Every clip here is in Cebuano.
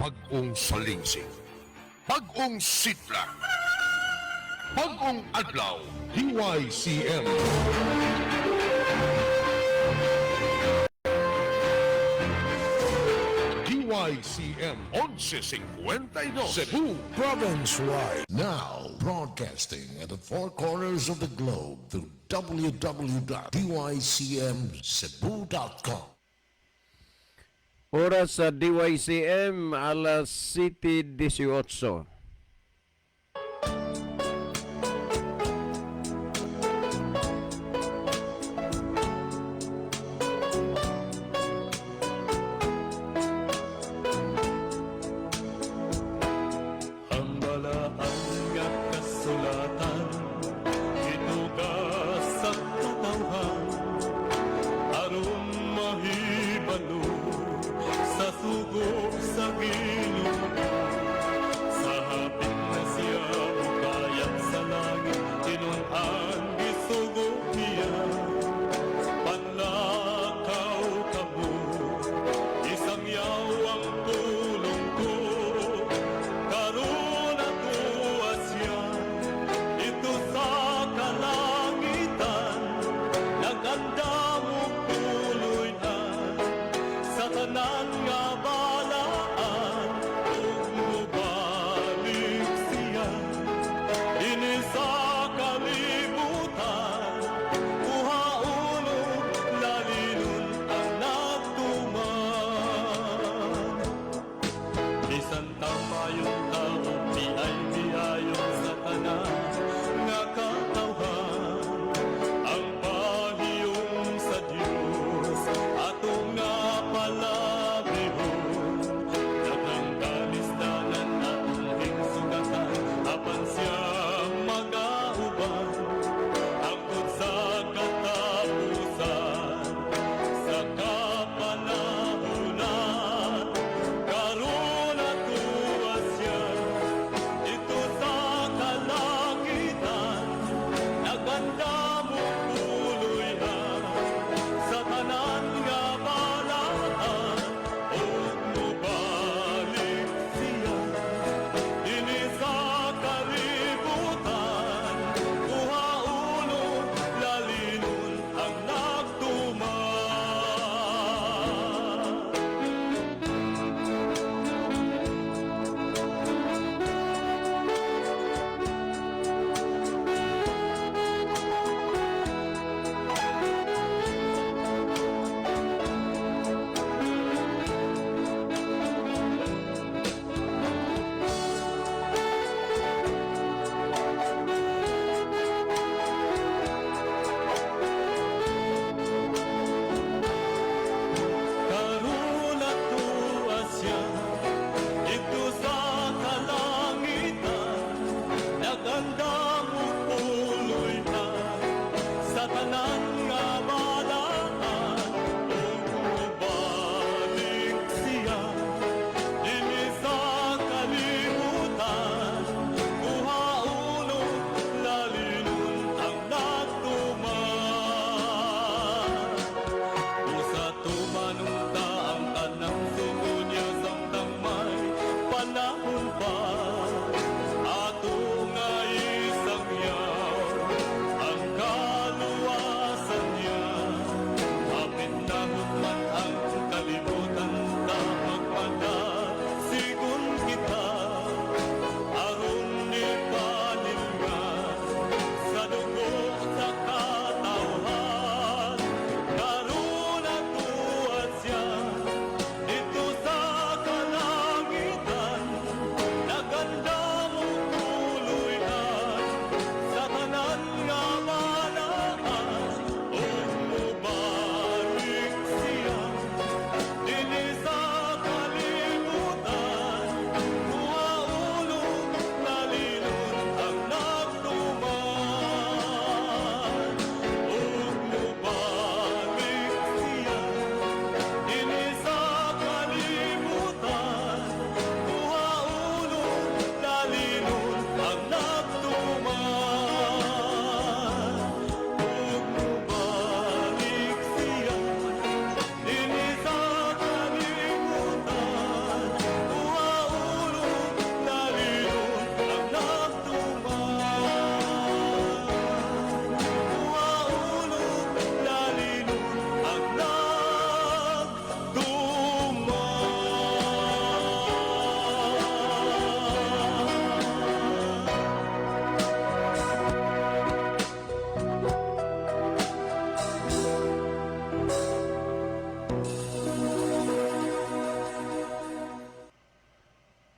Bag-ong salingsing. Bag-ong sitla. Bag-ong adlaw. DYCM. DYCM 1152 Cebu Province-wide. Now, broadcasting at the four corners of the globe through www.dycmcebu.com. Oras sa DYCM, alas 7:18. Ang balaan nga kasulatan gitugas sa katawhan aron mahibalo sa sugo sa Ginoo. Sa hapit na siya mukayat sa langit, tinun-an gisugo niya. Panlakaw kamo, isang yawang tulong ko. Karon atoa siya, ito sa kalangitan, nagandamo tuloy na sa tanan nga balaan, ug mobalik siya dinhi sa kalibutan, kuhaon ug lalinon ang nagtuman. Bisan tamayong tao, biay biayon sa tanan nga katawhan. Ang pahiyom sa Dios atong nga palabihon. Daghang kalisdanan atong hingsugatan, apan siya magauban hangtod sa katapusan sa kapanahunan. Karon atoa siya.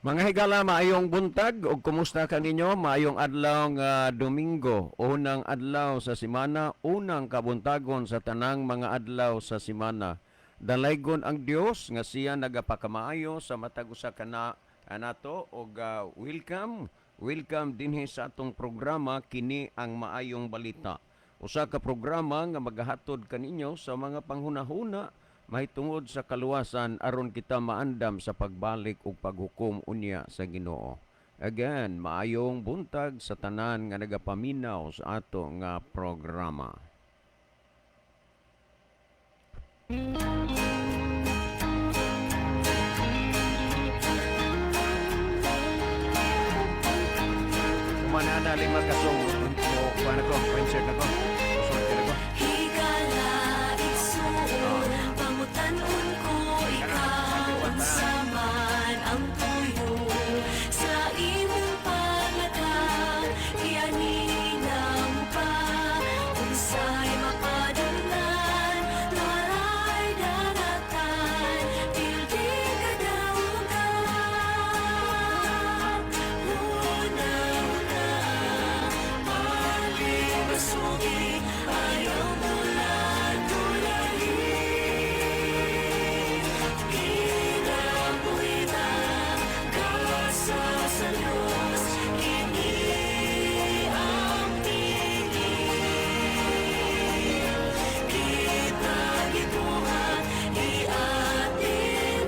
Mga higala, maayong buntag ug kumusta kaninyo? Maayong adlaw nga Domingo, unang adlaw sa semana, unang kabuntagon sa tanang mga adlaw sa semana. Dalaygon ang Dios nga siya nagapakamaayo sa matag usa kana anato og welcome, welcome dinhi sa atong programa, kini ang Maayong Balita. Usa ka programa nga magahatod kaninyo sa mga panghunahuna mahitungod sa kaluwasan aron kita maandam sa pagbalik ug paghukom unya sa Ginoo. Again, maayong buntag sa tanan nga nagapaminaw sa ato nga programa. Kumana na lima ka song mo kuan ako, concert ako. Sulti ako. Higala igsuon, pangutan-on ko ikaw, unsa man ang tuyo sa imong panglakaw, gianina mo pa, unsay mapadunggan, waray daratan, pildi kadaugan. Huna-huna, palibasugi, ayaw mula-tulahi. Kinabuhi na kasa sa Diyos, kini ang tingin. Kita gibuhat, iatiman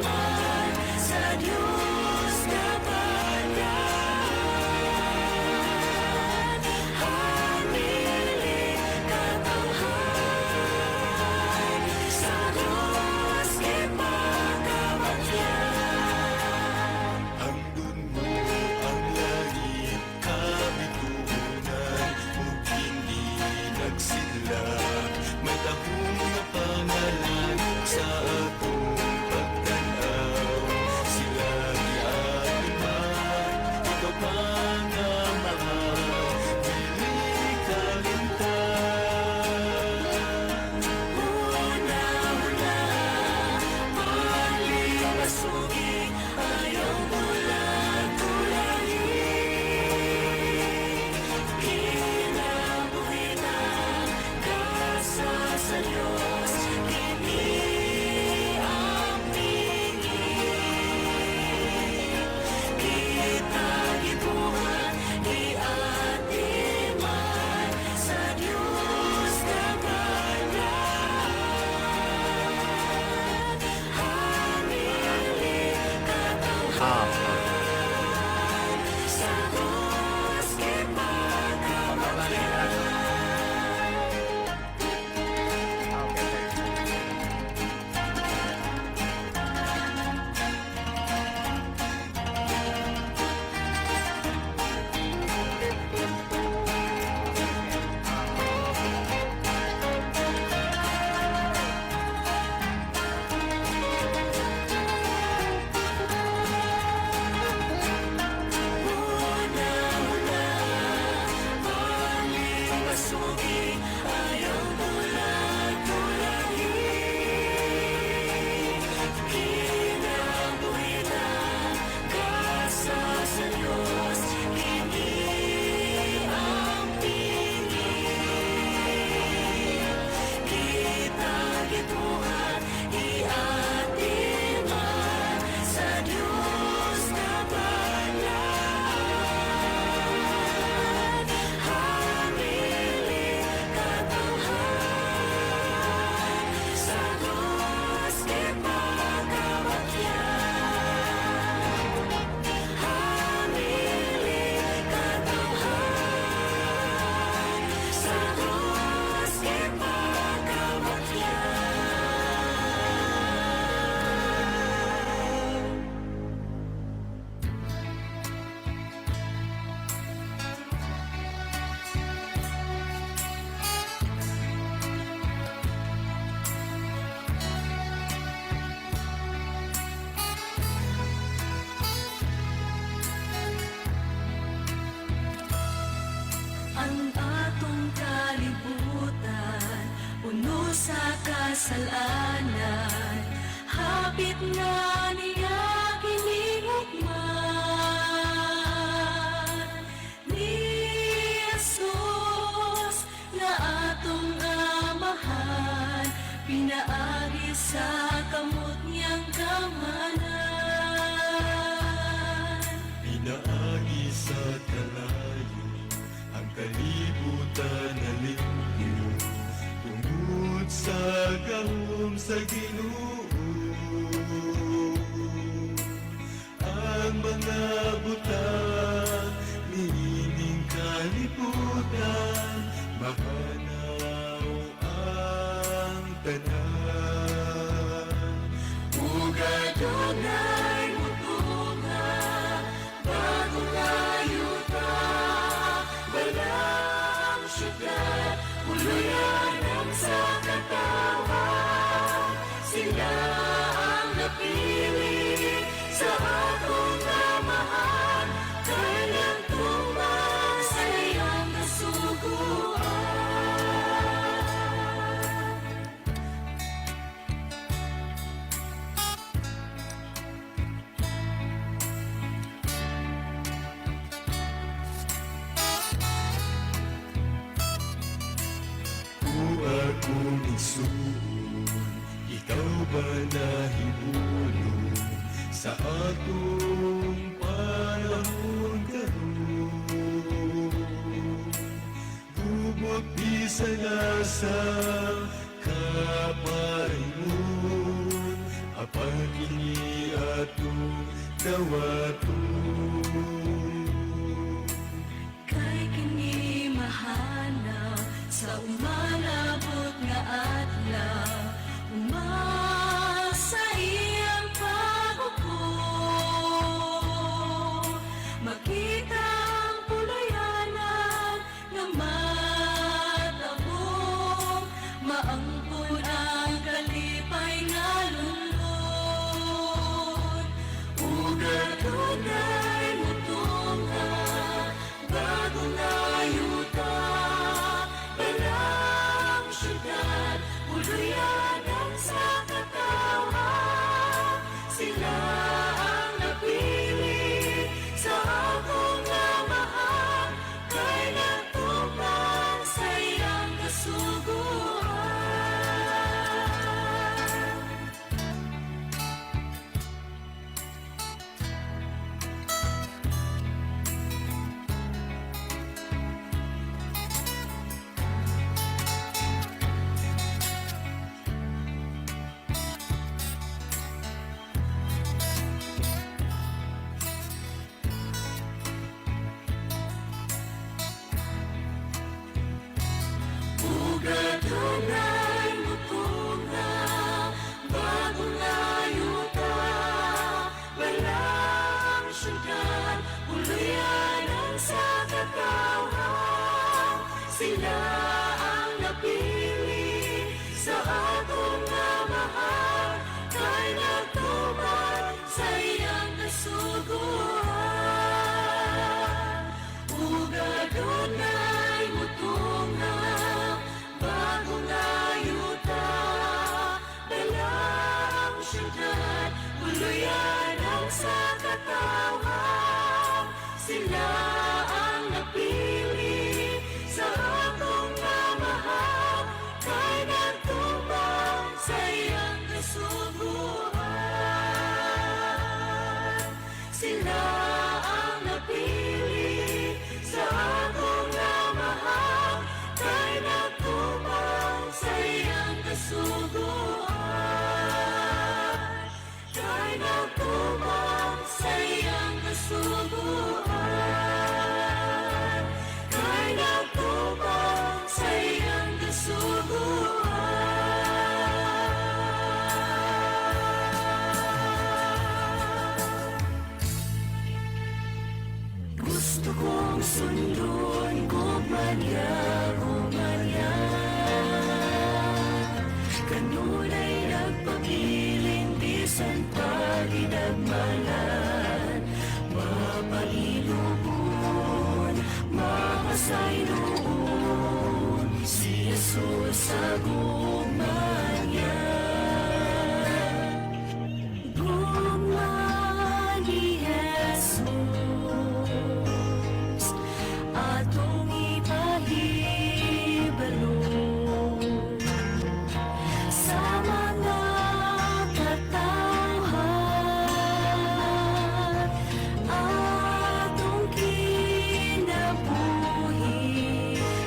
sa Diyos kabayan. Hamili katawhan, sa Diyos gipakabatyan. Ang mo ang langit kabitunan ug hindi nagsidlak, may dahong nga pangalan sa atong pagtan-aw, sila giatiman, ikaw pa nga mahal, dili kalimtan. Huna-huna, palibasugi, ayaw mula-tulahi. Kinabuhi na kasa sa Diyos, kini ang tingin. Kita gibuhat, giatiman sa Diyos kabayan. Hamili katawhan, sa Diyos gipakabatyan. Huna-huna, palibasugi, ayaw mula-tulahi. Kinabuhi na kasa sa Diyos, kini ang tingin. Kita gibuhat, iatiman sa Diyos kabayan. Hamili katawhan, sa Diyos gipakabatyan. Hamili katawhan, sa Diyos gipakabatyan. Ang atong kalibutan puno sa kasalanan, hapit na niya kining hukman. Sa Ginoo. Ang mga butang niining kalibutan, mahanaw ang tanan. Ug adunay mutunga, bagong ayuta, balang syudad, puluyanan sa katawhan. Sila ang napili sa atong Amahan, kay nagtuman sa iyang kasuguan. O akong igsuon, ikaw ba nahimulo sa atong panahon karon? Gubot bisan asa kaparingon, apan kini atong dawaton. Kay kini mahanaw sa umalabot nga adlaw, umasa iyang pag-upo. Makita ang puluyanan nga matabong, maangkon ang kalipay nga lungon. Ug adunay mutunga, bagong ayuta, balang syudad, puluyanan sa katawhan. Sila ang napili sa akong Amahan, kay nagtuman sa iyang kasuguan. Ug adunay mutunga, bagong ayuta, balang syudad, puluyanan sa katawhan. Sila ang napili sa atong Amahan, kay nagtuman sa iyang kasuguan. Ug adunay mutunga, bagong ayuta, balang syudad, puluyanan sa katawhan. Sila ang napili sa atong Amahan, kay nagtuman sa iyang kasuguan. Sila ang napili sa atong Amahan, kay nagtuman sa iyang kasuguan. Kay nagtuman sa iyang kasuguan. Kay nagtuman sa iyang kasuguan. Gusto kong sundon, gugma niya, gugma niya. Kanunay nagpabilin, bisan pa ginagmanan. Mapalilubon, mapasayloon, si Jesus sa gugma niya. Gugma ni Jesus, atong ipahibalo sa mga katawhan, atong kinabuhi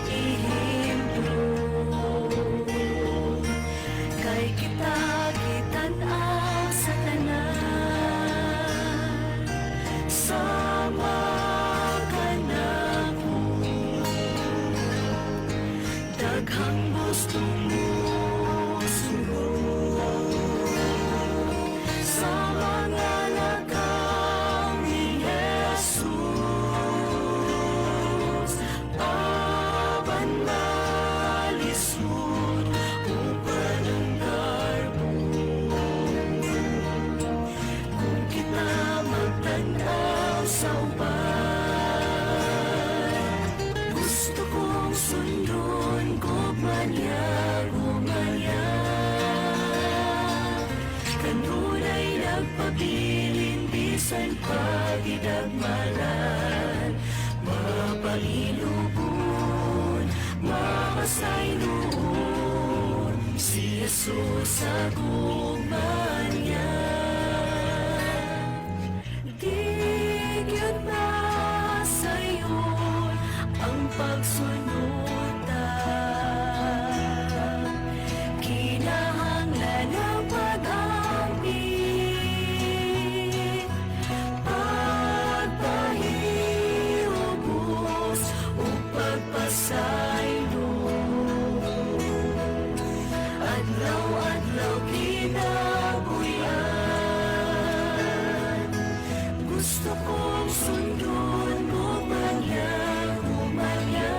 ehemplo. Sama kanako, daghang gusto mosunod sa mga lakang ni Jesus, apan malisod uban ang garbo kung kita magtan-aw sa uban. Gusto kong sundon, gugma niya, gugma niya. Kanunay nagpabilin bisan pagidagmanan, mapailubon, mapasayloon si Jesus sa gugma niya. Di gyud masayon ang pagsunod ta. Kinahanglan ang pag-amping, pagpahiubos ug pagpasaylo. Adlaw-adlaw kinabuhian. Gusto kong sundon, gugma niya, gugma niya.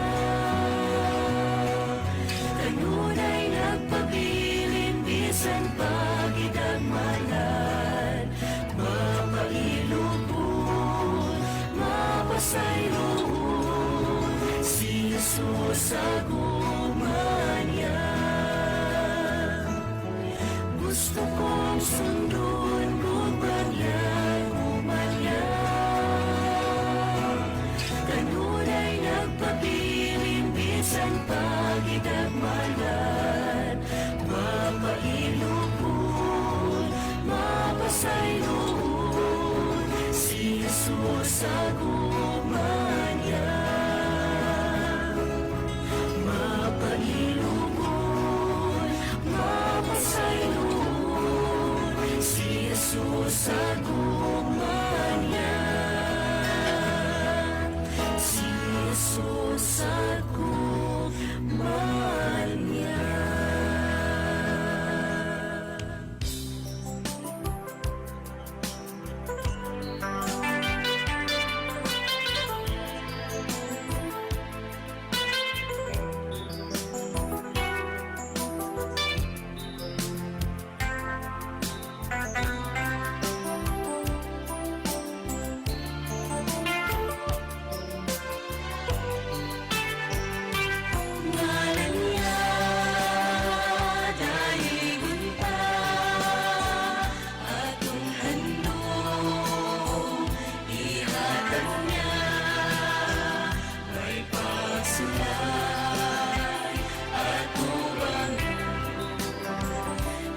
Kanunay nagpabilin bisan pagidagmanan, mapailubon, mapasayloon si Jesus sa gugma niya. Gusto kong sundon, gugma niya, gugma niya. Kanunay nagpabilin bisan pagidagmanan, mapailubon, mapasayloon si Jesus sa gugma niya. Mapailubon, mapasayloon si Jesus sa gugma niya. Si Jesus sa gugma niya. Ngalan niya daigon pa, atong handom ihatag niya, may pagsulay atubang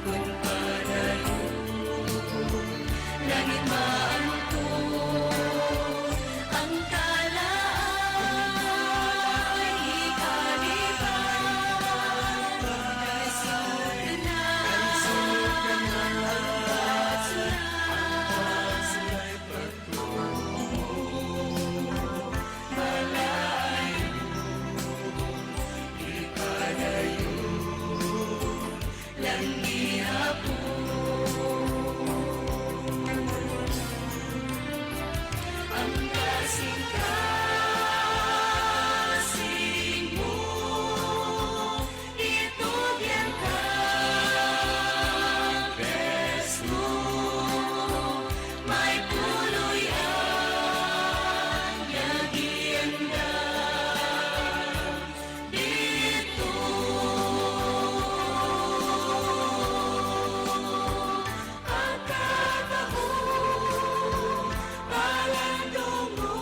kung padayon langit maangkon ang kalaan ikaliban kalisod na ang pagsulay malayo ipadayon lang gihapon ang kasing-kasing mo itugyan kang Kristo, may puloy ang nagiandam dito. Ang katahom palandong mo.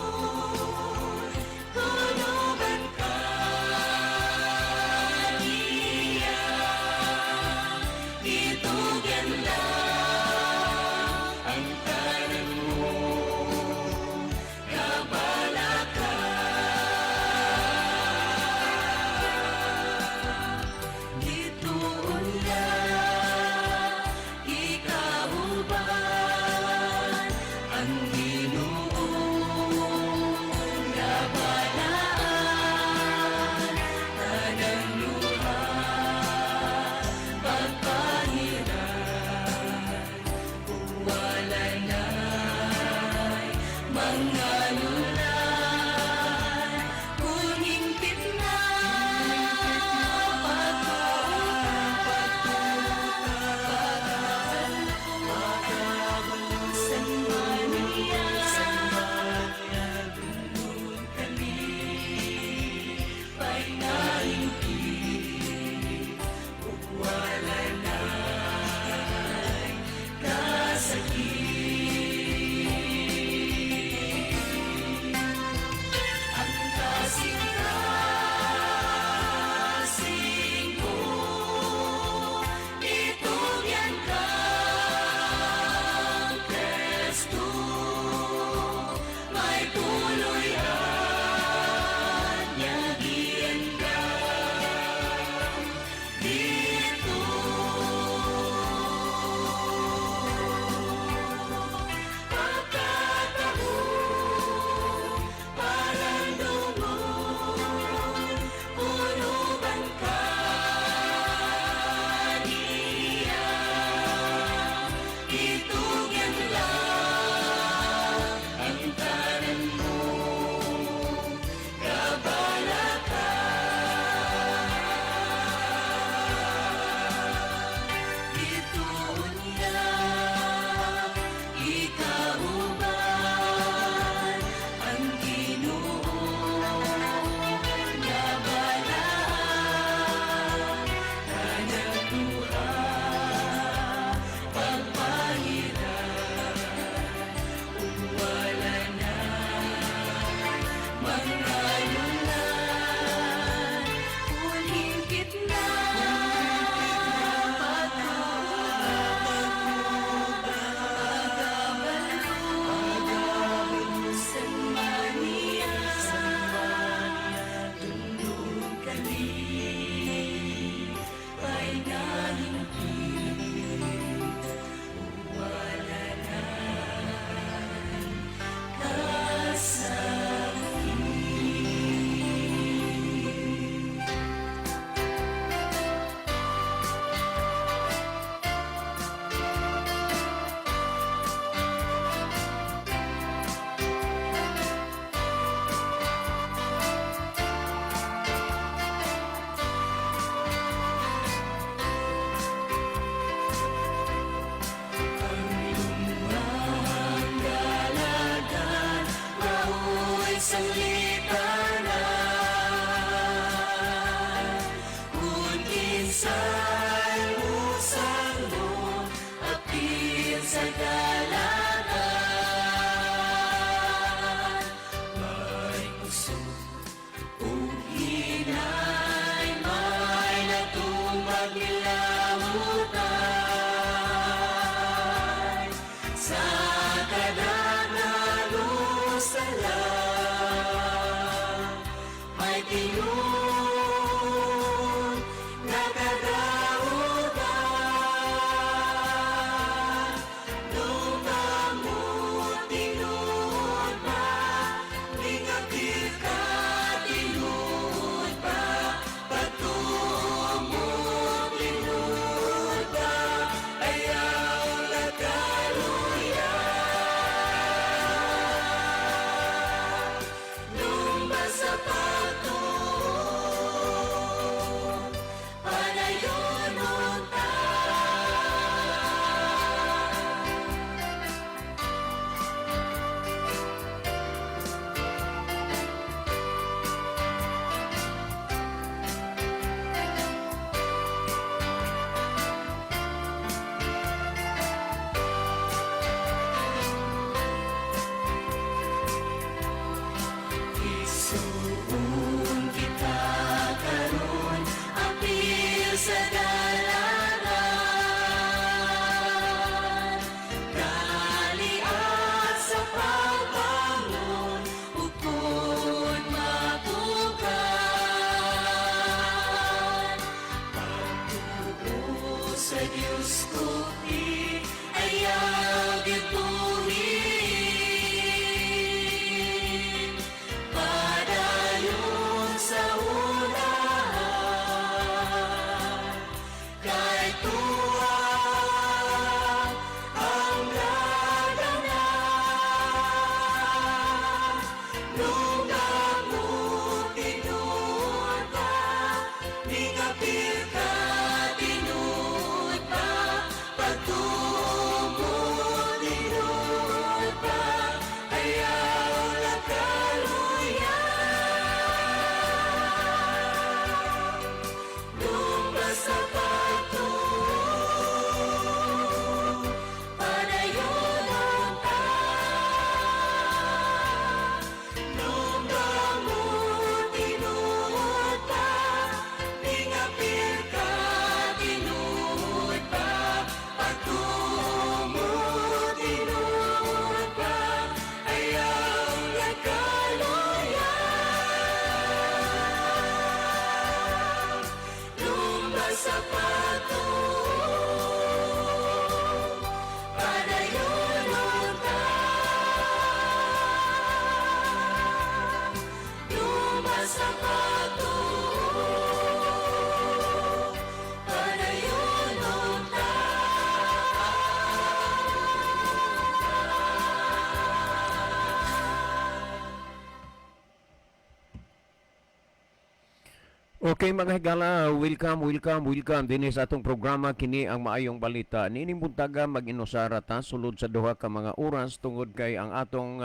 Okay, mga higala, welcome, welcome, welcome dinhi sa atong programa, kini ang Maayong Balita. Niining buntaga mag-inusara ta sulod sa duha ka mga oras tungod kay ang atong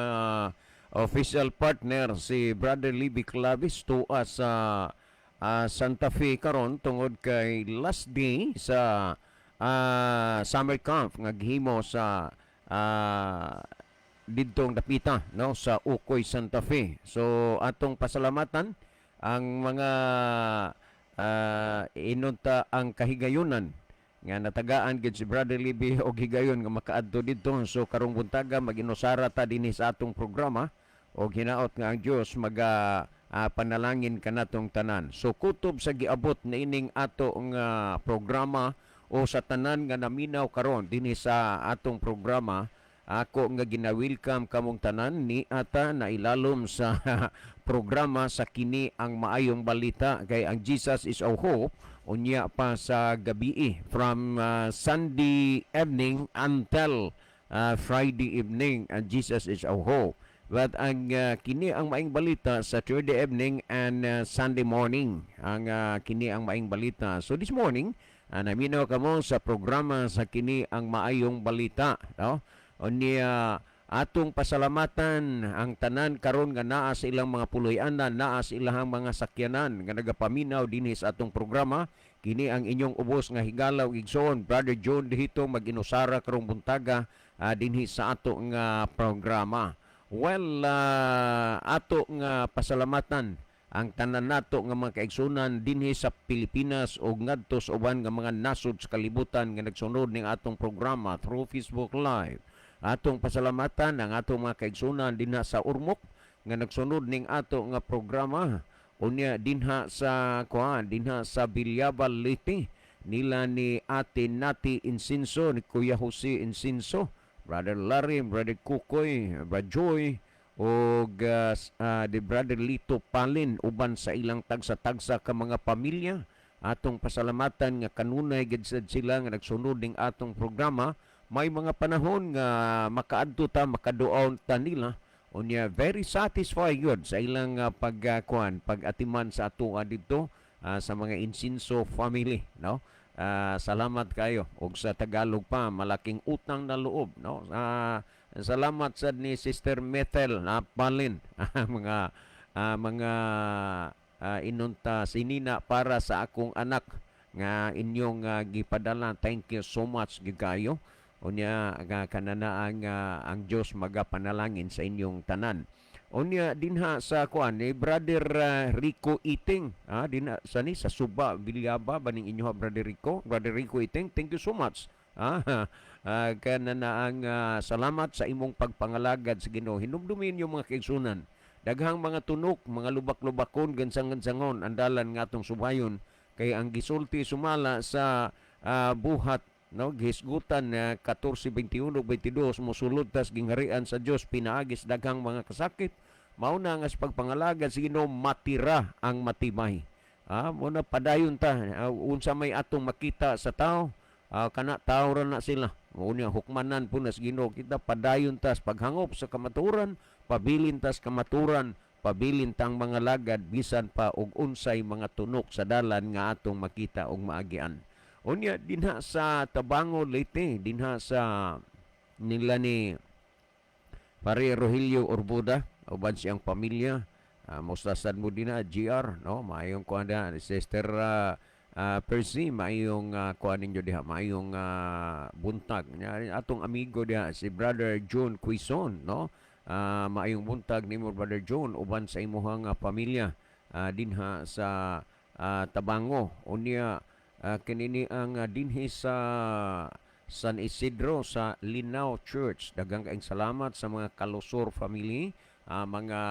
official partner, si Brother Libby Clavis, tuwa sa Santa Fe karon tungod kay last day sa summer camp nga gihimo sa didtong dapita, no, sa Ukoy, Santa Fe. So atong pasalamatan ang mga inunta ang kahigayunan nga natagaan gid si Brother Libby og higayon nga makaadto didto. So karong buntaga maginusara ta dinhi sa atong programa og hinaot nga ang Dios maga panalangin kanatong tanan. So kutob sa giabot niining ato nga programa o sa tanan nga naminaw karon dinhi sa atong programa, ako nga gina-welcome kamong tanan ni ata na ilalom sa programa sa kini ang Maayong Balita, kay ang Jesus is Our Hope unya pa sa gabi from Sunday evening until Friday evening ang Jesus is Our Hope. But ang kini ang Maayong Balita sa Saturday evening and Sunday morning ang kini ang Maayong Balita. So this morning, naminaw kamo sa programa sa kini ang Maayong Balita, no? Unya atong pasalamatan ang tanan karon nga naa sa ilang mga puloy-anan, naa sa ilang mga sakyanan nga nagapaminaw dinhi sa atong programa. Kini ang inyong ubos nga higala ug igsoon, Brother John Dihito, mag-inusara karong buntaga dinhi sa ato nga programa. Well, ato nga pasalamatan ang tanan nato nga mga kaigsunan dinhi sa Pilipinas o ngadto sa uban nga mga nasod sa kalibutan nga nagsunod ning atong programa through Facebook Live. Atong pasalamatan ang atong mga kaigsunan dinha sa Ormoc nga nagsunod ning ato nga programa. Unya dinha sa kuan, dinha sa Bilyabal, Leyte, nila ni Ate Nati Insinso, ni Kuya Jose Insinso, Brother Larry, Brother Kukoy, Brother Joy og the Brother Lito Palin uban sa ilang tagsa-tagsa ka mga pamilya. Atong pasalamatan nga kanunay gid sad sila nga nagsunod ning atong programa. May mga panahon nga makaadto ta, makaduaw ta nila. Unya very satisfied yun sa ilang pagkuan, pag-atiman sa ato didto sa mga Insinso family, no? Salamat kayo. Og sa Tagalog pa, malaking utang na loob, no? Salamat sad ni Sister Methel na Palin, mga inunta sinina para sa akong anak nga inyong gipadala. Thank you so much gyud kayo. Unya nga kanana ang Dios magapanalangin sa inyong tanan. Unya dinha sa kuan ni Brother Rico Iting, dinha sa ni sa Suba, Villaba baning inyo ha, Brother Rico. Brother Rico Iting, thank you so much. Kanana ang salamat sa imong pagpangalagad sa Ginoo. Hinumdumin yung mga kaigsunan. Daghang mga tunok, mga lubak-lubakon, gansang-gansangon ang dalan nga atong subayon kay ang gisulti sumala sa Buhat, no, gihisgutan na 14:21 22, mosulod tas gingharian sa Dios pinaagis daghang mga kasakit. Mao na nga sa pagpangalagad sa Ginoo matira ang matibay. Mo na padayon ta. Unsa may atong makita sa tao, kana tao ra na sila. Mao niya hukmanan po na sa Ginoo. Kita padayon ta sa paghangop sa kamaturan, pabilin tas kamaturan, pabilin tang mga lagad bisan pa og unsay mga tunok sa dalan nga atong makita og maagian. Unya dinha sa Tabango, Leyte, dinha sa nila ni Pare Rogelio Orbuda uban siyang pamilya. Musta sad mo dinha, GR, no? Maayong kuan diha, Sister Percy, maayong kuan ninyo diha, maayong buntag. Nya, atong amigo diha si Brother John Quizon, no? Maayong buntag nimo, Brother John, uban sa imuhang pamilya dinha sa Tabango. Unya kinini ang dinhi sa San Isidro sa Linao Church. Daghang kaayong salamat sa mga Kalusor family, mga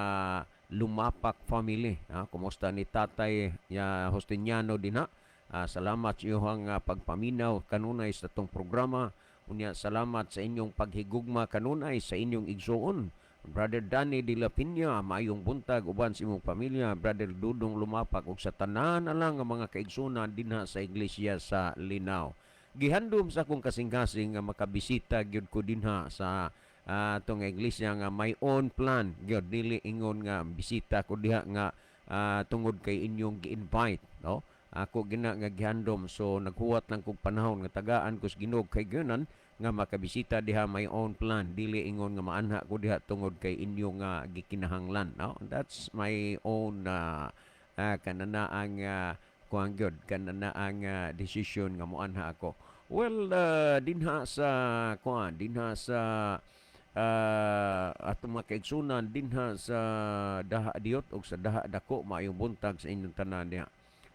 Lumapak family. Kumusta ni Tatay ya Justiniano dinha? Salamat sa iyong pagpaminaw kanunay sa atong programa. Unya salamat sa inyong paghigugma kanunay sa inyong igsuon. Brother Danny de la Piña, maayong buntag uban sa imong pamilya, Brother Dudong Lumapak ug sa tanan na lang nga mga kaigsunan dinha sa iglesia sa Linao. Gihandom sa akong kasing-kasing nga makabisita gyud ko dinha sa atong iglesia nga my own plan gyud, dili ingon nga bisita ko diha nga. tungod kay inyong gi-invite, no? Ako gina nga gihandom, so naghuwat lang kog panahon nga tagaan ko sa Ginoo kay ganan nga makabisita diha, my own plan, dili ingon nga maanha ko diha tungod kay inyo nga gikinahanglan, no? That's my own kanana ang kuan gyud, kanana ang decision nga moanha ako. Well, dinha sa kuan, dinha sa atong mga kaigsunan dinha sa Daha Diot ug sa Daha Dako, maayong buntag sa inyong tanan diha.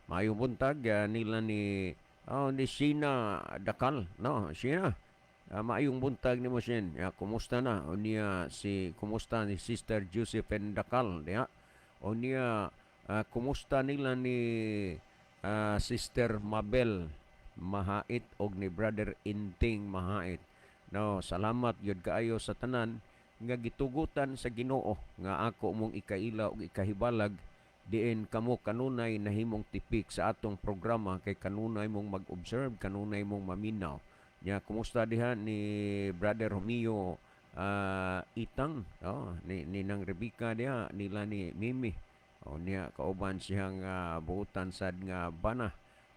Maayong buntag nila ni, oh, ni Sina Dakal, no? Sina, maayong buntag nimo, Shin. Ya, kumusta na? O niya si, kumusta ni Sister Josephine Dakal diha? O niya kumusta nila ni Sister Mabel Mahait og ni Brother Inting Mahait? No, salamat gyud kaayo sa tanan nga gitugutan sa Ginoo nga ako mong ikaila og ikahibalag diin kamo kanunay nahimong tipik sa atong programa kay kanunay mong mag-observe, kanunay mong maminaw. Nya kumusta diha ni Brother Romeo Itang, oh, ni Nang Rebecca diha, nila ni Mimi. O niya kauban siyang buutan sad nga bana.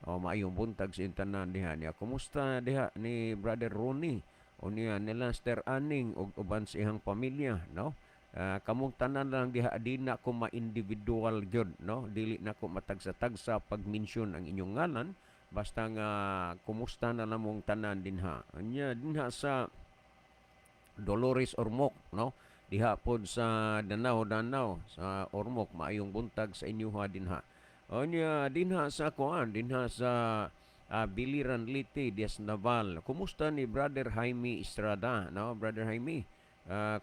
O maayong buntag sa tanan diha. Niya kumusta diha ni Brother Ronnie? O niya nila Sister Aning ug uban sa iyang pamilya, no? Kamong tanan lang diha, di na ko ma-individual gyud, no? Dili na ko matagsa-tagsa pag-mention ang inyong ngalan, basta nga kumusta na namong tanan dinha. Anya dinha sa Dolores Ormoc, no? Diha pod sa Danao Danao sa Ormoc, maayong buntag sa inyo ha dinha. Anya dinha sa kuan, dinha sa Biliran Leyte, Dias Naval. Kumusta ni Brother Jaime Estrada, no? Brother Jaime,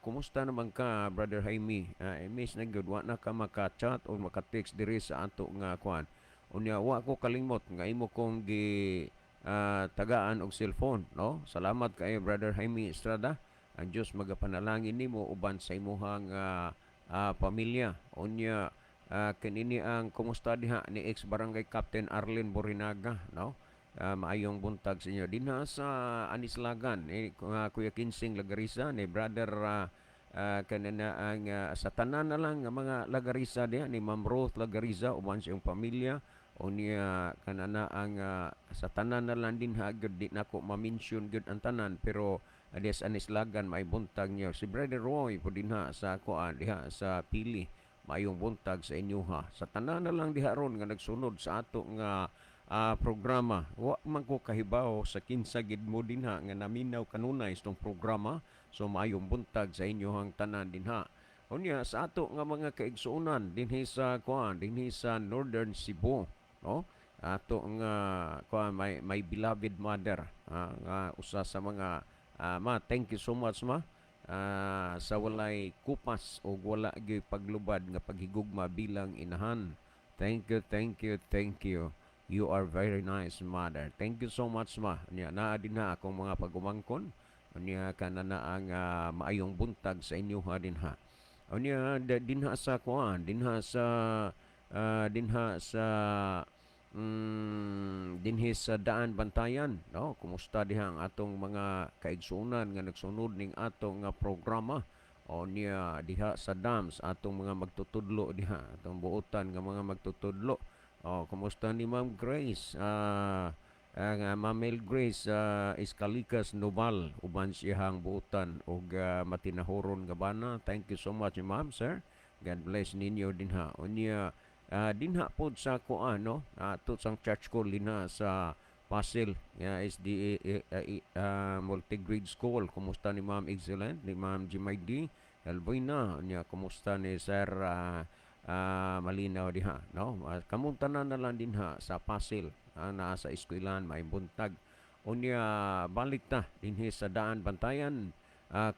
kumusta naman ka, Brother Jaime? Miss na gyud wa na ka maka-chat o maka-text diri sa ato nga kuan. Unya wa ko kalimot nga imo kong gi tagaan og cellphone, no? Salamat kay Brother Jaime Estrada. Ang Dios magapanalangin nimo uban sa imuhang pamilya. Unya kanini ang kumusta diha ni ex barangay captain Arlene Borinaga, no? Maayong buntag sa inyo dinha sa Anislagan ni Kuya Kinsing Lagarisa, ni Brother kanina ang sa tanan na lang nga mga Lagarisa diha, ni Ma'am Ruth Lagariza uban sa iyong pamilya. O niya kanana ang sa tanan na lang dinha gyud, di nako ma-mention gyud ang tanan, pero diha sa Anislagan, may buntag niyo. Si Brother Roy po dinha sa kuan, diha sa Pili, maayong buntag sa inyo ha. Sa tanan na lang diha ron nga nagsunod sa ato nga programa, wa man ko kahibaw sa kinsa gid mo dinha nga naminaw kanunay sa itong programa, so maayong buntag sa inyo ang tanan dinha. Unya sa ato nga mga kaigsuonan dinhi sa kuan, dinhi sa Northern Cebu, no? Ato nga kuan, my beloved mother, nga usa sa mga ma, thank you so much, ma, sa walay kupas o wala gyud paglubad nga paghigugma bilang inahan. Thank you, thank you, thank you. You are very nice mother. Thank you so much, ma. Nya naa din na akong mga pagumangkon. Unya kanana ang maayong buntag sa inyo ha dinha. Unya dinha sa kuan, dinha sa dinhi sa Daan Bantayan, no? Kumusta diha ang atong mga kaigsuonan nga nagsunod ning atong nga programa? O niya diha sa Dams, atong mga magtutudlo diha, atong buotan nga mga magtutudlo. O kumusta ni Ma'am Grace, ang Ma'am Mel Grace Escalicas Noval uban siyang buotan og matinahuron nga bana? Thank you so much, ma'am, sir. God bless ninyo dinha. Unya dinha pod sa kuan, no, ato sang church ko dinha sa Pasil, yeah, SDA multi-grade school. Kumusta ni Ma'am Excellent, ni Ma'am Jimaydi Elvina? Unya kumusta ni Sir Malinaw diha, no? Kamong tanan na lang dinha sa Pasil, naa sa eskwelahan, may buntag. Unya balik ta dinhi sa Daan Bantayan.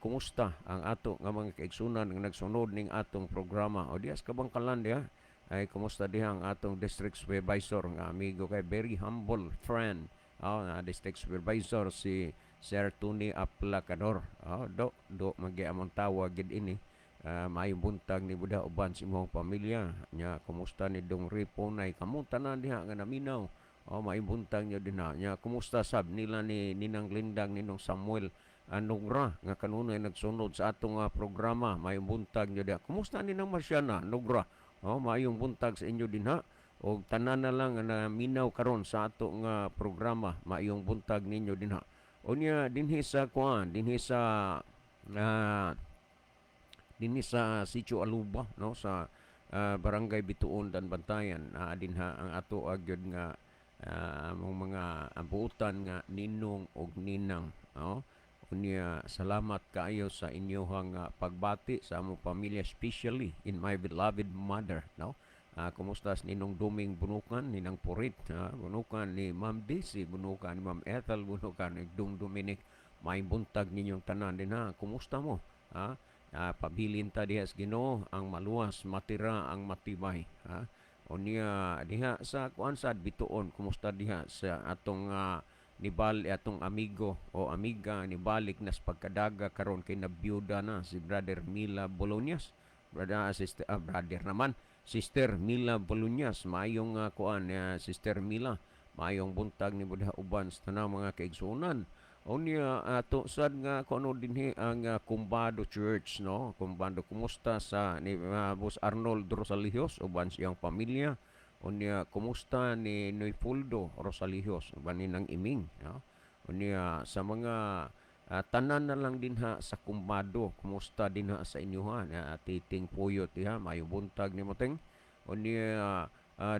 Kumusta ang ato nga mga kaigsunan nga nagsunod ning atong programa? O diha sa Kabangkalan diha ay kumusta diha ang atong district supervisor nga amigo kay, very humble friend, oh, na district supervisor si Sir Tony Aplacador. Oh, do do magi among tawag gid ini. Maayong buntag ni Buddha uban sa imong pamilya. Nya kumusta ni Dong Riponay, kamong tanan diha nga naminaw? Oh, maayong buntag niyo dinha. Nya kumusta sab nila ni Ninang Lindang, Ninong Samuel Nugra nga kanunay nagsunod sa atong programa? Maayong buntag niyo diha. Kumusta ni Nang Marciana Nugra? Oh, maayong buntag sa inyo dinha. Og tanan na lang nga naminaw karon sa ato nga programa, maayong buntag ninyo dinha. Unya dinhi sa kuan, dinhi sa Sitio Aluba, no, sa Barangay Bituon, Daanbantayan, naa dinha ang ato gyud nga among mga buutan nga ninong og ninang, no. Unya salamat kaayo sa inyong pagbati sa among pamilya, especially in my beloved mother, no. Kumusta sa Ninong Duming Bunukan, Ninang Purit Bunukan, ni Ma'am Daisy Bunukan, ni Ma'am Ethel Bunukan, ni Dung Dominic? May buntag ninyong tanan din ha. Kumusta mo? Ha? Pabilin ta diha sa Ginoo ang maluwas, matira ang matibay, ha? Unya diha sa kuan sa Bituon, kumusta diha sa atong nibal atong amigo o amiga nibalik na sa pagkadaga karon kay nabiyuda na si Brother Mila Bolonias? Brother, sister, brother naman, Sister Mila Bolonias, maayong kuan, Sister Mila, maayong buntag ni Buddha uban sa tanang mga kaigsuonan. Unya ato sad nga kuno dinhi ang Kumbado Church, no. Kumbado, kumusta sa ni Boss Arnold Rosalijos uban siyang pamilya? Unya kumusta ni Noypuldo Rosalijos uban ni nang Iming, no? Unya sa mga tanan na lang dinha sa Kumbado, kumusta dinha sa inyo ha? Titing Puyot diha, maayong buntag nimo, Ting. Unya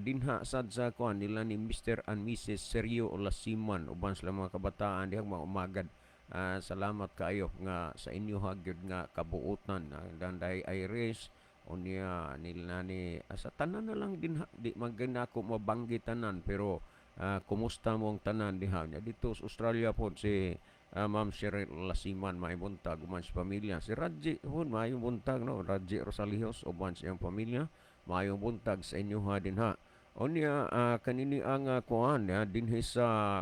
dinha sad sa kuan nila ni Mr. and Mrs. Sergio Olasiman uban sila mga kabataan diha, mga umagad. Salamat kaayo nga sa inyo ha gyud nga kabuutan, Danday Iris, unya nila ni sa tanan na lang dinha, di man ako mabanggit tanan, pero kumusta mo ang tanan diha? Nya dito sa Australia po si Ma'am Cheryl Lasiman, may buntag uban sa pamilya. Si Raji pud, maayong buntag, no, Raji Rosalijos uban sa iyang pamilya, maayong buntag sa inyo ha dinha. Unya kanini ang kuan dinhi sa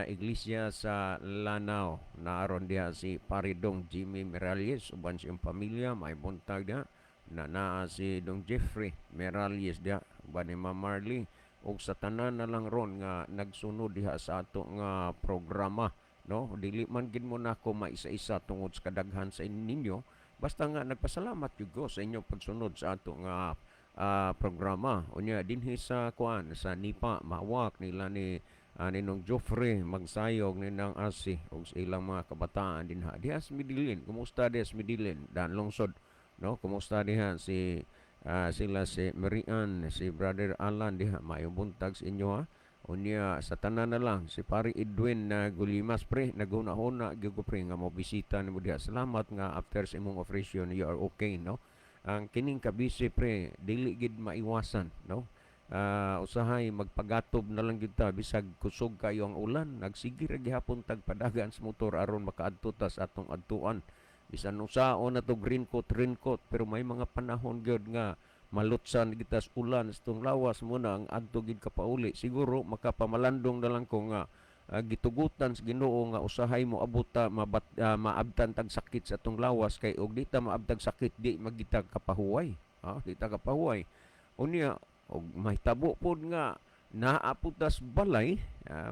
iglesia sa Lanao, naaron diha si Paridong Jimmy Merales uban sa iyang pamilya, may buntag diha na naa si Dong Jeffrey Merales diha uban ni Ma'am Marley ug sa tanan na lang ron nga nagsunod diha sa ato nga programa, no. Dili man gid mo nako maisa-isa tungod sa kadaghan sa ninyo, basta nga nagpasalamat jud ko sa inyong pagsunod sa ato nga programa. Unya dinhi sa kuan sa Nipa, mawak nila ni Ninong Joffrey Magsayog, Ninang Asi ug sa ilang mga kabataan dinha. Diha sa Medellin, kumusta diha sa Medellin dan lungsod, no? Kumusta diha si sila si Marian, si Brother Alan diha? Maayong buntag sa inyo ha. Unya sa tanan na lang, si Pare Edwin na Gulimas, pre, naghuna-huna gyud ko, pre, nga mo bisita nimo diha. Salamat nga after sa imong operation you are okay, no. Ang kining kabisi, pre, dili gid maiwasan, no. Usahay magpagatob na lang gyud ta bisag kusog kayo ang ulan, nagsige ra gihapon tag padagan sa motor aron makaadto ta sa atong adtuan, bisan usaon na to raincoat raincoat, pero may mga panahon gyud nga malutsan kita sa ulan sa tong lawas mo na ang adto gid ka pauli. Siguro makapamalandong na lang ko nga gitugutan sa Ginoo nga usahay mo abot ta maabtan tag sakit sa atong lawas, kay og di ta maabtag sakit, di magita kapahuway, ha, di ta kapahuway. Unya og mahitabo pod nga naa pud tas balay,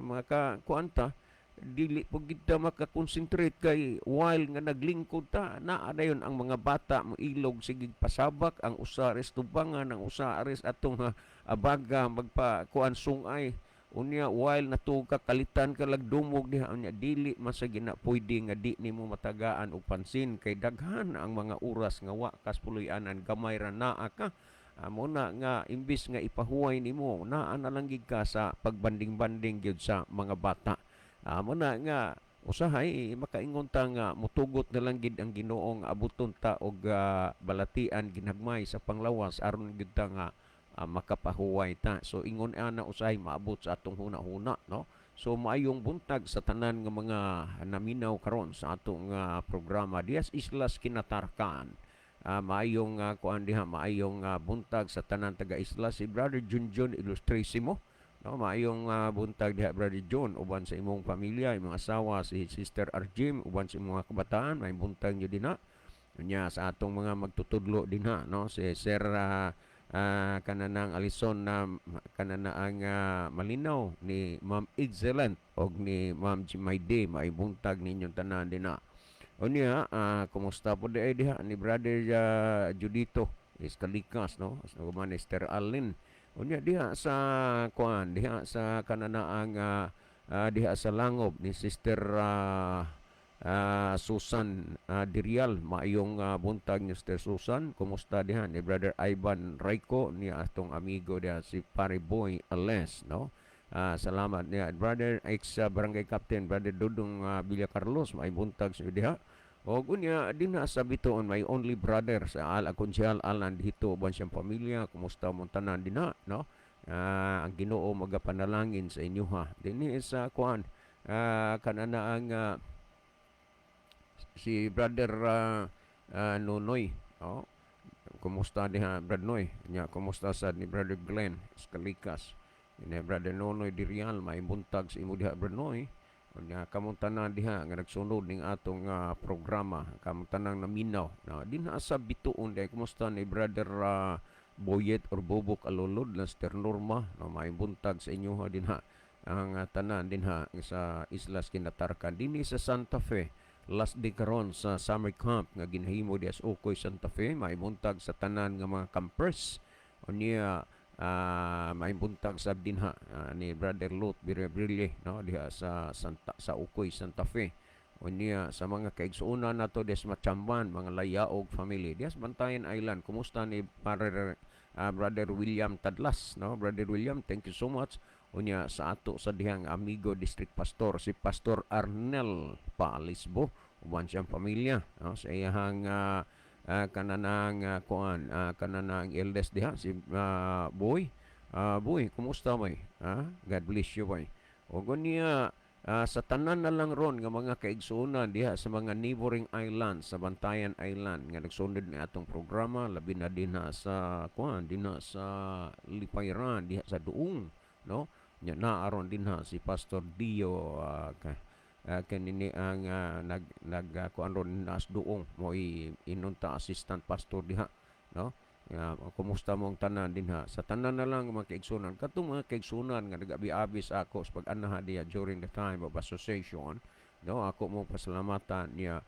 mga ka kuanta, dili po gid ta makakonsentrate kay while nga naglingkod ta, naa dayon ang mga bata moilog, sige pasabak, ang usa ares tubangan, ang usa ares atong abaga magpa kuan sungay. Unya while natuog ka, kalitan ka lagdumog diha. Unya dili man sa gina pwede nga di nimo matagaan og pansin kay daghan ang mga oras nga wa kas puloy-anan, gamay ra naa ka. Amo na nga imbis nga ipahuway nimo, naa na lang gid ka sa pagbanding-banding gyud sa mga bata. Amo na nga usahay makaingon ta nga mutugot na lang gid ang Ginoo nga abuton ta og balatian ginagmay sa panglawas aron gid ta nga makapahuway ta. So ingon ana usahay maabot sa atong huna-huna, no. So maayong buntag sa tanan nga mga naminaw karon sa atong programa. Dias Islas Kinatarkan, maayong kuan diha, maayong buntag sa tanan taga isla. Si Brother Junjun Illustrissimo, no, maayong buntag diha, Brother John, uban sa imong pamilya, imong asawa si Sister Arjim, uban sa imong mga kabataan, maayong buntag nyo dinha. Unya sa atong mga magtutudlo dinha, no, si Sir kananang Alison na kanana ang Malinaw, ni Ma'am Excellent og ni Ma'am Jimayde, maayong buntag ninyong tanan dinha. Unya, kumusta po di ay diha ni Brother Judito? Iskalikas, no? So man Sister Allen. Unya diha sa kuan, diha sa kananaang diha sa Langob ni Sister Susan Dirial. Maayong buntag ni Sister Susan. Kumusta diha ni Brother Ivan Rayco, ni atong amigo diha si Pare Boy Ales, no? Salamat niya Brother ex barangay captain Brother Dudong Villa Carlos, may buntag sa diha. Og unya dinha sa Bitoon, my only brother sa Al Konsehal Alan dito uban siyang pamilya. Kumusta mong tanan dinha, no? Ang Ginoo magapanalangin sa inyo ha. Dinhi sa kuan, kanana ang si Brother Nonoy, oh. Kumusta diha, Brad Noy? Nya kumusta sad ni Brother Glenn Escalikas? Ni Brother Nonoy Dirial, may buntag sa imo diha, Brad Noy. Unya kamong tanan diha nga nagsunod ning atong programa, kamong tanang naminaw. Na dinha sa Bituon diha, kumusta ni Brother Boyet or Bobok Alulod, na Sister Norma, no? May buntag sa inyo ha dinha ang tanan dinha sa Islas Kinatarkan. Dinhi sa Santa Fe, last day karon sa summer camp nga ginahimo diha sa Ukoy, Santa Fe. May buntag sa tanan nga mga campers. Unya may buntag sab dinha ni Brother Lot Brille, no, diha sa Santa sa Ukoy, Santa Fe. Unya sa mga kaigsuonan nato des Machamban, mga Layaog family diha sa Bantayan Island, kumusta ni Padre Brother William Tadlas, no? Brother William, thank you so much. Unya sa ato sa dihang amigo district pastor si Pastor Arnel Palisbo uban siyang pamilya, no, sa iyahang kananang kuan, kananang eldest diha si Boy. Boy, kumusta may? God bless you, boy. Ug unya sa tanan na lang ron nga mga kaigsuonan diha sa mga neighboring islands sa Bantayan Island nga nagsunod ni atong programa, labi na dinha sa kuan, dinha sa Lipayran, diha sa Duong, no? Nya naaron dinha si Pastor Dio kanini ang nag nag kuan ron nas Duong mo inunta assistant pastor diha, no? Kumusta mo ang tanan dinha? Sa tanan na lang mga kaigsunan, katong mga kaigsunan nga nagabi-abi sa ako sa pag-anaha diha during the time of association, no, ako mo pasalamatan niya.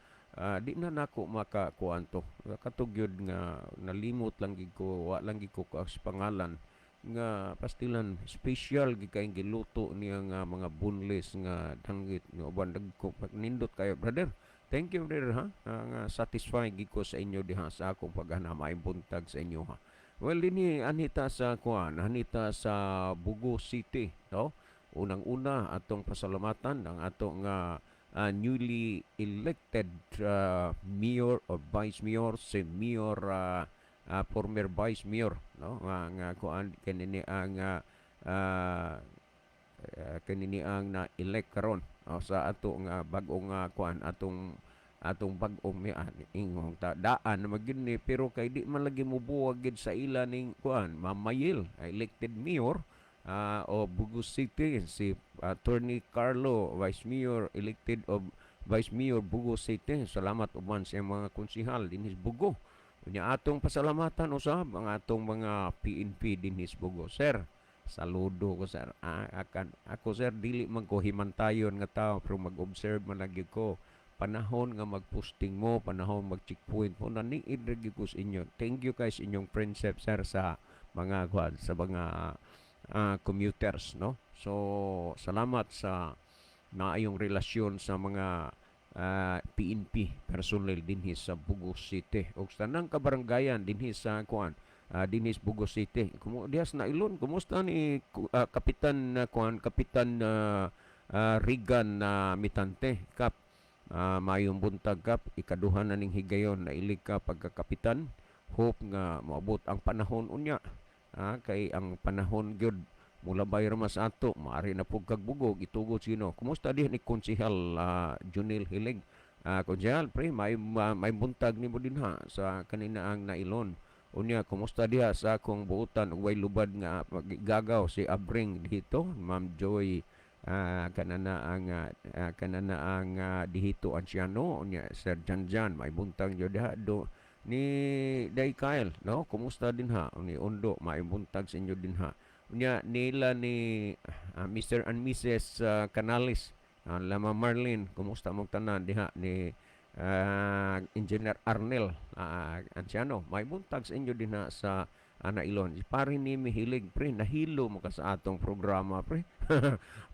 Di na nako makakuan to, kato gyud nga nalimot lang gid ko, wa lang gid ko sa pangalan nga pastilan. Special gid kay giluto niya nga mga boneless nga danggit nga uban dagko. Nindot kayo, brother. Thank you, brother, ha. Nga satisfy gid ko sa inyo diha sa akong paghana. Maayong buntag sa inyo ha. Well, dinhi anita sa kuan, anita sa Bogo City, no? Unang-una atong pasalamatan ang atong newly elected mayor or vice mayor, si Mayor former vice mayor, no, nga kuan kanini ang kanini ang na elect karon, no, sa ato nga bag-ong kuan, atong bag-ong mi ingong ta daan na magyud ni, pero kay di man lagi mobuwag gid sa ila ning kuan mamayil elected mayor of Bogo City, si Attorney Carlo, vice mayor, elected of vice mayor Bogo City. Salamat uban sa mga konsihal dinhi sa Bogo. Unya atong pasalamatan usab ang atong mga PNP dinhi sa Bogo. Sir, saludo ko, sir. Akan ako, sir, dili man ko himantayon nga tao, pero mag-observe man lagi ko. Panahon nga magposting mo, panahon mag-checkpoint mo, naniid ra gyud ko sa inyo. Thank you kay sa inyong friendship, sir, sa mga kuan, sa mga commuters, no? So, salamat sa maayong relasyon sa mga PNP personnel dinhi sa Bogo City ug sa tanang kabaranggayan dinhi sa kuan, dinhi sa Bogo City. Kumo diha sa Nailon, kumusta ni Kapitan kuan, Kapitan Regan na Mitante Kap? Maayong buntag, Kap. Ikaduha na ning higayon na ilig ka pagkakapitan. Hope nga moabot ang panahon unya, kay ang panahon gyud mulabay ra mas ato. Maari na pug kag bugog itugot sino. Kumusta diha ni Konsehal Junil Hilig? Konsehal pre, may buntag nimo dinha sa kanina ang Nailon. Unya kumusta diha sa akong buotan ug way lubad nga gagaw si Abring dito, Ma'am Joy, kanana ang dihito anciano. Unya Sir Janjan, may buntag jud diha do ni Day Kyle, no? Kumusta dinha ni Ondo? May buntag sa inyo dinha. Unya nila ni Mr. and Mrs. Canales, Lama Marlene, kumusta mong tanan diha ni Engineer Arnel Anciano, may buntag sa inyo dinha sa Ana Ilon. Si pare ni mihilig, pre, nahilo mo ka sa atong programa, pre.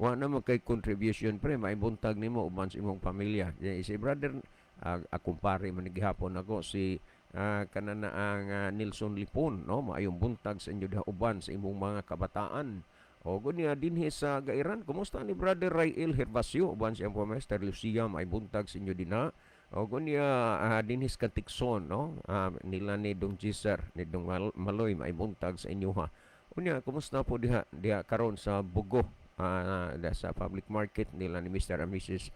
Wa na mo kay contribution, pre, may buntag nimo uban sa imong pamilya. Si brother akong pare man gihapon ako si kanana ang Nelson Lipon, no, maayong buntag sa inyo diha uban sa imong mga kabataan. O gunya dinhi sa Gairan, kumusta ni Brother Rael Herbacio uban sa iyang Master Lucia, may buntag sa inyo dinha. O gunya dinhi sa Katikson, no, nila ni Dong Gisser, ni Dong Maloy, may buntag sa inyo ha. Unya, kumusta po diha diha karon sa Bugo, diha sa public market nila ni Mr. and Mrs.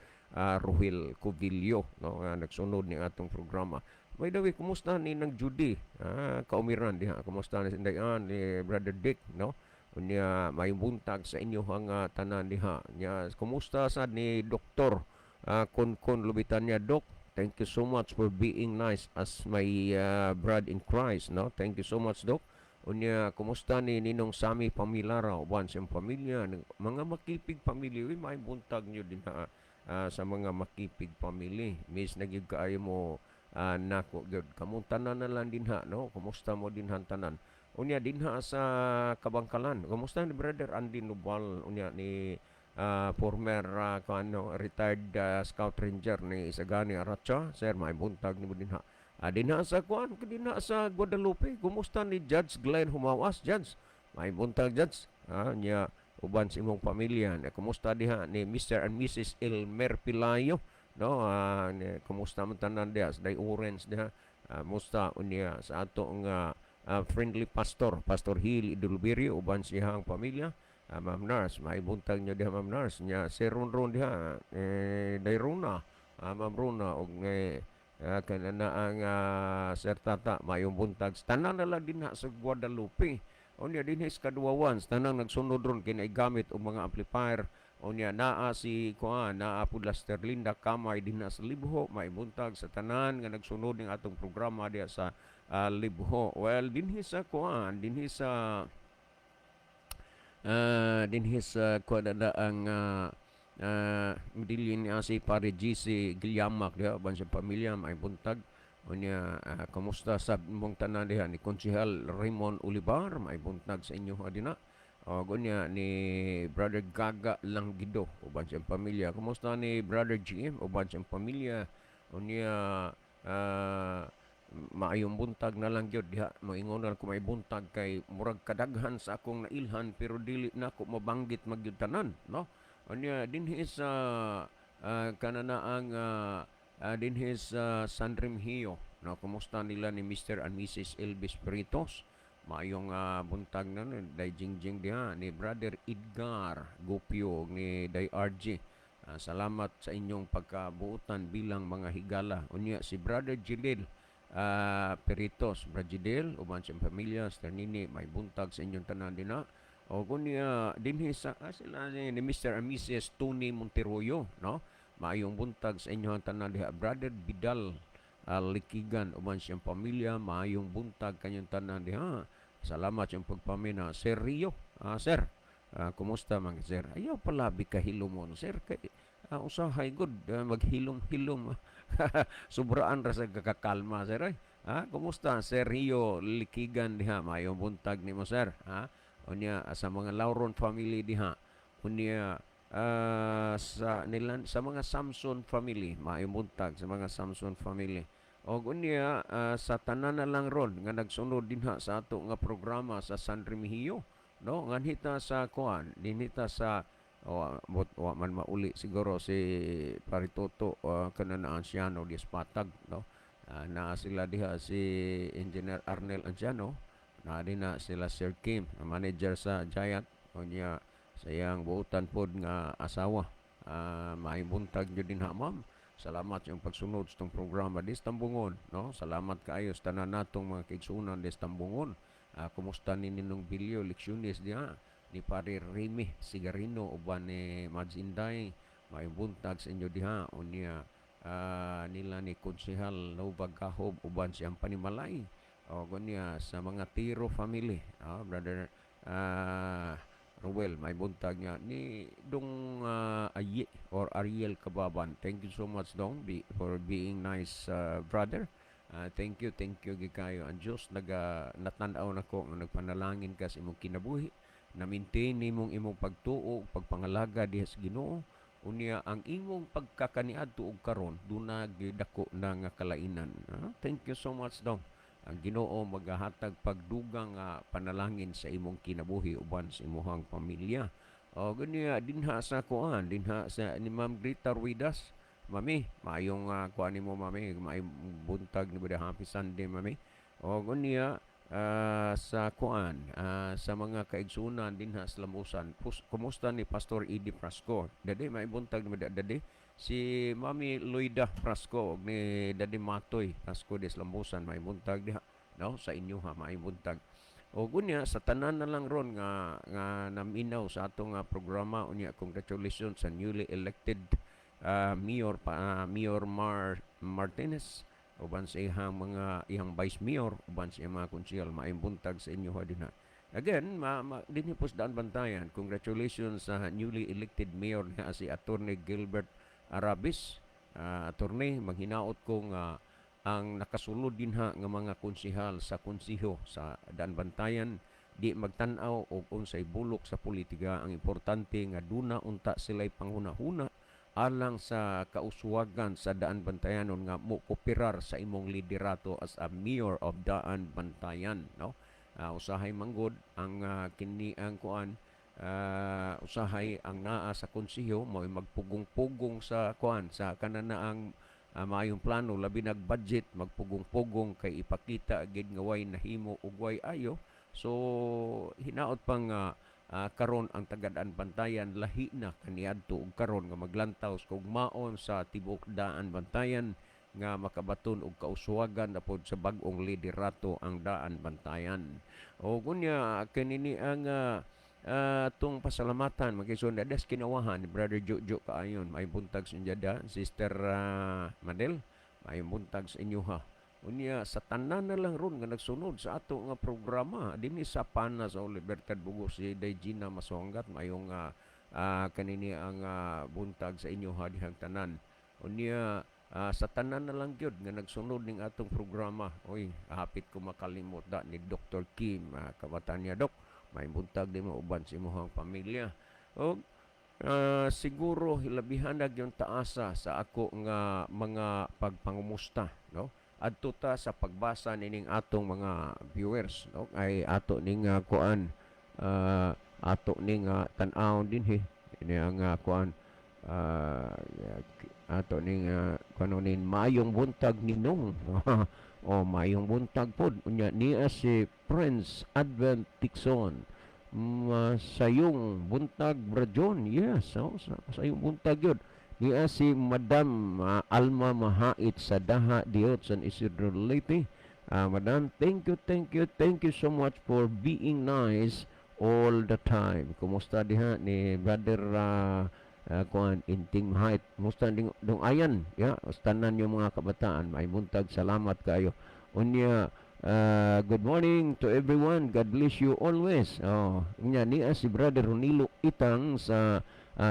Ruhil Cubillo, no, nga nagsunod ni atong programa. By the way, kumusta ni nang Judy? Kaumiran diha. Kumusta ni Inday Ann, ni Brother Dick, no? Unya, may buntag sa inyo ang tanan diha. Nya, kumusta sad ni Doktor Konkon Lubitanya, Doc? Thank you so much for being nice as my brother in Christ, no? Thank you so much, Doc. Unya, kumusta ni Ninong Sami Pamilara uban sa iyong pamilya, mga Makipig pamilya, uy, may buntag nyo din ha, sa mga Makipig family. Miss na gyud kaayo mo nako gyud. Kamong tanan na lang din ha, no? Kumusta mo din tanan? Unya dinha sa Kabangkalan. Kumusta ni Brother Andy Nubal, unya ni former kuano, retired Scout Ranger ni Isagani Aracha. Sir, may buntag nimo dinha. Dinha sa kuan, dinha sa Guadalupe. Kumusta ni Judge Glenn Humawas? Judge, may buntag, Judge. Nya uban sa imong pamilya. Kumusta diha ni Mr. and Mrs. Elmer Pilayo? No, ni, kumusta man tanan diha sa Day Orange diha? Musta unya sa ato nga friendly pastor, Pastor Hill Idulberio uban siyang pamilya. Ma'am Nurse, may buntag nyo diha, Ma'am Nurse. Nya si Ron Ron diha, eh, Day Rona, Ma'am Rona og eh, kanana ang Sir Tata, mayong buntag. Tanan na lang dinha sa Guadalupe. Unya dinhi sa Kaduawan, tanang nagsunod ron kay gamit og mga amplifier. Unya naa si kuan, naa pud Sister Linda Kamay dinha sa Libho, may buntag sa tanan nga nagsunod ning atong programa diha sa Libho. Well, dinhi sa kuan, dinhi sa kuan na ang dili niya si Pare GC Gilyamak diha uban sa pamilya, may buntag. Unya kumusta sa mong tanan diha ni Konsehal Raymond Olivar, may buntag sa inyo adina. O unya ni Brother Gaga Langgido uban sa pamilya. Kumusta ni Brother GM uban sa pamilya? Unya maayong buntag na lang gyud diha. Moingon na ko may buntag kay murag kadaghan sa akong nailhan pero dili nako mabanggit magyud tanan, no? Unya dinhi sa kanana ang dinhi sa San Remigio, no, kumusta nila ni Mr. and Mrs. Elvis Peritos? Maayong buntag na no, Day Jingjing diha ni Brother Edgar Gopio ni Day RJ. Salamat sa inyong pagkabuotan bilang mga higala. Unya si Brother Jilil Peritos, Brother Jilil uban sa pamilya, Sister Nini, may buntag sa inyong tanan dinha. O kunya dinhi sa sila ni Mr. and Mrs. Tony Monteroyo, no? Maayong buntag sa inyong tanan diha. Brother Vidal Likigan uban siyang pamilya, maayong buntag kanyang tanan diha. Salamat sa iyong pagpamina. Sir Rio, sir, kumusta man, sir? Ayaw palabi ka hilumon, sir, kay usahay good maghilom-hilom. Sobraan ra sa kakakalma, sir, ay. Kumusta Sir Rio Likigan diha? Maayong buntag nimo, sir. Ha? Unya sa mga Lauron family diha. Unya sa nilan sa mga Samson family, maayong buntag sa mga Samson family. Og unya sa tanan na lang ron nga nagsunod dinha sa ato nga programa sa San Remigio, no, nganhita sa kuan, dinhita sa o mot wa man mauli siguro si Paritoto kanana Anciano di Patag, no? Naa sila diha si Engineer Arnel Anciano, naa din na sila Sir Kim, ang manager sa Giant, unya sa iyang buotan pod nga asawa. Maayong buntag nyo din ha, ma'am. Salamat sa iyong pagsunod sa itong programa dis Tambungon, no? Salamat kaayo sa tanan natong mga kaigsuonan dis Tambungon. Kumusta ni Ninong Bilyo Leksyonis diha, ni Pare Remy Sigarino uban ni Mads Inday, maayong buntag sa inyo diha. Unya nila ni Konsehal Nova Gahob uban siyang panimalay. O gunya sa mga Tiro family, brother Ruel, may buntag niya ni Dong Aye or Ariel Kababan. Thank you so much, Dong, for being nice brother. Thank you, thank you gikayo. Ang Diyos naga natan-aw nako nga nagpanalangin ka sa imong kinabuhi. Na-maintain nimong imong pagtuo, pagpangalaga diha sa Ginoo. Unya ang imong pagkakaniadto og karon duna dako na nga kalainan. Thank you so much, Dong. Ang Ginoo magahatag pagdugang nga panalangin sa imong kinabuhi uban sa imong pamilya. O gani dinha sa kuan, dinha sa ni Ma'am Grita Ruidas. Mami, maayong kuan nimo, mami, maayong buntag ni ba, happy Sunday, mami. O gunya sa kuan, sa mga kaigsunan dinha sa Lambusan. Kumusta ni Pastor Edie Frasco? Dade, may buntag ni ba, dade. Si Mami Loida Frasco ug ni Daddy Matoy Frasco des Lambusan, may buntag diha, no, sa inyo ha, may buntag. O gunya sa tanan na lang ron nga nga naminaw sa atong nga programa. Unya congratulations sa newly elected Mayor pa, Mayor Mar Martinez uban sa iyang mga iyang vice mayor uban sa iyang mga konsehal. Maayong buntag sa inyo ha dinha. Again, ma dinhi po sa Daanbantayan, congratulations sa newly elected mayor nga si Attorney Gilbert Arabis. Attorney, maghinaot ko nga ang nakasulod dinha nga mga konsehal sa konseho sa Daanbantayan di magtan-aw og unsay bulok sa politika. Ang importante nga duna unta sila'y panghuna-huna alang sa kauswagan sa Daan Bantayanon nga mo kooperar sa imong liderato as a mayor of Daan Bantayan, no? Usahay manggod ang kini ang kuan, usahay ang naa sa konseho mo magpugong-pugong sa kuan sa kanana ang maayong plano, labi nag budget, magpugong-pugong kay ipakita gid nga way nahimo ug way ayo. So hinaot pang karon ang taga-Daan Bantayan lahi na kaniadto ug karon nga maglantaw sa kaugmaon sa tibuok Daan Bantayan nga makabaton og kauswagan na pod sa bag-ong liderato ang Daan Bantayan. O kunya kanini ang tong pasalamatan magison das kinawahan ni Brother Jojo kaayon. May buntag sa inyo da, Sister Madel, may buntag sa inyo ha. Unya sa tanan na lang ron nga nagsunod sa ato nga programa dinhi sa Pana sa Libertad Bugos, si Dayjina Masonggat, mayong kanini ang buntag sa inyo ha dihang tanan. Unya sa tanan na lang gyud nga nagsunod ning atong programa. Oy, hapit ko makalimot da ni Dr. Kim, kabataan niya, Dok. May buntag din mo uban sa imong pamilya. Og siguro hilabihan na yung taasa sa ako nga mga pagpangumusta, no? Adto ta sa pagbasa nining atong mga viewers, no? Ay ato ning kuan, ato ning tan-awon dinhi ini ang kuan, ato ning kuan nin maayong buntag ninong. O maayong buntag pod. Unya niya si Prince Advent Tixon, masayong buntag, Brajon. Yes, oh, masayong buntag yun. Niya si Madam Alma Mahait sa Daha Diot, San Isidro, Leyte. Madam, thank you, thank you, thank you so much for being nice all the time. Kumusta diha ni Brother kuan Inting Mahait? Kumusta ding dong ayan? Ya, tanan yung mga kabataan. May buntag, salamat kayo. Unya, good morning to everyone. God bless you always. Oh, unya niya si Brother Ronilo Itang sa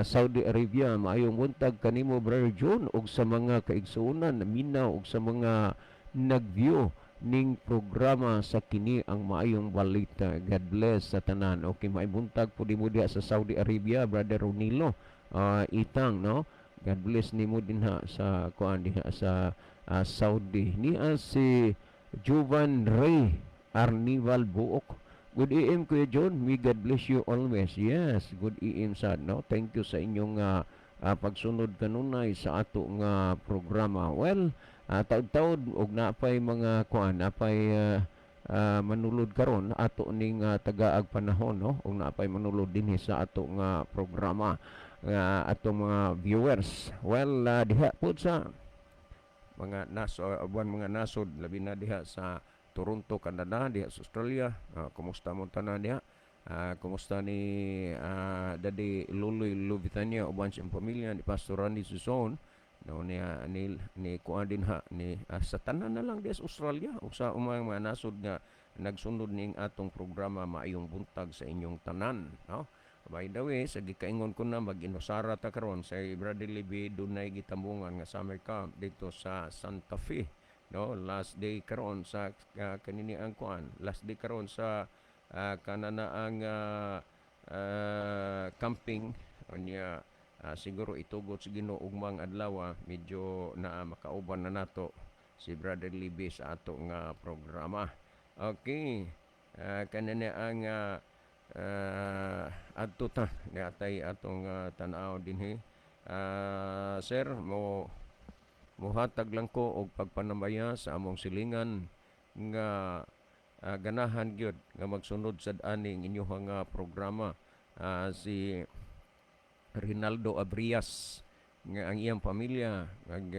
Saudi Arabia. Maayong buntag kanimo, Brother John, ug sa mga kaigsuonan naminaw ug sa mga nag-view ning programa sa kini ang maayong balita. God bless sa tanan. Okay, may buntag po mo diha sa Saudi Arabia, Brother Ronilo Itang, no? God bless nimo dinha sa kuan diha sa Saudi. Niya si Jovan Ray Arnival Buok. Good AM, Kuya John. May God bless you always. Yes, good AM sad, no? Thank you sa inyong pagsunod kanunay sa ato nga programa. Well, taud-taud og napay mga kuan, napay manulod karon ato ning tagaag panahon, no? Og napay manulod dinhi sa ato nga programa nga atong mga viewers. Well, diha pud sa mga naso uban mga nasod, labi na diha sa Toronto, Canada, diha sa Australia. Kumusta mo tanan diha? Kumusta ni Daddy Luloy Lubitania uban sa iyang pamilya ni Pastor Randy Suson, no, ni ni, ni kuan din ha ni sa tanan na lang diha sa Australia ug sa umang mga nasod nga nagsunod ning atong programa, maayong buntag sa inyong tanan, no? By the way, sa gikaingon ko na mag-inusara ta karon sa Brother Libby, dunay gitambungan nga summer camp dito sa Santa Fe, no? Last day karon sa kanini ang kuan, last day karon sa kanana ang camping. Unya siguro itugot sa Ginoo ugmang adlaw, medyo na makauban na nato si Brother Libby sa ato nga programa. Okay. Kanana ang adto ta niatay atong tan-aw dinhi. Sir, mo muhatag lang ko og pagpanambaya sa among silingan nga ganahan gyud nga magsunod sad aning inyong nga programa. Si Rinaldo Abrias nga ang iyang pamilya nag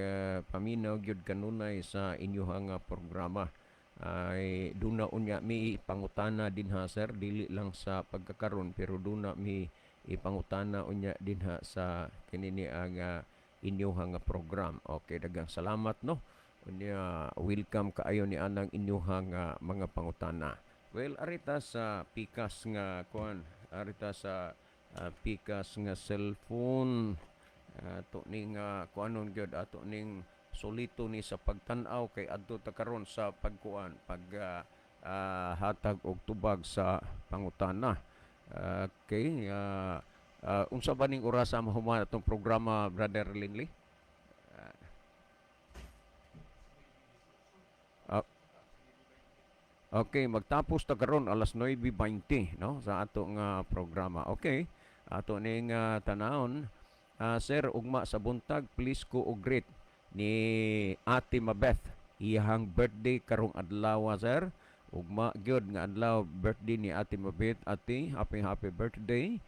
paminaw gyud kanunay sa inyong nga programa. Ay duna unya mi pangutana dinha, sir, dili lang sa pagkakaron, pero duna mi ipangutana unya dinha sa kinini ang inyong nga program. Okay, daghang salamat, no? Unya welcome kaayo ni anang inyong nga mga pangutana. Well, arita sa pikas nga kuan, arita sa pikas nga cellphone, ato ning kuanon gyud, ato ning solito ni sa pagtan-aw kay adto ta karon sa pagkuan, pag hatag og tubag sa pangutana. Okay, unsa ba ning orasa mahuman atong programa, Brother Linley? Okay, magtapos ta karon alas 9:20, no, sa ato nga programa. Okay. Ato ning tanawon. Sir, ugma sa buntag, please ko og greet ni Ate Mabeth. Iyahang birthday karong adlaw, sir. Ugma gyud nga adlaw birthday ni Ate Mabeth. Ate, happy happy birthday.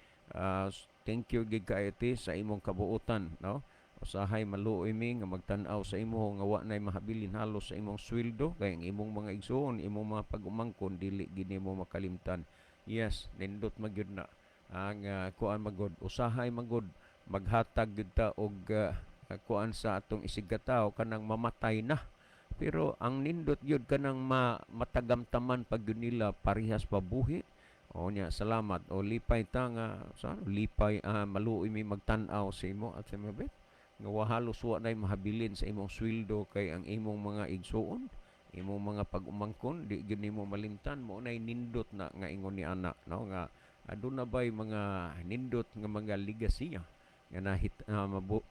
Thank you gid kaayo, ate, sa imong kabuotan, no? Usahay maluoy mi nga magtan-aw sa imo nga wa nay mahabilin halos sa imong sweldo kay ang imong mga igsoon, imong mga pag-umangkon, dili gid nimo makalimtan. Yes, nindot magyud na. Ang kuan magod, usahay magod maghatag gyud ta og kuan sa atong isigkatawo kanang mamatay na. Pero ang nindot gyud kanang matagamtaman pag gyud nila parehas pa buhi. O nya, salamat o lipay ta nga sa lipay, maluoy mi magtan-aw sa imo at sa Mabet nga wa halos wa nay mahabilin sa imong sweldo kay ang imong mga igsuon, imong mga pag-umangkon, di gyud nimo malimtan. Mo nay nindot na nga ingon ni ana, no, nga aduna bay mga nindot nga mga legacy nga nahit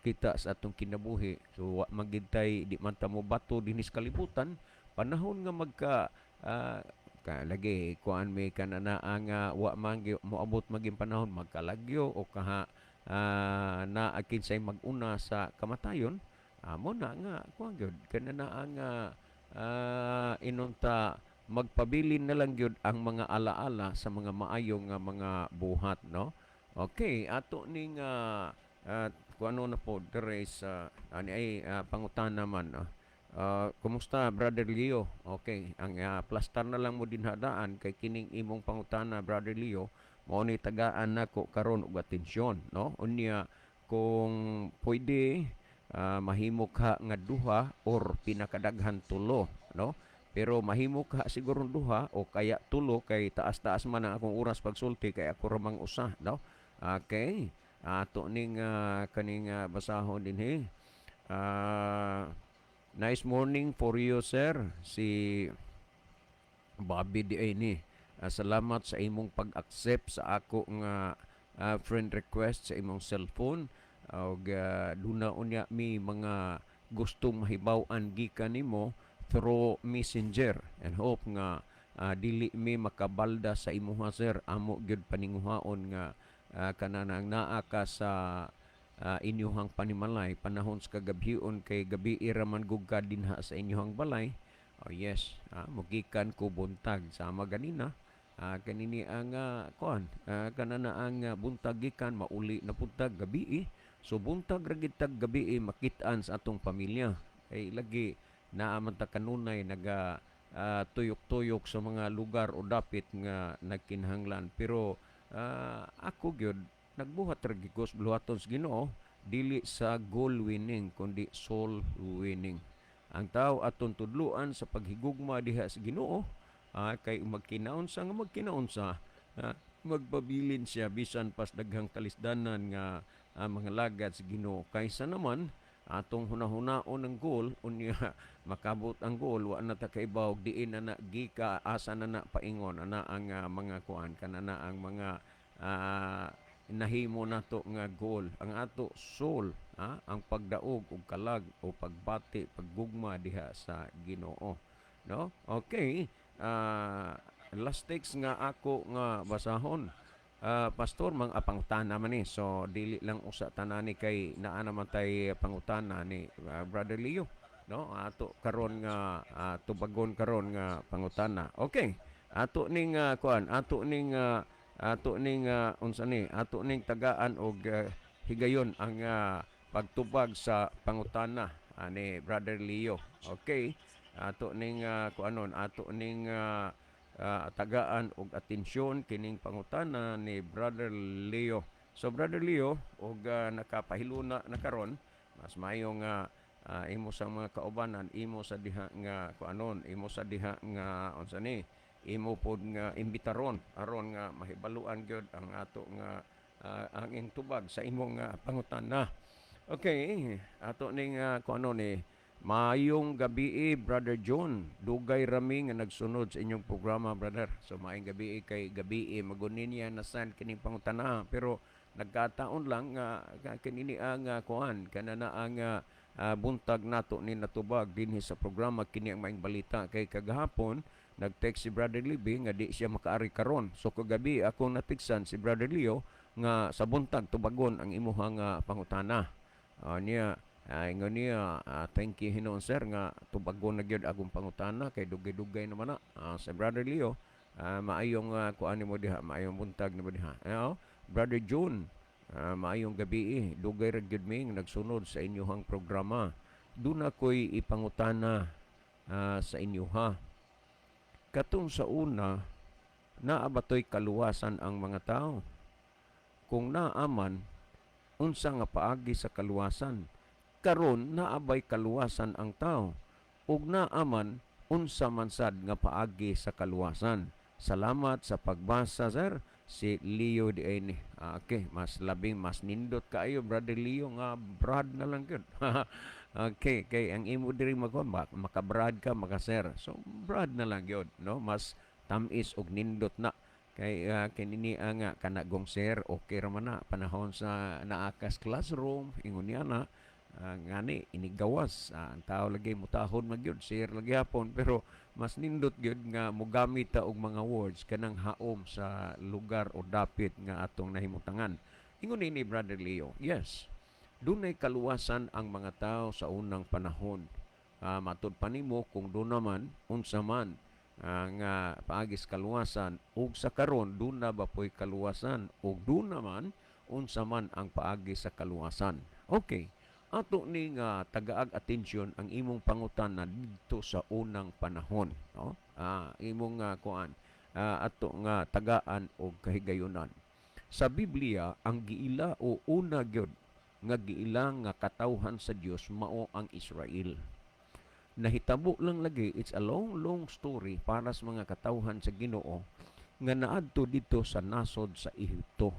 kita sa atong kinabuhi. So wa man gid tay, di man ta mo bato dinhi sa kalibutan panahon nga magka ka lagi kuan may kanana nga wa man moabot maging panahon magkalagyo o kaha na kinsay mag-una sa kamatayon. Mo na nga kuan gyud kanana nga inunta magpabilin na lang gyud ang mga alaala sa mga maayo nga mga buhat, no? Okay, ato ning kuano na po dire sa ani ay pangutana man, no? Kumusta, Brother Leo? Okay, ang plastar na lang mo din hadaan kay kining imong pangutana, Brother Leo, mao ni tagaan nako karon og atensyon, no? Unya kung pwede mahimo ka nga duha or pinakadaghan tulo, no? Pero mahimo ka siguro duha o kaya tulo kay taas-taas man ang akong oras pagsulti kay ako ra mang usa, no? Okay. Ato ning kaning basahon dinhi. Nice morning for you, sir. Si Bobby di ay ni. Salamat sa imong pag-accept sa ako nga friend request sa imong cellphone. Og duna unya mi mga gustong mahibaw-an gikan nimo through Messenger and hope nga dili mi makabalda sa imuha, sir. Amo gyud paninguhaon nga kananang naa ka sa inyuhang panimalay panahon sa kagabhion kay gabi ra man gug ka dinha sa inyuhang balay. Oh yes, mugikan ko buntag sama ganina. Kanini ang kuan, kanana ang buntag gikan mauli na buntag gabi. So buntag ra gid tag gabi makit-an sa atong pamilya. Kay lagi naa man ta kanunay naga tuyok-tuyok sa mga lugar o dapit nga nagkinahanglan. Pero ako gyud nagbuhat ra gyud ko sa buhaton sa Ginoo, dili sa goal winning kundi soul winning. Ang tao aton tudluan sa paghigugma diha sa Ginoo, kay magkinaunsa nga magkinaunsa. Magpabilin siya bisan pas daghang kalisdanan nga mga lagad sa Ginoo kaysa naman atong hunahunaon ang goal, unya makabot ang goal, wa na ta kaibaw diin na na gika, asa na na paingon ana ang mga kuan kanana ang mga nahimo nato nga goal. Ang ato soul, ang pagdaog og kalag o pagbati, paggugma diha sa Ginoo, no? Okay, last text nga ako nga basahon. Pastor, mga pangutana man ni. So dili lang usa tanani kay naa naman tay pangutana ni Brother Leo, no? Ato karon nga tubagon karon nga pangutana. Okay. Ato ning kuan, ato ning unsa ni? Ato ning tagaan og higayon ang pagtubag sa pangutana ni Brother Leo. Okay. Ato ning kuanon, ato ning tagaan og atensyon kining pangutana ni Brother Leo. So Brother Leo, og nakapahiluna na karon, mas maayo nga imo sa mga kaubanan, imo sa diha nga kuanon, imo sa diha nga unsa ni, imo pod nga imbitaron aron nga mahibaluan gyud ang ato nga ang intubag sa imong pangutana. Okay, ato ning kuano ni. Maayong gabi, Brother John. Dugay rami nga nagsunod sa inyong programa, brother. So maayong gabi kay gabi magunin niya nasan kining pangutana, pero nagkataon lang nga kinini ang kuan kanana ang buntag nato ni natubag dinhi sa programa kini ang Maayong Balita kay kagahapon nag-text si Brother Libby nga di siya makaari karon. So kagabi ako natiksan si Brother Leo nga sa buntag tubagon ang imuhang pangutana. Niya ingon niya, "Thank you hinuon, sir, nga tubagon na gyud akong pangutana kay dugay-dugay naman na." Sa Brother Leo, maayong kuan nimo diha, maayong buntag nimo diha. Brother June, maayong gabi eh. Dugay ra gyud mi nga nagsunod sa inyong programa. Duna ko'y ipangutana sa inyo ha. Katong sa una, naa ba to'y kaluwasan ang mga tao? Kung naaman, unsa nga paagi sa kaluwasan? Karon naa bay kaluwasan ang tao? Ug naaman, unsa man sad nga paagi sa kaluwasan? Salamat sa pagbasa, sir." Si Leo di ay ni. Okay, mas labing mas nindot kaayo, Brother Leo, nga brad na lang gyud. Okay, kay ang imo diri magkuan makabrad ka, makaser. So brad na lang gyud, no? Mas tamis og nindot na kay kinini nga kanagong sir, okay ra man na panahon sa naakas classroom, ingon niya na ngani inigawas ang tao lagi mutahon man gyud, sir lagi hapon, pero mas nindot gyud nga mogamit ta og mga words kanang haom sa lugar o dapit nga atong nahimutangan. Ingon ni Brother Leo, yes, dunay kaluwasan ang mga tao sa unang panahon. Matud pa nimo, kung doon naman, unsa man ang paagis kaluwasan, ug sa karon duna ba po'y kaluwasan, ug doon naman, unsa man ang paagi sa kaluwasan? Okay, ato ni nga tagaag atensyon ang imong pangutana didto sa unang panahon, no? Imong kuan, ato nga tagaan og kahigayunan. Sa Biblia, ang giila o una gyud nga giila nga katawhan sa Dios mao ang Israel. Nahitabo lang lagi, it's a long, long story para sa mga katawhan sa Ginoo nga naadto dito sa nasod sa Ehipto.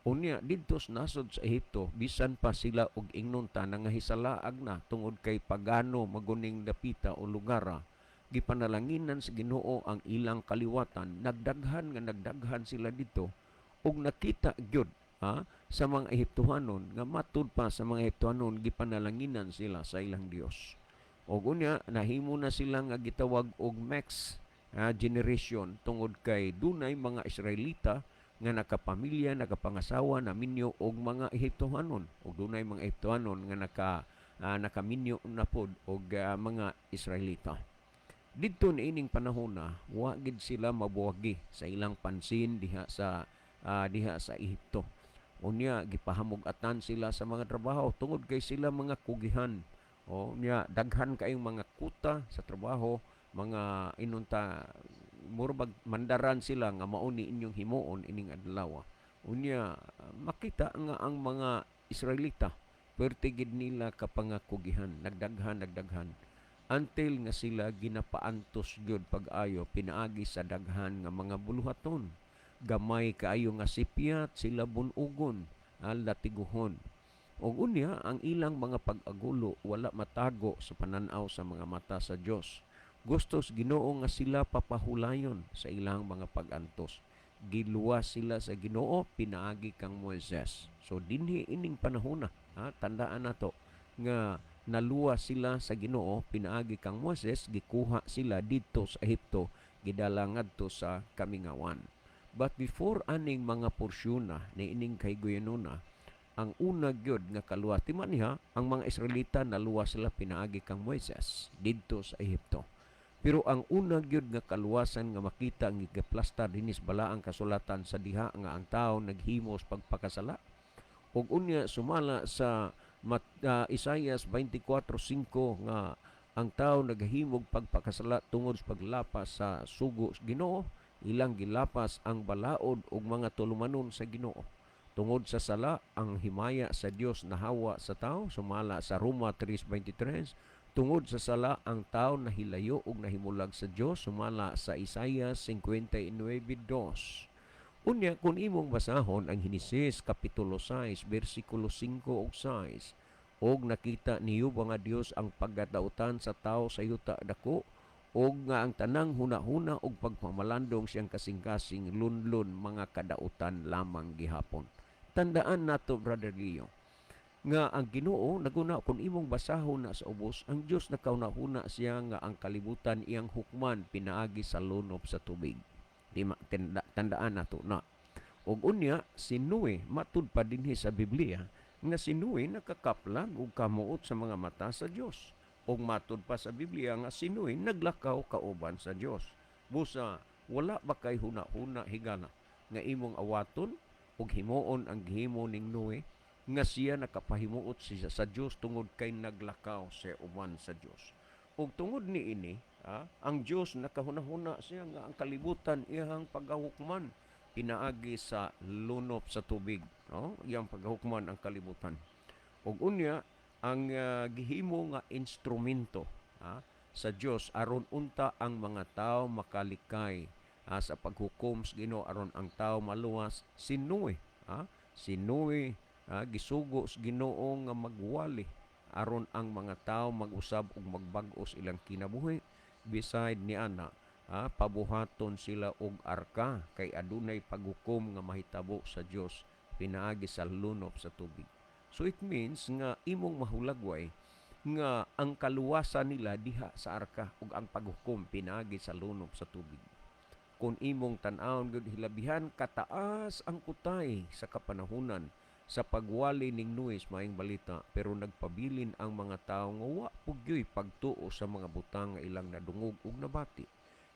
Unya didto sa nasod sa Ehipto, bisan pa sila og ingnon ta nga hisalaag na tungod kay pagano maguning dapita o lugara, gipanalanginan sa Ginoo ang ilang kaliwatan, nagdaghan nga nagdaghan sila dito ug nakita gyud ha, sa mga Ehiptohanon nga matud pa sa mga Ehiptohanon gipanalanginan sila sa ilang Dios. Og unya nahimo na sila nga gitawag og mix generation tungod kay dunay mga Israelita nga nakapamilya, nakapangasawa, naminyo og mga Ehiptohanon, ug dunay mga Ehiptohanon nga nakaminyo na pod og mga Israelita. Didto niining panahon na wa gid sila mabuwagi sa ilang pansin diha sa Ehipto. Unya gipahamug-atan sila sa mga trabaho tungod kay sila mga kugihan. O unya daghan kayong mga kuta sa trabaho, mga inunta murag mandaran sila nga mao ni inyong himuon ining adlaw. Unya makita nga ang mga Israelita perti gid nila kapangakugihan, nagdaghan nagdaghan until nga sila ginapaantos gyud pag-ayo pinaagi sa daghan nga mga buluhaton. Gamay kaayo nga sipyat, sila bunugon, latiguhon. Ug unya ang ilang mga pag-agulo wala matago sa pananaw sa mga mata sa Dios. Gusto sa Ginoo nga sila papahulayon sa ilang mga pag-antos. Giluwas sila sa Ginoo pinaagi kang Moises. So dinhi ining panahona, ha, tandaan nato nga naluwas sila sa Ginoo pinaagi kang Moises, gikuha sila didto sa Ehipto, gidala ngadto sa kamingawan. But before aning mga porsyona ni ining kahiguyanona, ang una gyud nga kaluwas ti man niya, ang mga Israelita naluwas sila pinaagi kang Moises didto sa Ehipto. Pero ang una gyud nga kaluwasan nga makita ang giplastar dinhi sa Balaang Kasulatan sa diha nga ang tao naghimos pagpakasala. Ug unya sumala sa Isaias 24:5 nga ang tao naghimog pagpakasala tungod sa paglapas sa sugo sa Ginoo, ilang gilapas ang balaod ug mga tulumanon sa Ginoo. Tungod sa sala, ang himaya sa Dios nahawa sa tao, sumala sa Roma 3:23. Tungod sa sala, ang tao nahilayo ug nahimulag sa Dios, sumala sa Isaias 59:2. Unya, kung imong basahon ang Henesis Kapitulo 6, versikulo 5 ug 6, og nakita niyo ba nga Dios ang pagkadautan sa tao sa yuta dako, og nga ang tanang huna-huna ug pagpamalandong siyang kasing-kasing lunlun, mga kadautan lamang gihapon. Tandaan nato, Brother Leo, nga ang Ginoo naguna, kung imong basahon na sa ubos, ang Dios nakauna-huna siya nga ang kalibutan iyang hukman pinaagi sa lunop sa tubig. Di tandaan nato na. Ug unya si Noe, matud pa dinhi sa Biblia nga si Noe nakakaplag ug kamuot sa mga mata sa Dios. Ug matud pa sa Biblia nga si Noe naglakaw kauban sa Dios. Busa wala ba kay huna-huna, higala, nga imong awaton ug himuon ang gihimo ning Noe, nga siya nakapahimuot siya sa Dios tungod kay naglakaw siya uban sa Dios? Ug tungod niini, ang Dios nakahuna-huna siya nga ang kalibutan iyang pagahukman pinaagi sa lunop sa tubig, no? Iyang pagahukman ang kalibutan. Ug unya ang gihimo nga instrumento sa Dios aron unta ang mga tao makalikay sa paghukom sa Ginoo, aron ang tao maluwas, si Noe. Si Noe, gisugo sa Ginoo nga magwali aron ang mga tao mag-usab ug magbag-o sa ilang kinabuhi. Beside ni ana, pabuhaton sila og arka kay adunay paghukom nga mahitabo sa Dios pinaagi sa lunop sa tubig. So it means nga imong mahulagway nga ang kaluwasan nila diha sa arka ug ang paghukom pinaagi sa lunop sa tubig. Kung imong tan-awon gud, hilabihan kataas ang kutay sa kapanahunan sa pagwali ning Noe sa maayong balita, pero nagpabilin ang mga tawo nga wa pugyoy pagtuo sa mga butang nga ilang nadungog ug nabati.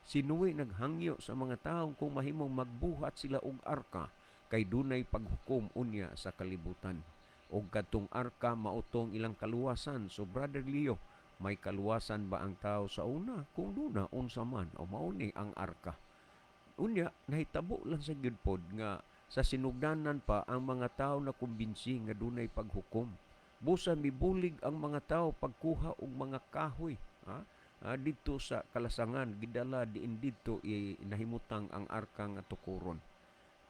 Si Noe naghangyo sa mga tawo kung mahimong magbuhat sila og arka kay dunay paghukom unya sa kalibutan. Og kadtong arka mautong ilang kaluwasan. So Brother Leo, may kaluwasan ba ang tao sa una? Kung duna, unsa man? O mao ni ang arka. Unya nahitabo lang sa gyud pod nga sa sinugdanan pa ang mga tao na kumbinsi nga dunay paghukom. Busa mibulig ang mga tao pagkuha og mga kahoy, ha? Didto sa kalasangan gidala diin didto nahimutang ang arka nga tukuron.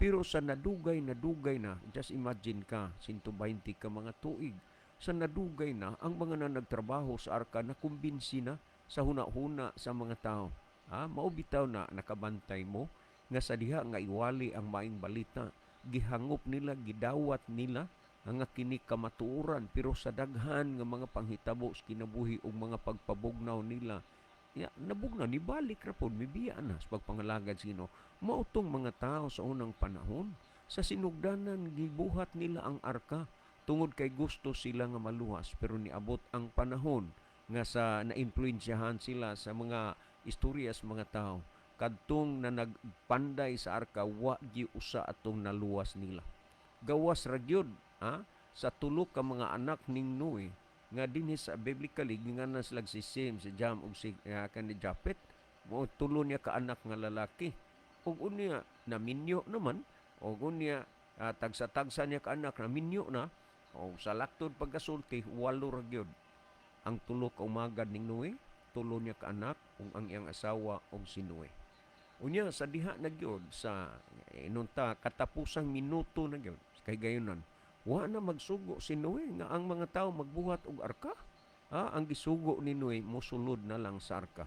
Pero sa nadugay nadugay na, just imagine ka, 120 ka mga tuig, sa nadugay na ang mga na nagtrabaho sa arka na kumbinsi na sa huna-huna sa mga tao. Ha? Mao bitaw na nakabantay mo nga sa diha nga iwali ang maayong balita, gihangop nila, gidawat nila ang nga kini kamatuoran, pero sa daghan nga mga panghitabo sa kinabuhi ug mga pagpabugnaw nila ya, nabugnaw, nibalik ra pod, mibiya na sa pagpangalagad sa Ginoo. Mao tong mga tao sa unang panahon, sa sinugdanan gibuhat nila ang arka tungod kay gusto sila nga maluwas, pero niabot ang panahon nga sa naimpluwensyahan sila sa mga istorya sa mga tao, kadtong na nagpanday sa arka wa giusa atong naluwas nila. Gawas ra gyud, ha, sa tulo ka mga anak ning Noe nga dinhi sa biblically ginganan sila si Sem, si Jam ug si kani Japet. Mo tulo niya ka anak nga lalaki. Ug unya naminyo naman, ug unya tagsa-tagsa niya ka anak naminyo na, o sa laktod pagkasulti, walo ra gyud ang tulo ka umagad ning Noe, tulo niya ka anak ug ang iyang asawa ug si Noe. Unya sa diha na gyud sa inunta katapusang minuto na gyud kay gayunan, wa na magsugo si Noe nga ang mga tao magbuhat og arka. Ha, ang gisugo ni Noe, mosulod na lang sa arka.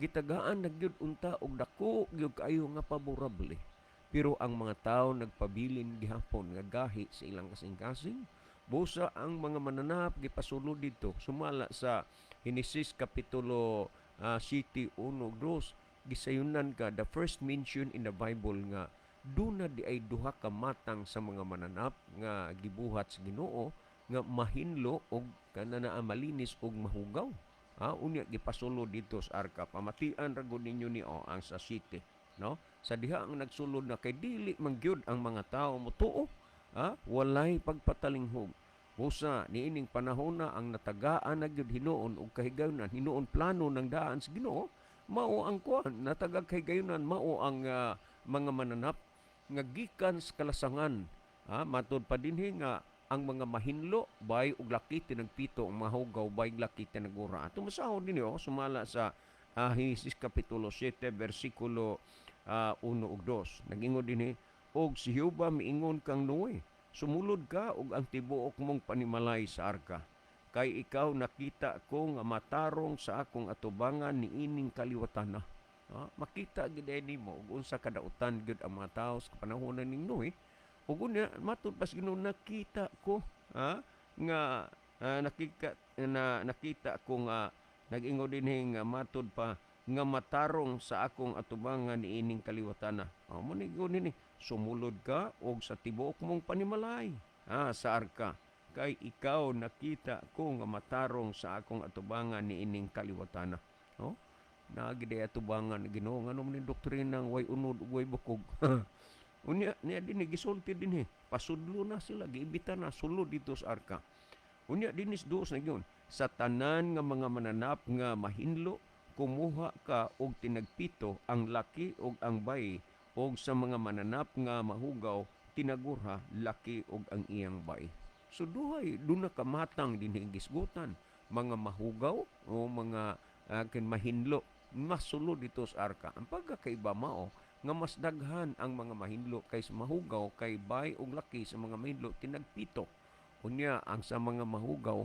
Gitagaan na gyud unta og dako gyud kaayo nga paborable. Pero ang mga tao nagpabilin gihapon nga gahi sa ilang kasing-kasing. Busa ang mga mananap gipasulod dito sumala sa Henesis kapitulo 7, 1 2, gisayunan ka the first mention in the Bible nga duna di ay duha ka matang sa mga mananap nga gibuhat sa Ginoo nga mahinlo og kana naa malinis og mahugaw. Ha, unya gipasulod dito sa arka. Pamatian ra gud ninyo ni oh, ang sa city, no? Sa diha ang nagsulod na kay dili man gyud ang mga tao motuo. Ha, walay pagpatalinghog. Busa niining panahon na ang natagaan na gyud hinuon og kahigayunan, hinuon plano ng daan sa Ginoo, mao ang kuan natagag kahigayunan, mao ang mga mananap nga gikan sa kalasangan. Ha, matud pa dinhi nga ang mga mahinlo bay ug laki tinagpito, ang mahugaw bay laki tinagura. Ato masahod dinhi oh, sumala sa Henesis kapitulo 7 bersikulo 1 ug 2. Nagingon dinhi, "Og si Jehova miingon kang Noe, sumulod ka ug ang tibuok mong panimalay sa arka. Kay ikaw nakita ko nga matarong sa akong atubangan niining kaliwatan na." Ha, makita gid nimo ug unsa kadautan gyud ang mga tao sa panahon ning Noe. Ug unya matud pas Ginoo nakita ko, ha, nga nakita na nakita ko nga nag-ingon dinhi nga matud pa nga matarong sa akong atubangan niining kaliwatan na. Oh, mo ni dinhi, sumulod ka og sa tibuok mong panimalay, ha, sa arka, kay ikaw nakita ko nga matarong sa akong atubangan niining kaliwatan na. Oh, naagi atubangan Ginoo, ngano man ni doktrina nga way unod ug way bukog. Unya niya dinhi gisulti dinhi, pasudlo na sila, giimbita na sulod dito sa arka. Unya dinis duos na gyud, sa tanan nga mga mananap nga mahinlo kumuha ka og tinagpito, ang laki og ang bay, og sa mga mananap nga mahugaw tinagurha, laki og ang iyang bay. So duhay duna ka matang dinhi gisgutan, mga mahugaw o mga kin mahinlo masulod dito sa arka. Ang pagkakaiba mao nga mas daghan ang mga mahinlo kaysa mahugaw, kay bay og laki sa mga mahinlo tinagpito. Unya ang sa mga mahugaw,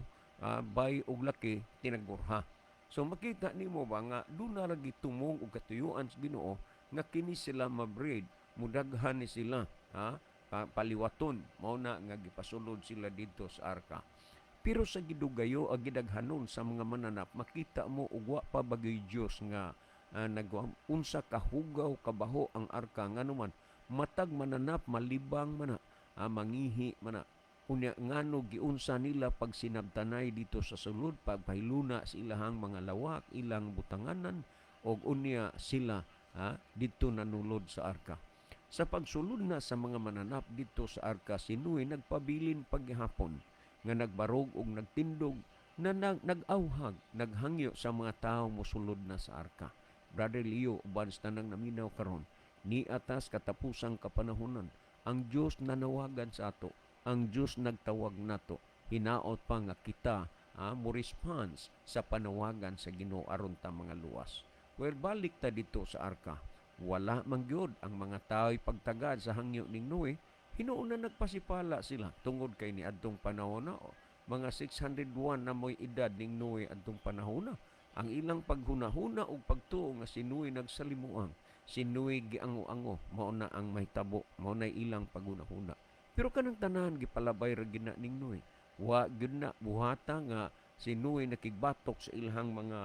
bay og laki tinagurha. So makita nimo ba nga duna lagi tumong og katuyuan sa Ginoo nga kini sila mabreed, mudaghan ni sila, ha, paliwaton, mao na nga gipasulod sila didto sa arka. Pero sa gidugayo ang gidaghanon sa mga mananap, makita mo og wa pa bagay Dios nga nagwa unsa kahugaw kabaho ang arka, nganuman matag mananap malibang mana, mangihi mana. Unya ngano giunsa nila pag sinabtanay dito sa sulod, pagpahiluna sa ilahang mga lawak, ilang butanganan, og unya sila, ha, didto nanulod sa arka. Sa pagsulod na sa mga mananap dito sa arka, si Noe nagpabilin paghapon nga nagbarog og nagtindog na nag-awhag, naghangyo sa mga tao mosulod na sa arka. Brother Leo, uban sa tanang naminaw karon, ni atas katapusang kapanahonan, ang Dios nanawagan sa ato, ang Dios nagtawag nato. Hinaot pa nga kita, mo response sa panawagan sa Ginoo aron ta mga luwas. Well, balik ta dito sa arka. Wala man gyud ang mga tao'y pagtagad sa hangyo ning Noe. Hinuon na nagpasipala sila tungod kay ni adtong panahon na, oh, mga 601 na mo'y edad ning Noe adtong panahon na. Ang ilang paghunahuna og pagtuo nga si Noe nagsalimuang, si Noe giango-ango, mao na ang mahitabo, mao na ilang paghunahuna. Pero kanang tanan gipalabay ra gina ning Noe. Wa gyud na buhata nga si Noe nakigbatok sa ilahang mga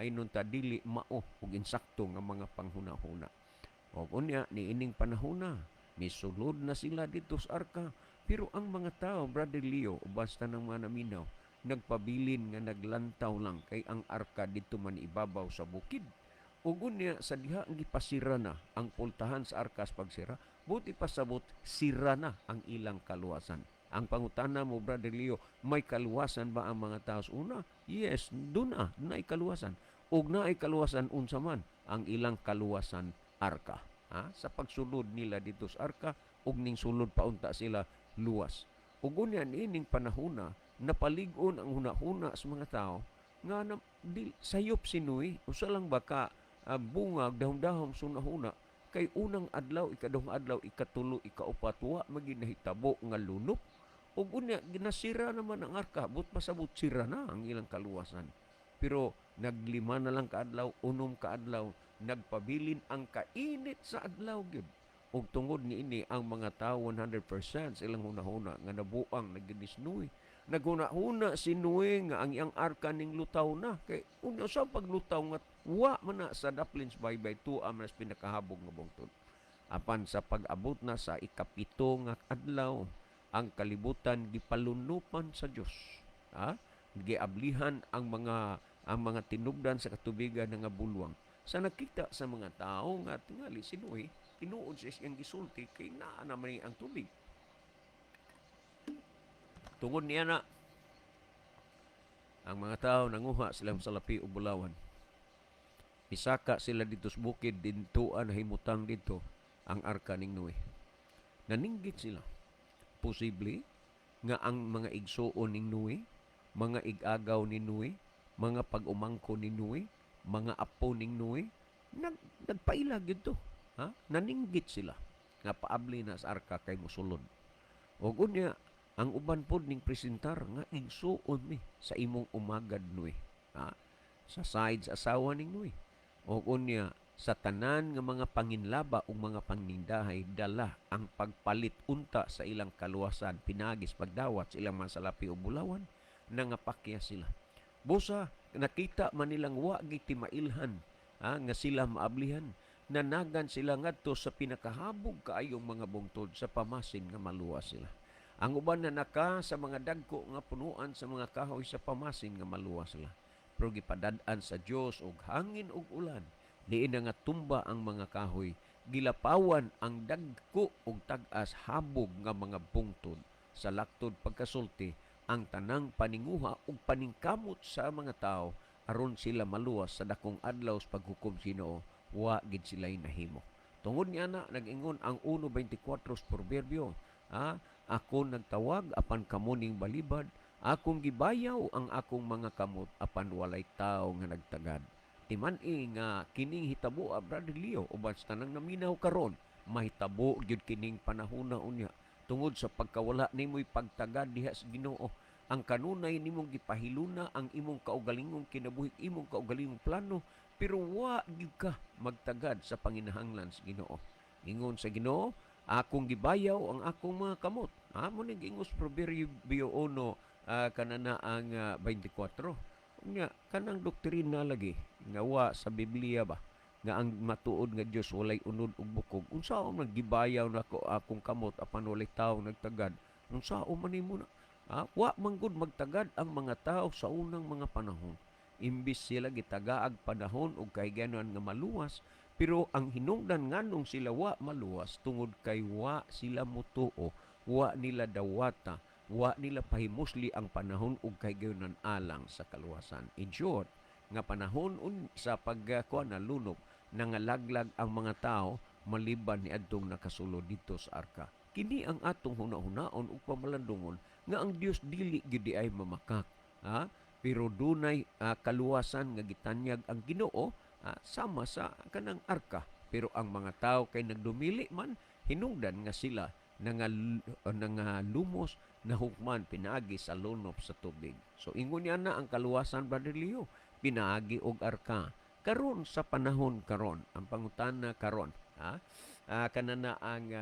ay nun ta dili mao ug insakto nga mga panghunahuna. Og unya niining panahona, misulod na sila dito sa arka. Pero ang mga tao, Brother Leo, basta ng mga naminaw, nagpabilin nga naglantaw lang kay ang arka dito man ibabaw sa bukid. Ug unya sa diha ang gipasira na ang pultahan sa arka sa pagsira, buti pasabot sira na ang ilang kaluwasan. Ang pangutana mo, Brother Leo, may kaluwasan ba ang mga tao sa una? Yes, doon na, naay kaluwasan. Ug naay kaluwasan unsa man ang ilang kaluwasan? Arka. Ha? Sa pagsulod nila dito sa arka, ug ning sulod paunta sila luwas. Ug unya niining panahona, napalig-on ang hunahuna sa mga tao nga na, di, sayop si Noe, usa lang ba ka bungag dahom-dahom sa hunahuna. Kay unang adlaw, ikaduhang adlaw, ikatulo, ikaupat, wa magid nahitabo nga lunop. Ug unya ginasira naman ang arka, but pasabot sira na ang ilang kaluwasan. Pero naglima na lang kaadlaw, 6 ka adlaw, nagpabilin ang kainit sa adlaw gyud. Ug tungod niini ang mga tawo 100% sa ilang hunahuna nga nabuang na gyud ni Noe. Naghuna-huna si Noe nga ang iyang arka ning lutaw na. Kay unya sa paglutaw nga wa man na sa daplin sa baybay, tuwa man sa pinakahabog nga bungtod. Apan sa pag-abot na sa 7 nga adlaw, ang kalibutan gipalunupan sa Dios. Ha? Giablihan ang mga tinubdan sa katubigan nga bulwang. Sa nakita sa mga tao nga tingali si Noe, tinuod sa iyang gisulti kay naa naman ang tubig. Tungod niya na, ang mga tao nanguha sila sa lapi o bulawan. Isaka sila dito sa bukid, dintuan na himutang dito ang arka ning Noe. Naninggit sila. Posible nga ang mga igsuon ning Noe, mga igagaw ni Noe, mga pag-umangko ni Noe, mga apo ning Noe, nagpaila gyud to. Ha? Naninggit sila nga paabli na sa arka kay musulod. Og unya, ang uban pod ning presentar nga igsuon mi sa imong umagad Noe. Ha? Sa side sa asawa ning Noe. Og unya, sa tanan nga mga panginlaba ug mga pangindahay dala ang pagpalit unta sa ilang kaluwasan pinagis pagdawat sa ilang mga salapi o bulawan, nangapakya sila. Busa nakita man nilang wa gitimailhan, ha, nga sila maablihan. Nanagan sila ngadto sa pinakahabog kaayong mga bungtod sa pamasin nga maluwas sila. Ang uban na naka sa mga dagko nga punuan sa mga kahoy sa pamasin nga maluwas sila. Pero gipadad-an sa Dios og hangin ug ulan, diin na nga tumba ang mga kahoy, gilapawan ang dagko ug tag-as habog nga mga bungtod. Sa laktod pagkasulti, ang tanang paninguha ug paningkamot sa mga tao aron sila maluwas sa dakong adlaw sa paghukom sa Ginoo, wa gid sila'y nahimo. Tungod niya na nag-ingon ang 1:24 sa Proverbio, ha? Ako nagtawag apan kamo ning balibad, akong gibayaw ang akong mga kamot apan walay tao nga nagtagad. Timan-i nga kining hitabo, Brother Leo, uban sa tanang naminaw karon, mahitabo gyud kining panahona unya tungod sa pagkawala nimoy pagtagad diha sa Ginoo. Ang kanunay nimong gipahiluna ang imong kaugalingong kinabuhi, imong kaugalingong plano, pero wa gyud ka magtagad sa panginahanglan sa Ginoo. Ingon sa Ginoo, akong gibayaw ang akong mga kamot. Amo ni giingos Proverbio 1, kanana ang 24. Unya kanang doktrina lagi nga wa sa Biblia ba nga ang matuod nga Dios walay unod ug bukog. Unsaon man gibayaw nako akong kamot apan walay tawo nagtagad? Unsaon man nimo na? Wa man gud magtagad ang mga tao sa unang mga panahon. Imbis sila gitagaag panahon ug kahigayonan nga maluwas, pero ang hinungdan nganong sila wa maluwas tungod kay wa sila mutuo, wa nila dawata, wa nila pahimusli ang panahon ug kahigayonan alang sa kaluwasan. In short, nga panahon sa pagkuha na lunop, nangalaglag ang mga tao maliban ni adtong nakasulod dito sa arka. Kini ang atong huna-hunaon ug pamalandungon nga ang Dios dili gyud ay mamakak, ha? Pero dunay kaluwasan nga gitanyag ang Ginoo, sama sa kanang arka. Pero ang mga tao kay nagdumili man, hinungdan nga sila nangalumos na hukman pinaagi sa lunop sa tubig. So ingon niya na ang kaluwasan, Brother Leo, pinaagi og arka. Karon sa panahon karon, ang pangutana karon, ha? Kanana ang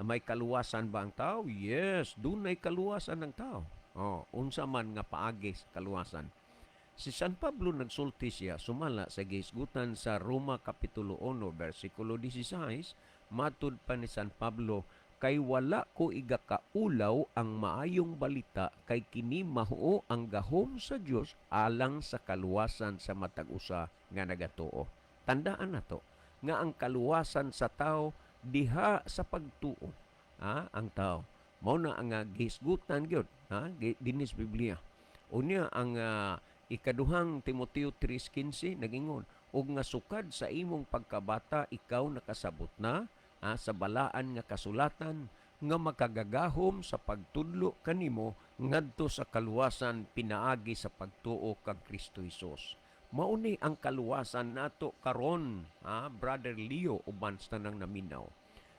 may kaluwasan ba ang tao? Yes, dunay kaluwasan ng tao. Oh, unsa man nga paagi sa kaluwasan? Si San Pablo nagsulti siya sumala sa gihisgutan sa Roma Kapitulo 1 versikulo 16, matud pa ni San Pablo, kay wala ko igakaulaw ang maayong balita kay kini mahuo ang gahom sa Dios alang sa kaluwasan sa matag usa nga nagatuo. Tandaan nato nga ang kaluwasan sa tao diha sa pagtuo, ha, ang tao. Mao na ang gihisgutan gyud, ha, dinis Biblia. Unya ang ikaduhang Timoteo 3:15 nagingon og nga sukad sa imong pagkabata ikaw nakasabot na, ha, sa balaan nga kasulatan nga makagagahom sa pagtudlo kanimo ngadto sa kaluwasan pinaagi sa pagtuo kang Kristo Hesus. Mauni ang kaluwasan nato karon, ha, Brother Leo, uban sa tanang naminaw.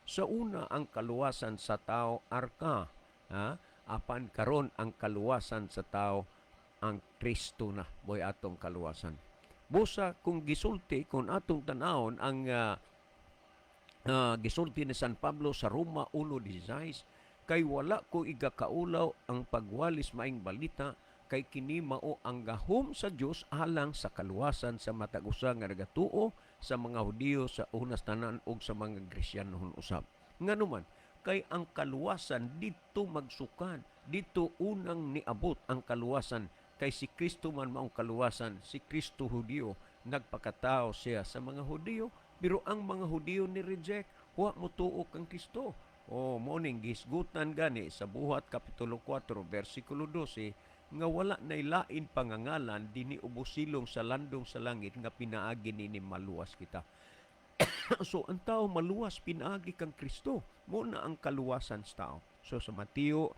Sa una, ang kaluwasan sa tao arka, ha? Apan karon ang kaluwasan sa tao ang Kristo na mo'y atong kaluwasan. Busa kung gisulti, kung atong tanawon ang gisulti ni San Pablo sa Roma 1:16, "Kay wala ko igakaulaw ang pagwalis maayong balita, kay kini mao ang gahom sa Dios alang sa kaluwasan sa matag usa nga nagatuo, sa mga Hudiyo sa unas tanan ug sa mga Gresyanon usab." Ngano man? Kay ang kaluwasan didto magsukad, didto unang niabot ang kaluwasan, kay si Kristo man maong kaluwasan. Si Kristo Hudiyo, nagpakatao siya sa mga Hudiyo, pero ang mga Hudiyo ni reject, wa motuo kang Kristo. Oh, mao ning gisgutan gani sa Buhat kapitulo 4 bersikulo 12 nga wala nay lain pangangalan dinhi ubos silong sa landong sa langit nga pinaagi nini maluwas kita. So ang tao maluwas pinaagi kang Kristo. Mao na ang kaluwasan sa tao. So sa Mateo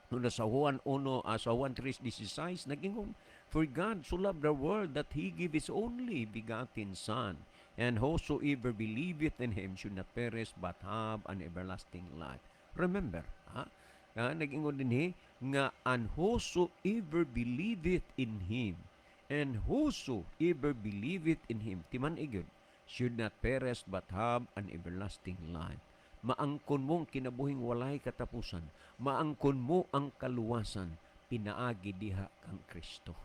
una, sa Juan 1, sa Juan 3:16 nagingon, "For God so loved the world that he gave his only begotten Son, and whosoever believeth in him should not perish but have an everlasting life." Remember, ha? Nagingon dinhi nga "and whosoever believeth in him, and whosoever believeth in him," timan gyud, "should not perish but have an everlasting life." Maangkon mong kinabuhing walay katapusan, maangkon mo ang kaluwasan pinaagi diha kang Kristo.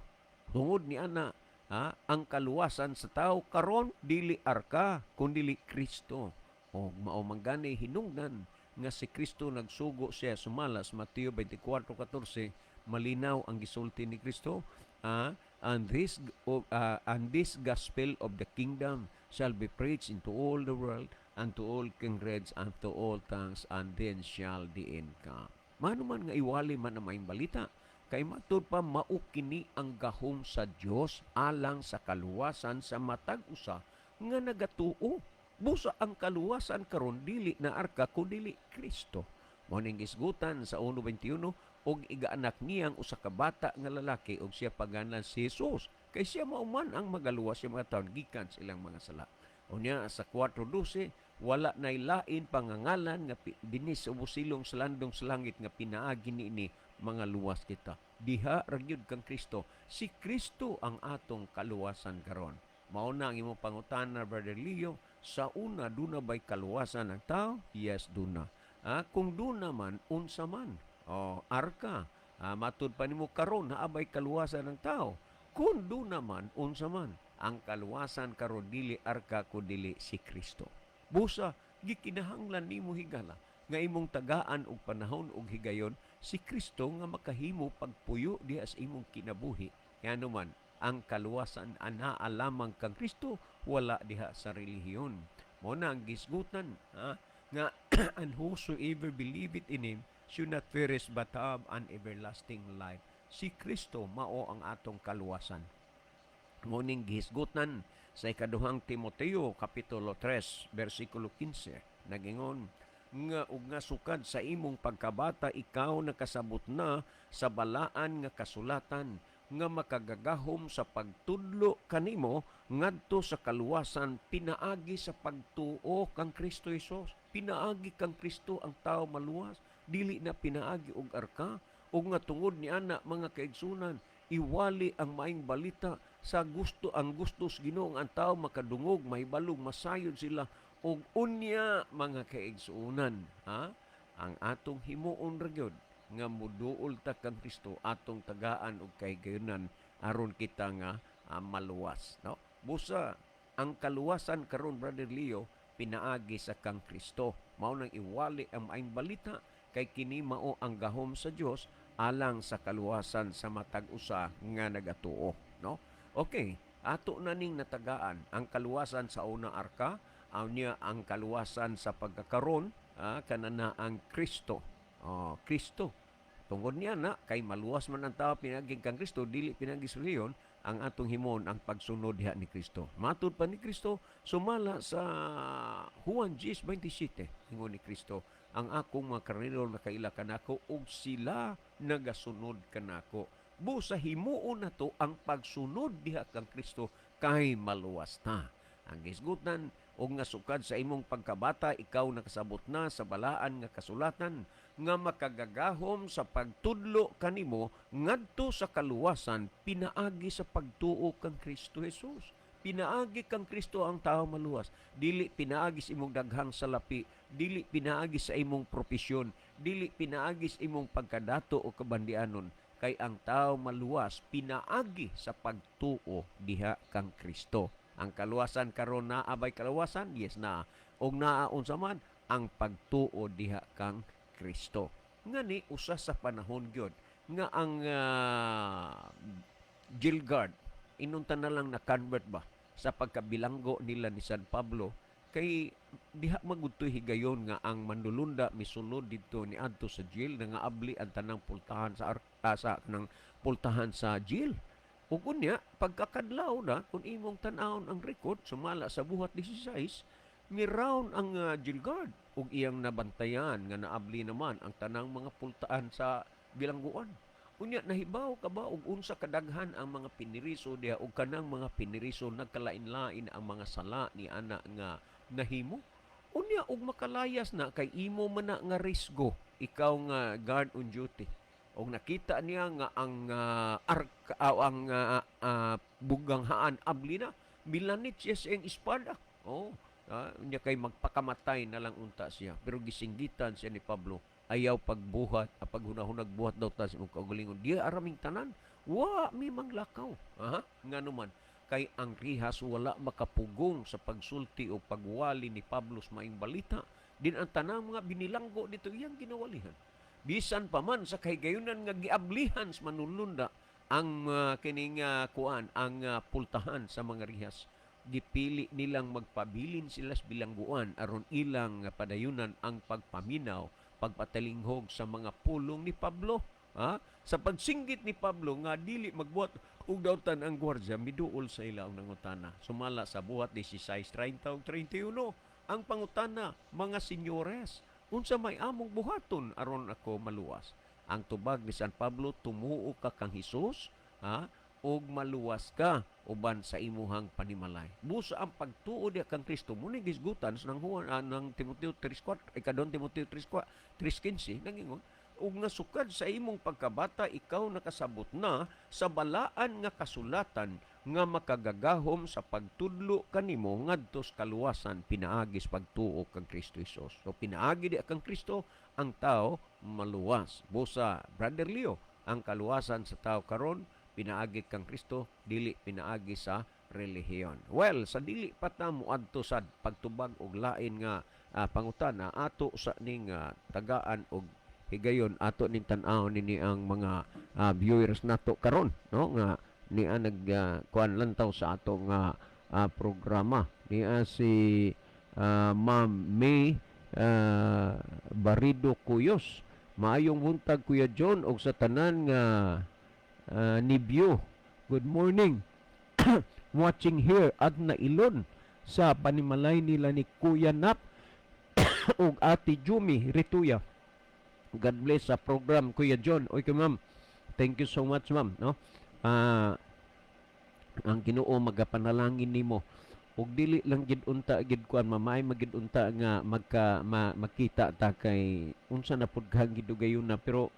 Tungod ni ana, ha, ang kaluwasan sa tao karon dili arka kundi Kristo. O mao man gani hinungdan nga si Kristo nagsugo siya sumala sa Mateo 24:14. Malinaw ang gisulti ni Kristo, "And this gospel of the kingdom shall be preached into all the world and to all kindreds and to all tongues, and then shall the end come." Mano man nga iwali man ang maayong balita, kay matud pa mao kini ang gahom sa Dios alang sa kaluwasan sa matag usa nga nagatuo. Busa ang kaluwasan karon dili na arka kundi Kristo. Mao ning gisgutan sa 1:21, "Ug igaanak niyang usa ka bata nga lalaki, ug siya pangalan si Jesus, kay siya mao man ang magaluwas sa mga taon gikan sa ilang mga sala." Unya sa 4:12, wala nay lain pangangalan nga dinhi sa ubos silong sa landong sa langit nga pinaagi niini mga luwas kita. Diha ra gyud kang Kristo. Si Kristo ang atong kaluwasan karon. Mao na ang imong pangutana, Brother Leo, sa una, duna ba'y kaluwasan ang tao? Yes, duna. Kung duna man, unsa man? Oh, arka. Matud pa nimo karon, naa bay kaluwasan ng tao? Kung duna man, unsa man? Ang kaluwasan karon dili arka kundi si Kristo. Busa gikinahanglan nimo higala nga imong tagaan og panahon og higayon si Kristo nga makahimo pagpuyo diha sa imong kinabuhi. Ngano man, ang kaluwasan anaa lamang kang Kristo, wala diha sa relihiyon. Mao na ang gisgutan, ha, nga "and whosoever believeth in him should not perish but have an everlasting life." Si Kristo mao ang atong kaluwasan. Mao ning gihisgutan sa ikaduhang Timoteo kapitulo 3 bersikulo 15, nagingon nga ug nga sukad sa imong pagkabata ikaw nakasabot na sa balaan nga kasulatan nga makagagahom sa pagtudlo kanimo ngadto sa kaluwasan pinaagi sa pagtuo kang Kristo Hesus. Pinaagi kang Kristo ang tao maluwas, dili na pinaagi og arka. Ug nga tungod ni ana, mga kaigsunan, iwali ang maayong balita sa gusto, ang gusto sa Ginoo ang tao makadungog, mahibalog, masayod sila. Ug unya, mga kaigsuonan, ha, ang atong himuon ra gyud nga muduol ta kang Kristo, atong tagaan og kahigayunan aron kita nga maluwas, no? Busa ang kaluwasan karon, Brother Leo, pinaagi sa kang Kristo. Mao nang iwali ang maayong balita, kay kini mao ang gahom sa Dios alang sa kaluwasan sa matag usa nga nagatuo, no? Okay, ato na ning natagaan ang kaluwasan sa una arka, unya ang kaluwasan sa pagkakaron, kanana ang Kristo. Oh, Kristo. Tungod niya na kay maluwas man ang tao pinaagi kang Kristo, dili pinaagi sa relihiyon, ang atong himon ang pagsunod diha ni Kristo. Matud pa ni Kristo sumala sa Juan 10:27, ingon ni Kristo, "Ang akong mga karnero nakaila kanako ug sila nagasunod kanako." Busa himuon nato ang pagsunod diha kang Kristo kay maluwas ta. Ang gisgutan og nga sukad sa imong pagkabata ikaw nakasabot na sa balaan nga kasulatan nga makagagahom sa pagtudlo kanimo ngadto sa kaluwasan pinaagi sa pagtuo kang Kristo Jesus. Pinaagi kang Kristo ang tao maluwas. Dili pinaagi sa imong daghang salapi, dili pinaagi sa imong propesyon, dili pinaagi sa imong pagkadato o kabandianon, kay ang tao maluwas pinaagi sa pagtuo diha kang Kristo. Ang kaluwasan karon, naa bay kaluwasan? Yes, naa. Og naa unsa man ang pagtuo diha kang Kristo. Ngani usa sa panahon gyud nga ang jail guard inunta na lang na convert ba sa pagkabilanggo nila ni San Pablo, kay diha magudtoy higayon nga ang manlulunda misulod didto ni adto sa jail, nga abli ang tanang pultahan sa sa kanang pultahan sa jail. Ug unya pagkakadlaw na, kung imong tan-awon ang record sumala sa Buhat 16, miround ang jail guard ug iyang nabantayan nga naabli naman ang tanang mga pultahan sa bilangguan. Unya nahibaw ka ba og unsa kadaghan ang mga piniriso diha, ug kanang mga piniriso nagkalain-lain ang mga sala ni ana nga nahimo? Unya og makalayas na, kay imo man na nga risgo, ikaw nga guard on duty, og nakita niya nga ang arka, ang buganghaan abli na, milanit siya sa iyang espada. Oh, unya kay magpakamatay na lang unta siya, pero gisinggitan siya ni Pablo, "Ayaw pagbuhat, paghunahunag buhat daw ta sa imong kaugalingon, diya araming tanan, wa mi manglakaw." Aha, ngano man? Kay ang rihas wala makapugong sa pagsulti o pagwali ni Pablo sa maayong balita. Din ang tanang mga binilanggo dito iyang ginawalihan. Bisan pa man sa kahigayunan nga giablihan sa manulunda ang kining kuan, ang pultahan sa mga rihas, gipili nilang magpabilin sila sa bilangguan aron ilang padayunan ang pagpaminaw, pagpatalinghog sa mga pulong ni Pablo. Ha? Sa pagsinggit ni Pablo nga dili magbuhat og dautan ang gwardiya, miduol sa ila ang nangutana. Sumala sa Buhat 16:30 ug 31. Ang pangutana, "Mga senyores, unsa may among buhaton aron ako maluwas?" Ang tubag ni San Pablo, "Tumuo ka kang Hesus, ha, ug maluwas ka uban sa imuhang panimalay." Busa ang pagtuo diha kang Kristo mo ni gisgutan sa nang Juan, ng Timoteo 3:4, ikaduhang Timoteo 3:4, 3:15, nangingon ug nga sukad sa imong pagkabata ikaw nakasabot na sa balaan nga kasulatan nga makagagahom sa pagtudlo kanimo ngadto sa kaluwasan pinaagi sa pagtuo kang Kristo Hesus. So pinaagi di kang Kristo ang tao maluwas. Busa, Brother Leo, ang kaluwasan sa tao karon pinaagi kang Kristo, dili pinaagi sa relihiyon. Well, sa dili pa ta moadto sa pagtubag og lain nga pangutana, ato sa ning tagaan og higayon, ato ning tan-awon nini ang mga viewers nato karon, no, nga niya nag kuan lantaw sa ato nga programa. Niya si Ma'am May Barido Cuyos. "Maayong buntag, Kuya John, og sa tanan nga nibyo. Good morning. Watching here at nailon sa panimalay nila ni Kuya Nap ug Ate Jumi Rituya. God bless sa program, Kuya John." Oy, ma'am. Thank you so much, ma'am, no? Ang Ginoo magapanalangin nimo. Ug dili lang gid unta gid kuan, mamaay magid unta nga magkita ta kay unsa na pud kang gidugayon na, pero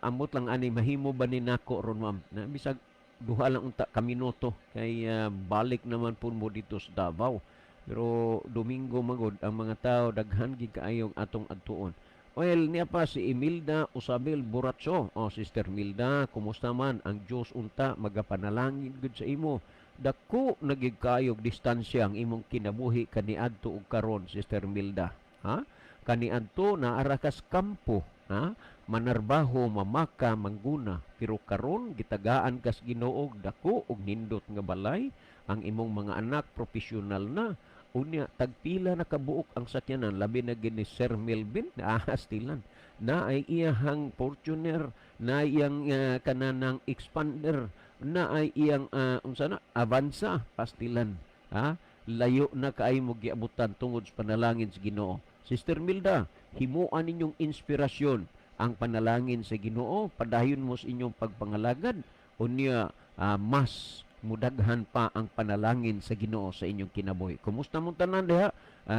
amot lang ani, mahimo ba ni nako ron, ma'am, na bisag duha lang unta ka minuto kay balik naman pud mo dito sa Davao, pero Domingo magod ang mga tao daghan gid kaayong atong adtuon. Well, niya pa si Imelda Usabel Buracho. Oh, Sister Milda, kumusta man? Ang Diyos unta magapanalangin gud sa imo. Dako na gid kaayog distansya ang imong kinabuhi kaniadto ug karon, Sister Milda. Ha? Kaniadto naara kas kampo, ha? Manarbaho, mamaka, mangguna. Pero karon gitagaan kas Ginoo og dako og nindot nga balay, ang imong mga anak profesional na. Unya tagpila na kabuok ang sakyanan, labi na gini Sir Melvin, naastilan na ay iyahang Fortuner, na iyang kananang Expander, na ay iyang unsa na, Avanza, pastilan, ha? Layo na kaayo mo giabutan tungod sa panalangin sa Ginoo. Sister Milda, himuan ninyong inspirasyon. Ang panalangin sa Ginoo, padayon mo sa inyong pagpangalagad, unya mas mudaghan pa ang panalangin sa Ginoo sa inyong kinabuhi. Kumusta mong tanan diha?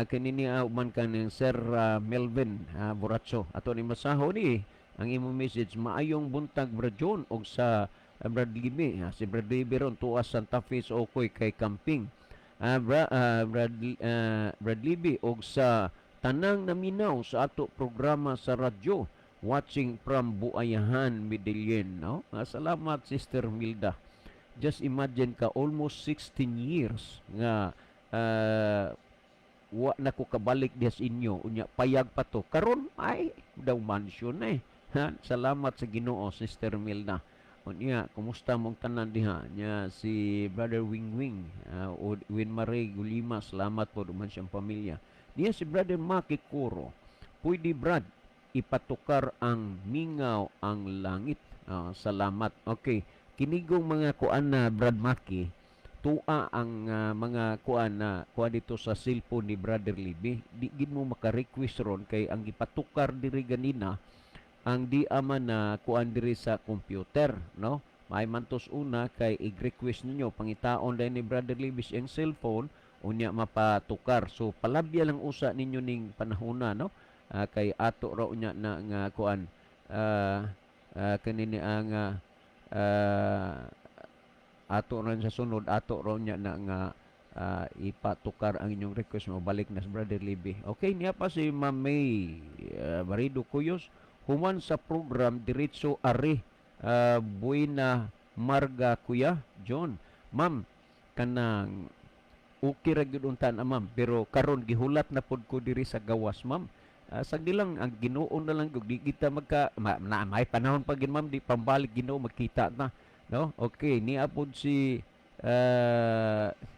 Kanini uman kaning Sir Melvin Boracho. Ato ni masaho ni ang imong message: "Maayong buntag, Brad John og sa Brad Libby." Si Brad Libby ron tuas Santa Fe sa Okoy kay camping. "Brad Libby og sa tanang naminaw sa ato programa sa radyo, watching from Buayahan, Medellin," no? Salamat, Sister Milda. Just imagine ka, almost 16 years nga wa na ko kabalik diha sa inyo, unya payag pa to karon, ay daw mansion na eh. Ha? Salamat sa Ginoo, Sister Milda. Unya kumusta mong tanan diha nya? Si Brother Wing Wing o Win Marie Gulima, salamat po duman siyang pamilya niya. Si Brother Maki Kuro: "Pwede, Brad, ipatukar ang Mingaw ang Langit? Salamat." Okay, kinigong mga kuan na, Brad Maki, tua ang mga kuan na kuan dito sa cellphone ni Brother Libby, di gid mo maka-request ron kay ang gipatukar diri ganina ang di ama na kuan diri sa computer, no? May mantos una kay i-request ninyo, pangitaon dahil ni Brother Libby ang cellphone, unya mapatukar. So palabya lang usa ninyo ning panahona, no? Kay ato ra unya na nga kuan kanini ang ato ron sa sunod, ato ron niya na nga ipatukar ang inyong request, mo balik na sa Brother Libby. Okay, niya pa si Ma'am May Barido Cuyos: "Human sa program, diretso ari Buena Marga, Kuya John." Ma'am, kanang okay ra gyud unta na, ma'am, pero karon gihulat na pod ko diri sa gawas, ma'am. Sagdi lang, ang Ginoo na lang gyud, di kita magka na, may panahon pa gid, ma'am, di pambalik Ginoo, magkita na, no? Okay, niya pod si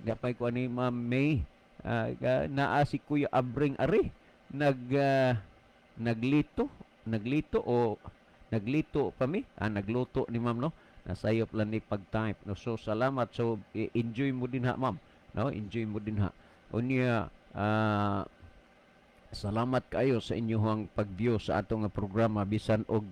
gapay ko ani Ma'am May, naa si Kuya Abring ari nag naglito naglito o naglito pa mi, nagluto ni ma'am, no? Nasayop lang ni pag-type, no? So salamat. So enjoy mo din ha, ma'am, no? Enjoy mo din ha. Unya salamat kayo sa inyong pag-view sa atong nga programa bisan og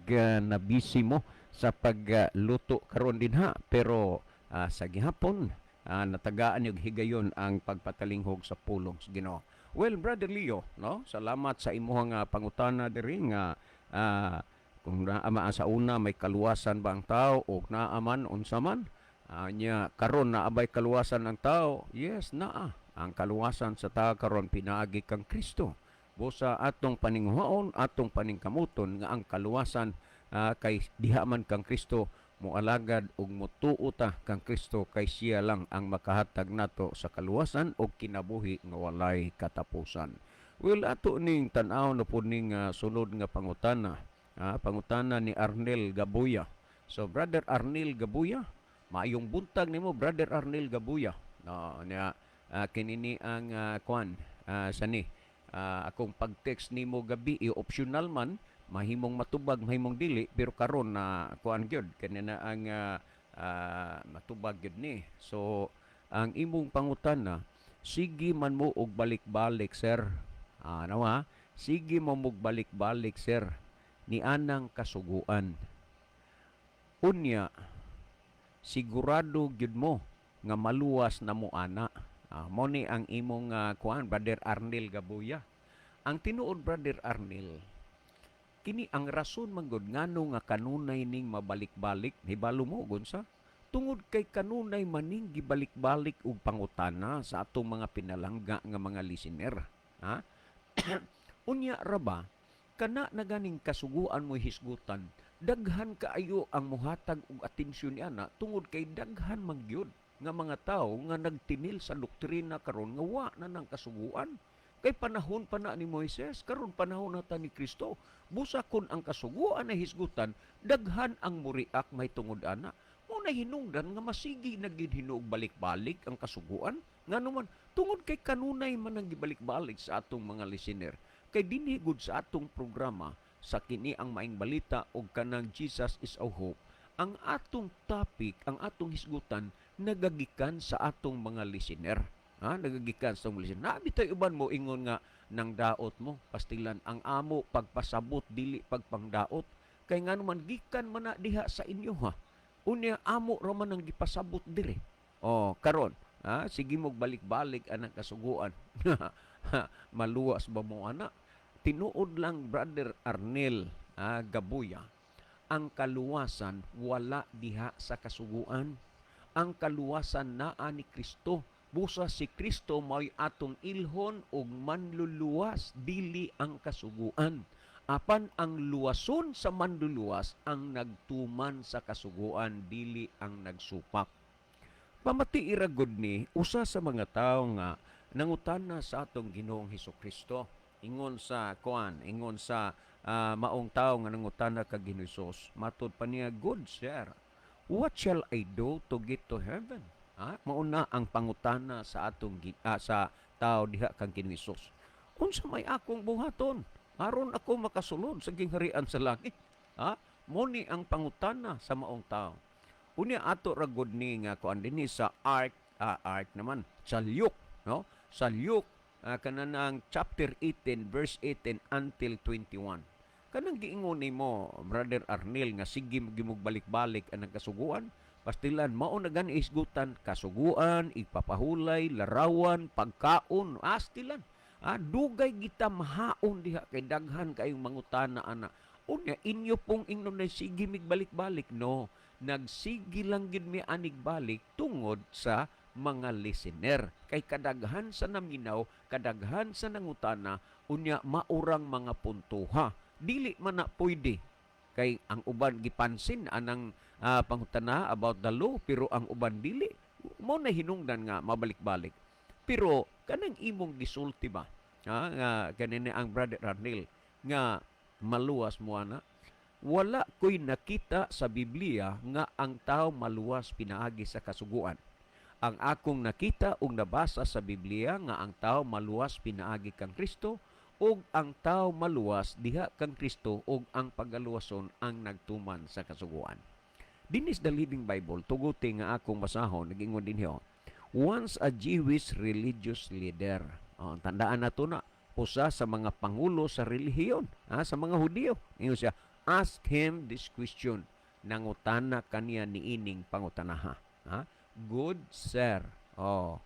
nabisi mo sa pagluto karon din ha, pero sa gihapon natagaan og higayon ang pagpatalinghog sa pulong sa Ginoo. Well, Brother Leo, no? Salamat sa imuhang pangutana diri nga kung naa man sa una, may kaluwasan ba ang tao o naa man, unsa man nya karon, naa bay kaluwasan ang tao? Yes, naa ang kaluwasan sa tao karon pinaagi kang Kristo. Busa atong paninguhaon, atong paningkamuton nga ang kaluwasan kay diha man kang Kristo, moalagad ug motuo ta kang Kristo kay siya lang ang makahatag nato sa kaluwasan ug kinabuhi nga walay katapusan. Well, ato ning tan-aw na pod ning sunod nga pangutana. Pangutana ni Arnel Gabuya. So Brother Arnel Gabuya, maayong buntag nimo, Brother Arnel Gabuya. No, niya kinini ang kuan sani akong pag-text nimo gabi, i-optional man, mahimong matubag, mahimong dili, pero karon na kuan gyud kani na ang matubag gyud ni. So ang imong pangutana: "Sige man mo og balik-balik, sir." Ano ha? "Sige mo og balik-balik, sir, ni anang kasuguan. Unya sigurado gyud mo nga maluwas na mo ana?" Mo ni ang imong kuan, Brother Arnel Gabuya. Ang tinuod, Brother Arnel, kini ang rason man gud ngano nga kanunay ning mabalik-balik, hibalo mo gunsa? Tungod kay kanunay maning gibalik-balik og pangutana sa atong mga pinalangga nga mga listener. Ha? Unya ra ba kana na ganing kasuguan mo hisgutan, daghan kaayo ang muhatag og atensyon niana tungod kay daghan man gyud nga mga tawo nga nagtinil sa doktrina karon nga wa na nang kasuguan. Kay panahon pa na ni Moises, karon panahon na ta ni Kristo. Busa kun ang kasuguan na hisgutan, daghan ang muriak may tungod ana. Mo na hinungdan nga masigi na gid hinuog balik-balik ang kasuguan. Ngano man, tungod kay kanunay man ang gibalik-balik sa atong mga listener. Kay dinhi gud sa atong programa sa kini ang Maayong Balita og kanang Jesus is Our Hope, ang atong topic, ang atong hisgutan nagagikan sa atong mga listener. Ha, nagagikan sa atong listener. Naa bitay uban mo ingon nga nang daot mo, pastilan ang amo pagpasabot dili pagpangdaot. Kay ngano man gikan man na diha sa inyo ha. Unya amo ra man ang gipasabot dire. Oh, karon, ha, sige mo balik-balik anang kasuguan. Maluwas ba mo ana? Tinuod lang, Brother Arnel, Gabuya, ang kaluwasan wala diha sa kasuguan. Ang kaluwasan naa ni Kristo. Busa si Kristo mao'y atong ilhon ug manluluwas, dili ang kasuguan. Apan ang luwason sa manluluwas ang nagtuman sa kasuguan, dili ang nagsupak. Pamati ra gud ni usa sa mga tawo nga nangutana sa atong Ginoong Hesus Kristo. Ingon sa kuan, ingon sa maong tawo nga nangutana kag Ginoong Hesus. Matud pa niya, "Good sir, what shall I do to get to heaven?" Ha? Mauna ang pangutana sa atong sa tao diha kang Ginoong Hesus. Unsa may akong buhaton aron ako makasulod sa gingharian sa langit? Ha? Mo ni ang pangutana sa maong tao. Unya ato ra gud ni nga kuan dinhi sa Ark, Ark naman, sa Luke, no? Sa Luke kananang chapter 18 verse 18 until 21. Kanang giingon nimo, Brother Arnel, nga sige gimog balik-balik anang kasuguan, pastilan mao na gani isgutan kasuguan, ipapahulay, larawan, pagkaon, astilan. Dugay kita mahaon diha kay daghan kayong mangutana ana. Unya inyo pong ingnon na sige mig balik-balik, no? Nagsige lang gid mi anig balik tungod sa mga listener. Kay kadaghan sa naminaw, kadaghan sa nangutana, unya maurang mga puntuha. Dili man na pwede kay ang uban gipansin anang pangutana about the law, pero ang uban dili mo na hinungdan nga mabalik-balik. Pero kanang imong gisulti ba, ha, nga kanina ang Brother Arnel nga maluwas mo ana, wala ko'y nakita sa Biblia nga ang tao maluwas pinaagi sa kasuguan. Ang akong nakita ug nabasa sa Biblia nga ang tao maluwas pinaagi kang Kristo ug ang tao maluwas diha kang Kristo ug ang pagaluwason ang nagtuman sa kasuguan. Dinis the Living Bible, tuguti nga akong basahon, nagingon dinhi. Once a Jewish religious leader. Oh, tandaan nato na usa sa mga pangulo sa relihiyon, ha, sa mga Hudiyo. Ingon siya, ask him this question. Nangutana kaniya niining pangutanaha. Ha? "Good sir." Oh,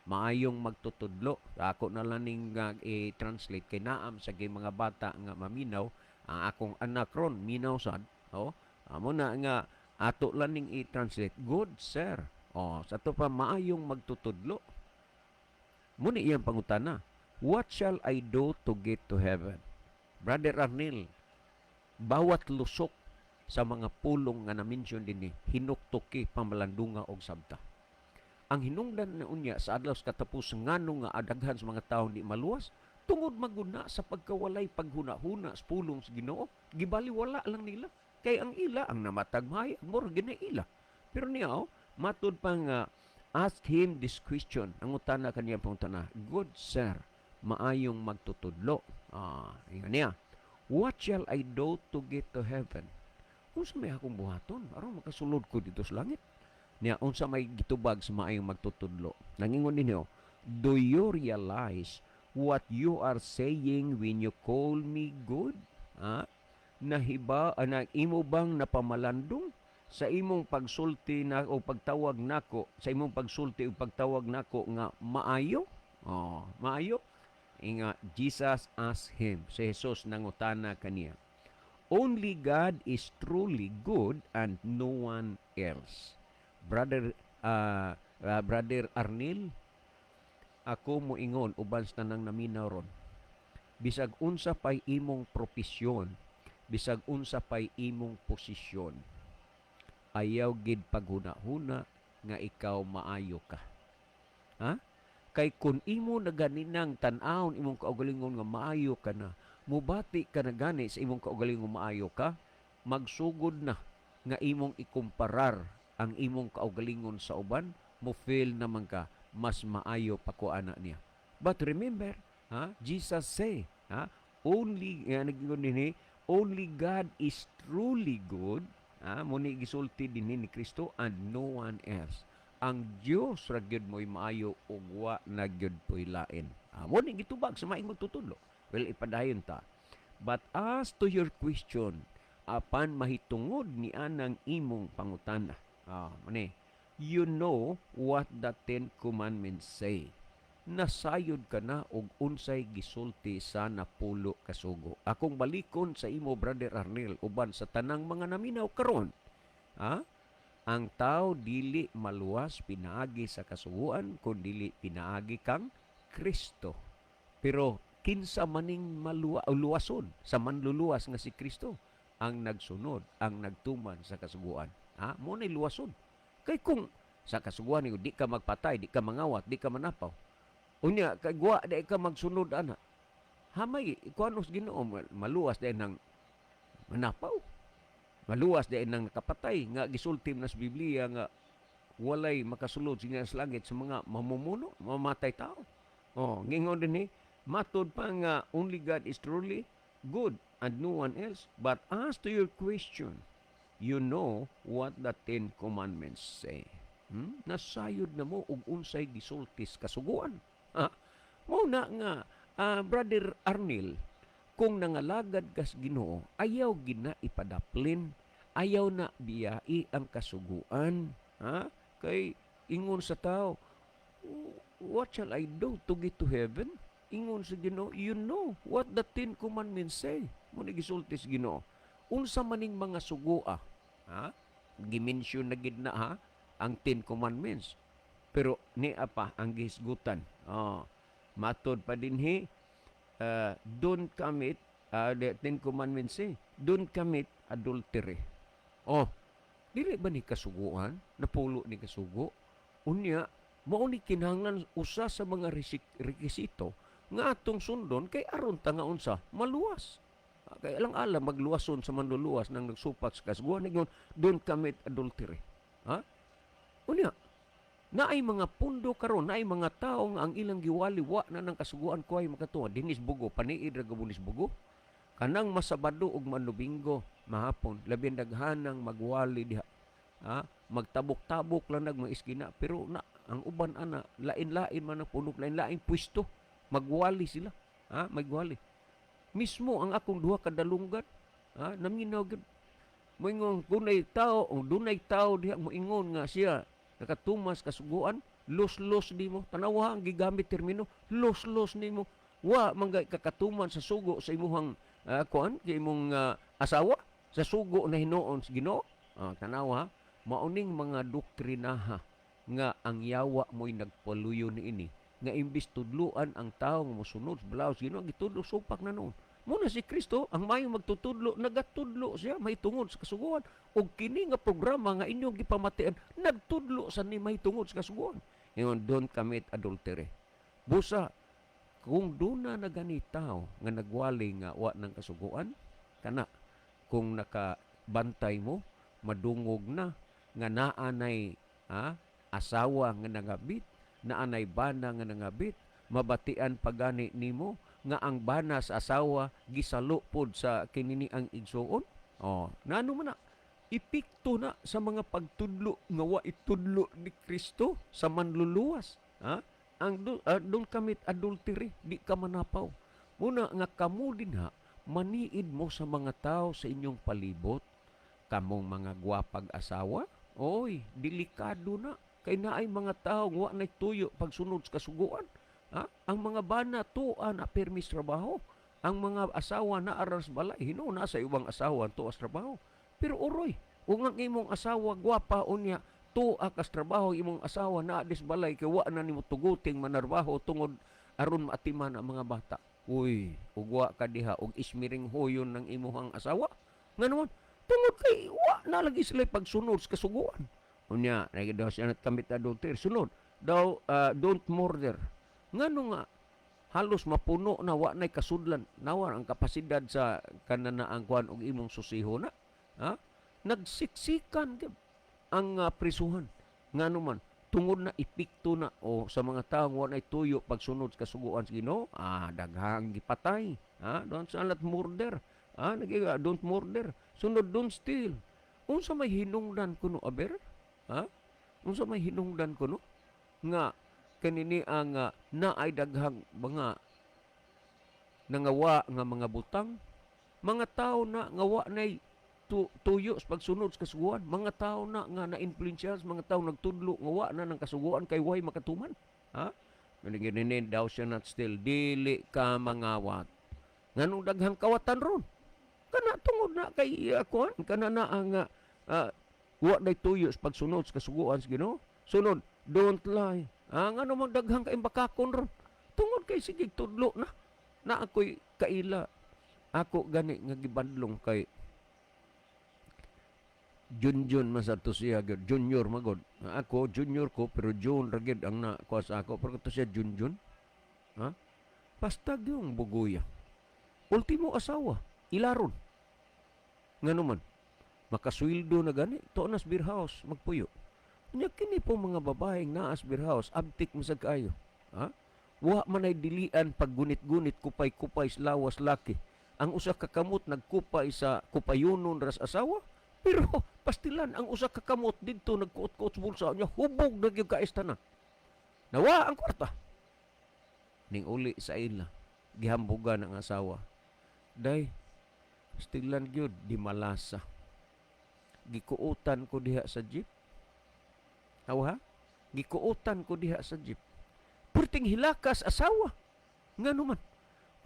maayong magtutudlo. Ako na lang ning i-translate kay naam sa kay mga bata nga maminaw. Ang akong anak ron minaw sad. Oh, amo na nga ato lang ning i-translate. "Good sir." Oh, sa to pa, maayong magtutudlo. Muni iyang pangutana. "What shall I do to get to heaven?" Brother Arnel, bawat lusok sa mga pulong nga na-mention dinhi, hinuktuki, pamalandunga og sabta. Ang hinungdan na unya sa adlaw sa katapos, ngano nga adaghan sa mga tawo di maluwas, tungod maguna sa pagkawalay paghuna-huna sa pulong sa Ginoo, gibaliwala lang nila. Kay ang ila ang namatag mahayag, mura gina ila. Pero niya, oh, matud pa nga ask him this question. Ang utana kaniyang pangutana, "Good sir," maayong magtutudlo. Ingon niya, "What shall I do to get to heaven?" Unsa may akong buhaton aron makasulod ko dito sa langit? Niya, unsa may gitubag sa maayong magtutudlo? Nangingon ninyo, "Do you realize what you are saying when you call me good?" Ha? Nahiba, na imo bang napamalandong sa imong pagsulti na o pagtawag nako, sa imong pagsulti o pagtawag nako nga maayo? Oh, maayo. Inga Jesus asked him, si Jesus nangutana kaniya, "Only God is truly good and no one else." Brother Arnil, ako moingon uban sa tanang naminaw ron. Bisag unsa pay imong propesyon, bisag unsa pay imong posisyon, ayaw gid paghuna-huna nga ikaw maayo ka. Ha? Kay kung imo na ganinang tan-awon imong kaugalingon nga maayo ka na, mubati ka na gani sa imong kaugalingon maayo ka, magsugod na nga imong ikumparar ang imong kaugalingon sa uban, mo feel naman ka mas maayo pa ko ana niya. But remember, ha? Jesus say, ha? Only nga nagingon dinhi, only God is truly good. Ha? Mo ni gisulti dinhi ni Kristo, and no one else. Ang Dios ra gyud mo'y maayo ug wa na gyud po'y lain. Mo ni gitubag sa maing magtutudlo. Well, ipadayon ta. "But as to your question, Apan mahitungod ni anang imong pangutana. Ah, mani. You know what the Ten Commandments say. Nasayod ka na og unsay gisulti sa 10 ka sugo. Akong balikon sa imo, Brother Arnel, uban sa tanang mga naminaw karon. Ha? Ang tao dili maluwas pinaagi sa kasuguan kun dili pinaagi kang Kristo. Pero kinsa maning maluwa, luwason sa manluluwas nga si Kristo? Ang nagsunod, ang nagtuman sa kasuguan. Ha? Mo na luwason. Kay kung sa kasuguan ni di ka magpatay, di ka mangawat, di ka manapaw. Unya kay guwa di ka magsunod ana. Hamay kuanos Ginoo, maluwas di nang manapaw. Maluwas di nang nakapatay nga gisulti na sa Biblia nga walay makasulod sa langit sa mga mamumuno, mamatay tao. Oh, ngingon din ni matud pa nga only God is truly good and no one else. But as to your question, you know what the Ten Commandments say. Nasayod na mo og unsay gisulti sa kasuguan. Ha? Mao na nga, Brother Arnil, kung nangalagad kas Ginoo, ayaw gina ipadaplin, ayaw na biyai ang kasuguan. Ha? Kay ingon sa tao, "What shall I do to get to heaven?" Ingon sa Ginoo, "You know what the Ten Commandments say." Mo ni gisulti sa Ginoo. Unsa maning mga sugoa? Ha? Gimension na gid na ha ang Ten Commandments. Pero ni apa ang gihisgutan. Oh, matod pa dinhi, don't commit, the Ten Commandments say, don't commit adultery. Oh, dili ba ni kasuguan? 10 ni kasugo? Unya, mao ni kinahanglan usa sa mga rekisito nga atong sundon kay aron ta nga unsa maluwas. Ah, kay alang alam magluwason sa manluluwas nang nagsupak sa kasuguan, ingon, "Don't commit adultery." Ha? Unya, naay mga pundo karon, naay mga tao nga ang ilang giwali wa na ng kasuguan ko ay makatuwa. Dinis Bugo, paniid ra gabunis Bugo. Kanang Masabado ug Manubinggo mahapon, labi daghanang magwali diha. Ha? Magtabok-tabok lang nag mga iskina, pero na ang uban ana lain-lain man ang punok, lain-lain pwesto. Magwali sila. Ha? Magwali. Mismo ang akong duha ka dalunggan, ha? Naminaw gyud. Moingon kunay tao, o dunay tao diha moingon nga siya nakatumas kasuguan, los-los nimo. Tanawa ang gigamit termino, los-los nimo. Wa man kakatuman sa sugo sa imuhang kuan kay imong asawa sa sugo na hinuon sa Ginoo. Ah, tanawa, mauning mga doktrinaha nga ang yawa mo'y nagpaluyo niini nga imbis tudluan ang tao nga mosunod sa balaod sa Ginoo, gitudlo supak na noon. Muna si Kristo ang mayong magtutudlo, nagatudlo siya mahitungod sa kasuguan, ug kini nga programa nga inyong gipamatian nagtudlo sa ni mahitungod sa kasuguan. Ingon, "Don't commit adultery." Busa kung duna na gani tao nga nagwali nga wa ng kasuguan kana, kung nakabantay mo, madungog na nga naa nay, ha, asawa nga nangabit, naanay bana nga nangabit, mabatian pagani nimo nga ang bana sa asawa gisalo pod sa kinini ang igsuon. Oh, nano man na epekto na sa mga pagtudlo nga wa itudlo ni Kristo sa manluluwas, ha? Ang don't commit adultery, di ka manapaw. Muna nga kamo dinha, maniid mo sa mga tao sa inyong palibot, kamong mga gwapag asawa, oy, delikado na kay naay mga tao nga wa nay tuyo pagsunod sa kasuguan. Ha? Ang mga bana tuwa na permis trabaho. Ang mga asawa na aras balay, hinuon na sa ibang asawa tuwa sa trabaho. Pero uroy, kung ang imong asawa gwapa unya tuwa kas trabaho, imong asawa na dis balay kay wa na nimo tuguting manarbaho tungod aron maatiman ang mga bata. Uy, ug wa ka diha og ismiring hoyon ng imuhang asawa. Nga naman, tungod kay wa na lagi sila pagsunod sa kasuguan. Unya, lagi daw siya commit adultery. Sunod, daw don't murder. Ngano nga halos mapuno na, wa nay kasudlan, nawa ang kapasidad sa kananaang kuan og imong susiho na, ha, nagsiksikan gyud ang prisuhan. Ngano man? Tungod na epekto na o sa mga tawo wa nay tuyo pagsunod sa kasuguan sa Ginoo. Ah, daghang gipatay, ha. Don't sa murder, ha, nagi don't murder. Sunod, don't steal. Unsa may hinungdan kuno, aber, ha? Unsa may hinungdan kuno nga kanini ang naay daghang mga nangawa nga mga butang, mga tao na nga wa nay tuyo sa pagsunod sa kasuguan. Mga tao na nga na-influensya, mga tao nagtudlo nga wa na ng kasuguan kay way makatuman. Ha? Maniginin, "Thou shall not steal," dili ka mangawat. Nganong daghang kawatan ron? Kana tungod na kay kuan kana na ang wa day tuyo sa pagsunod sa kasuguan sa Ginoo. Sunod, don't lie. Ah, ngano man daghang kaimbakakon ron? Tungod kay sige tudlo na. Na ako'y kaila. Ako gani nga gibadlong kay Junjun man sa to siya gyud, junior magod. Ako junior ko pero June ra gyud ang na kuha sa ako, pero to siya Junjun. Ha? Basta yung bugoya. Ultimo asawa, ilaron. Ngano man, makasweldo na gani, to nas beer house, magpuyo. Nya kini po mga babaeng naas beer house, abtik masag kaayo. Ha? Wa man ay dilian paggunit-gunit, kupay-kupay sa lawas laki. Ang usa ka kamot nagkupay sa kupayunon ras asawa, pero pastilan ang usa ka kamot didto nagkuot-kuot sa bulsa niya, hubog na gyud kaista na. Nawa ang kwarta. Ning uli sa ila, gihambugan ang asawa. "Day, pastilan gyud di malasa. Gikuotan ko diha sa jeep. Aw ha? Gikuotan ko diha sa jeep." Perting hilakas asawa. Ngano man?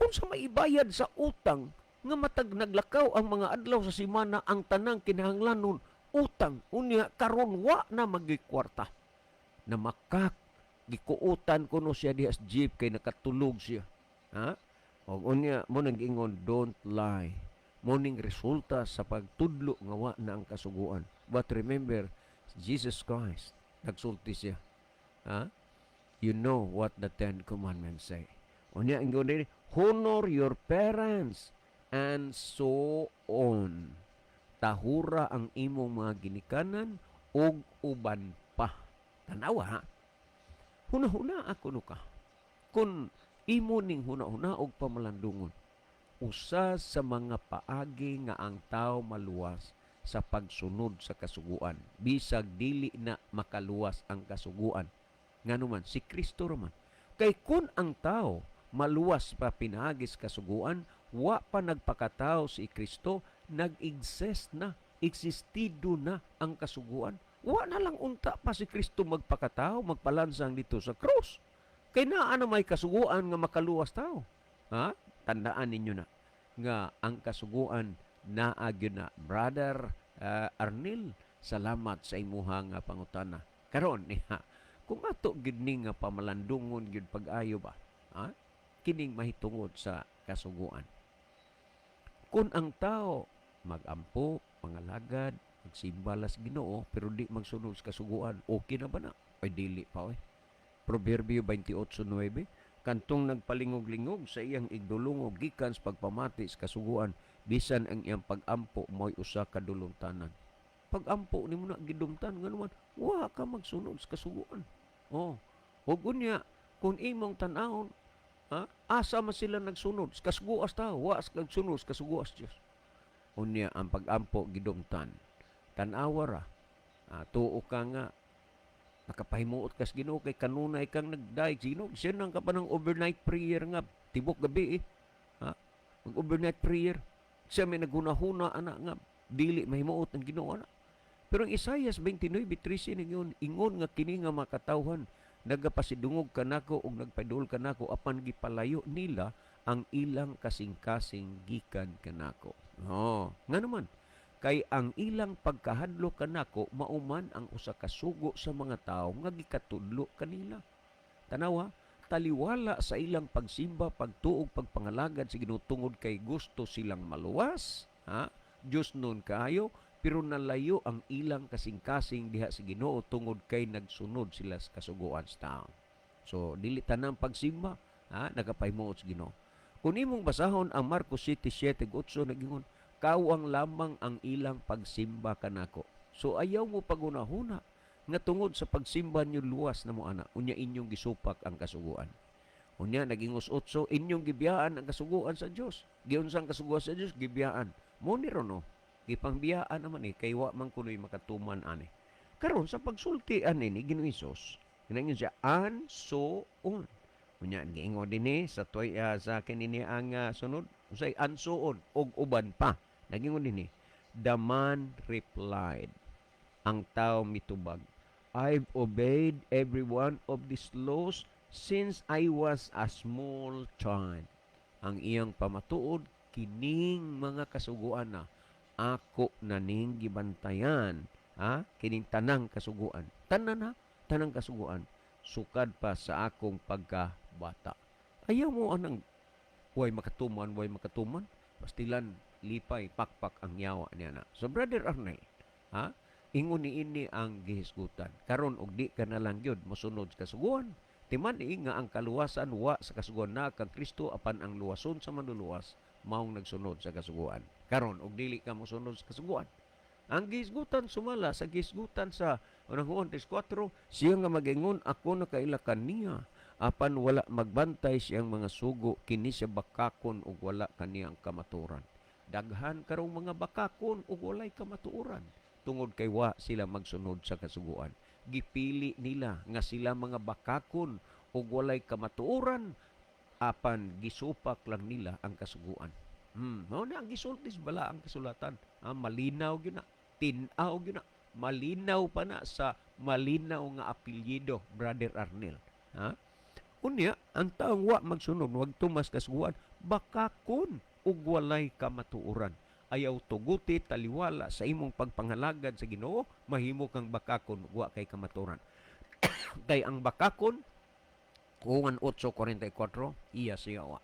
Unsa may ibayad sa utang nga matag naglakaw ang mga adlaw sa simana, ang tanang kinahanglanon utang, unya karon wa na magikwarta na makak gikuotan kuno siya diha sa jeep kay nakatulog siya, ha? Og unya mo nang giingon, "Don't lie." Mo ning resulta sa pagtudlo nga wa na ang kasuguan. But remember, Jesus Christ nagsulti siya, ha? You know what the Ten Commandments say. Unya ingon din, "Honor your parents," and so on. Tahura ang imong mga ginikanan ug uban pa. Tanawa ha. Huna-huna ako no ka. Kung imo ning huna-huna og pamalandungon, usa sa mga paagi nga ang tao maluwas sa pagsunod sa kasuguan, bisag dili na makaluwas ang kasuguan. Ngano man, si Kristo raman. Kay kun ang tao maluwas pa pinaagi sa kasuguan, wa pa nagpakatao si Kristo, nag-exist na, existido na ang kasuguan. Wa na lang unta pa si Kristo magpakatao, magpalansang dito sa krus. Kay naa na may kasuguan nga makaluwas tao. Ha? Tandaan ninyo na nga ang kasuguan naa gyud na. Brother Arnil, salamat sa imuha nga pangutana. Karon niya, kung ato gyud ni nga pamalandungon gyud pag-ayo ba, ha? Kining mahitungod sa kasuguan. Kung ang tao magampo, mangalagad, magsimba las Ginoo pero di magsunod sa kasuguan, okay na ba na? Ay dili pa oy. Proverbio 28:9, kantong nagpalingog-lingog sa iyang igdulungog gikan sa pagpamati sa kasuguan, bisan ang iyang pagampo mo'y usa ka dulumtanan. Pagampo nimo na gidumtan, ngano man wa ka magsunod sa kasuguan. Oh. Ug unya kung imong tan-awon, ha, asa man sila nagsunod sa kasuguan sa tao, wa sa nagsunod sa kasuguan sa Dios. Unya ang pagampo gidumtan. Tan-awa ra. Ah, tuo ka nga nakapahimuot kas Ginoo kay kanunay kang nagdayeg sa Ginoo. Siya nang ka pa ng overnight prayer nga tibok gabi eh. Ha? Mag overnight prayer. Siya may naghuna-huna ana nga dili mahimuot ang Ginoo ana. Pero ang Isaias 29:13 ningon ingon nga kini nga makatawhan nagapasidungog kanako ug nagpadul kanako, apan gipalayo nila ang ilang kasing-kasing gikan kanako. Oh, ngano man? Kay ang ilang pagkahadlok kanako mauman ang usa ka sugo sa mga tawo nga gikatudlo kanila. Tanawa, taliwala sa ilang pagsimba, pagtuog, pagpangalagad sa Ginoo tungod kay gusto silang maluwas, ha? Diyos nun kaayo, pero nalayo ang ilang kasing-kasing diha sa Ginoo tungod kay nagsunod sila sa kasuguan sa tao. So dili tanang pagsimba, ha, nagapahimuot sa Ginoo. Kung imong basahon ang Marcos 7:7-8, nagingon, kawang lamang ang ilang pagsimba kanako. So ayaw mo pagunahuna nga tungod sa pagsimba niyo luwas na mo ana, unya inyong gisupak ang kasuguan. Unya nagingos 8, inyong gibiyaan ang kasuguan sa Dios. Giunsang kasuguan sa Dios gibiyaan. Mo ni ron no. Gipangbiyaan naman eh kay wa man kunoy makatuman ani. Karon sa pagsulti ani ni Ginoong Hesus, kinahanglan siya and so on. Unya giingon dinhi sa toy sa kini ang sunod, usay and so on og uban pa. Nagingon dinhi, The man replied, ang tao mitubag, "I've obeyed every one of these laws since I was a small child." Ang iyang pamatuod, kining mga kasuguan na ako na ning gibantayan, ha, kining tanang kasuguan, tanan ha, tanang kasuguan sukad pa sa akong pagkabata. Ayaw mo anang way makatuman, way makatuman, pastilan lipay pakpak ang yawa niya na. So Brother Arnel, ha, ingon ni ini ang gihisgutan karon, og di ka na lang gyud mosunod sa kasuguan, timan-i nga ang kaluwasan wa sa kasuguan na kang Kristo, apan ang luwason sa manluluwas maong nagsunod sa kasuguan. Karon, og dili ka mosunod sa kasuguan, ang gihisgutan sumala sa gihisgutan sa unang Juan 3:4, siya nga magingon, "Ako nakaila kaniya," apan wala magbantay siyang mga sugo, kini siya bakakon ug wala kaniyang kamatuoran. Daghan karong mga bakakon ug walay kamatuoran tungod kay wa sila magsunod sa kasuguan. Gipili nila nga sila mga bakakon ug walay kamatuoran, apan gisupak lang nila ang kasuguan. Mao na ang gisulti sa balaang kasulatan. Ah, malinaw gyud na. Tin-aw gyud na. Malinaw pa na sa malinaw nga apelyido, Brother Arnel. Ha? Unya, ang taong wa magsunod, wag tumas kasuguan, bakakon ug walay kamatuoran. Ayaw tuguti taliwala sa imong pagpangalagad sa Ginoo, mahimo kang bakakon ug wa kay kamatuoran. Kay ang bakakon, Juan 8:44, iya siya wa.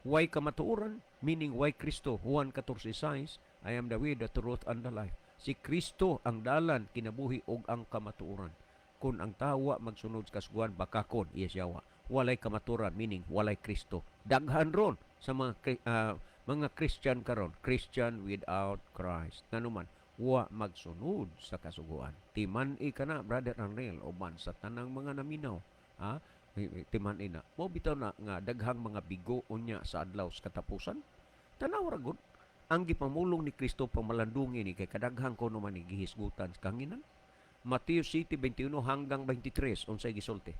Way kamatuoran, meaning way Kristo. Juan 14:6, "I am the way, the truth, and the life." Si Kristo ang dalan, kinabuhi ug ang kamatuoran. Kung ang tawa magsunod sa kasuguan, bakakon, iya siya wa. Walay kamatuoran, meaning walay Kristo. Daghan ron sa mga Christian karon, Christian without Christ. Nganuman, wa magsunod sa kasuguan. Timan-i ka na, Brother Arnel, uban sa tanang mga naminaw. Ha? Timan-i na. Mao bitaw na nga daghang mga bigo unya sa adlaw sa katapusan. Tanaw ra gud ang gipamulong ni Kristo, pamalandungi ni kay kadaghang kuno man ni gihisgutan sa kanginan. Mateo 7:21 hanggang 23, unsay gisulti?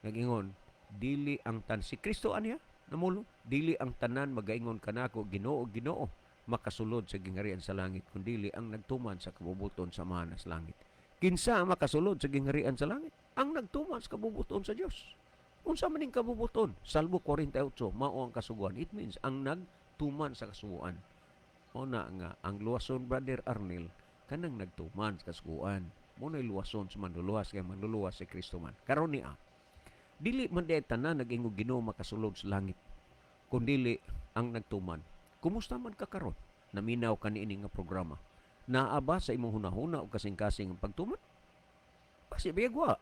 Nagingon, dili ang tan si Kristo aniya namulong, "Dili ang tanan magaingon kanako, 'Ginoo, Ginoo,' makasulod sa gingharian sa langit, kundili ang nagtuman sa kabubuton sa Amahan sa langit." Kinsa ang makasulod sa gingharian sa langit? Ang nagtuman sa kabubuton sa Dios. Unsa man ning kabubuton? Salmo 48, mao ang kasuguan. It means ang nagtuman sa kasuguan. Mao na nga ang luwason, Brother Arnel, kanang nagtuman sa kasuguan. Mao na luwason sa manluluwas, kay manluluwas si Kristo man. Karon niya, dili man di tanan nag-ingog Ginoo makasulod sa langit, kundili ang nagtuman. Kumusta man ka karon? Naminaw ka niini nga programa. Naa ba sa imong hunahuna o kasing-kasing ang pagtuman? Kasi biyagwa.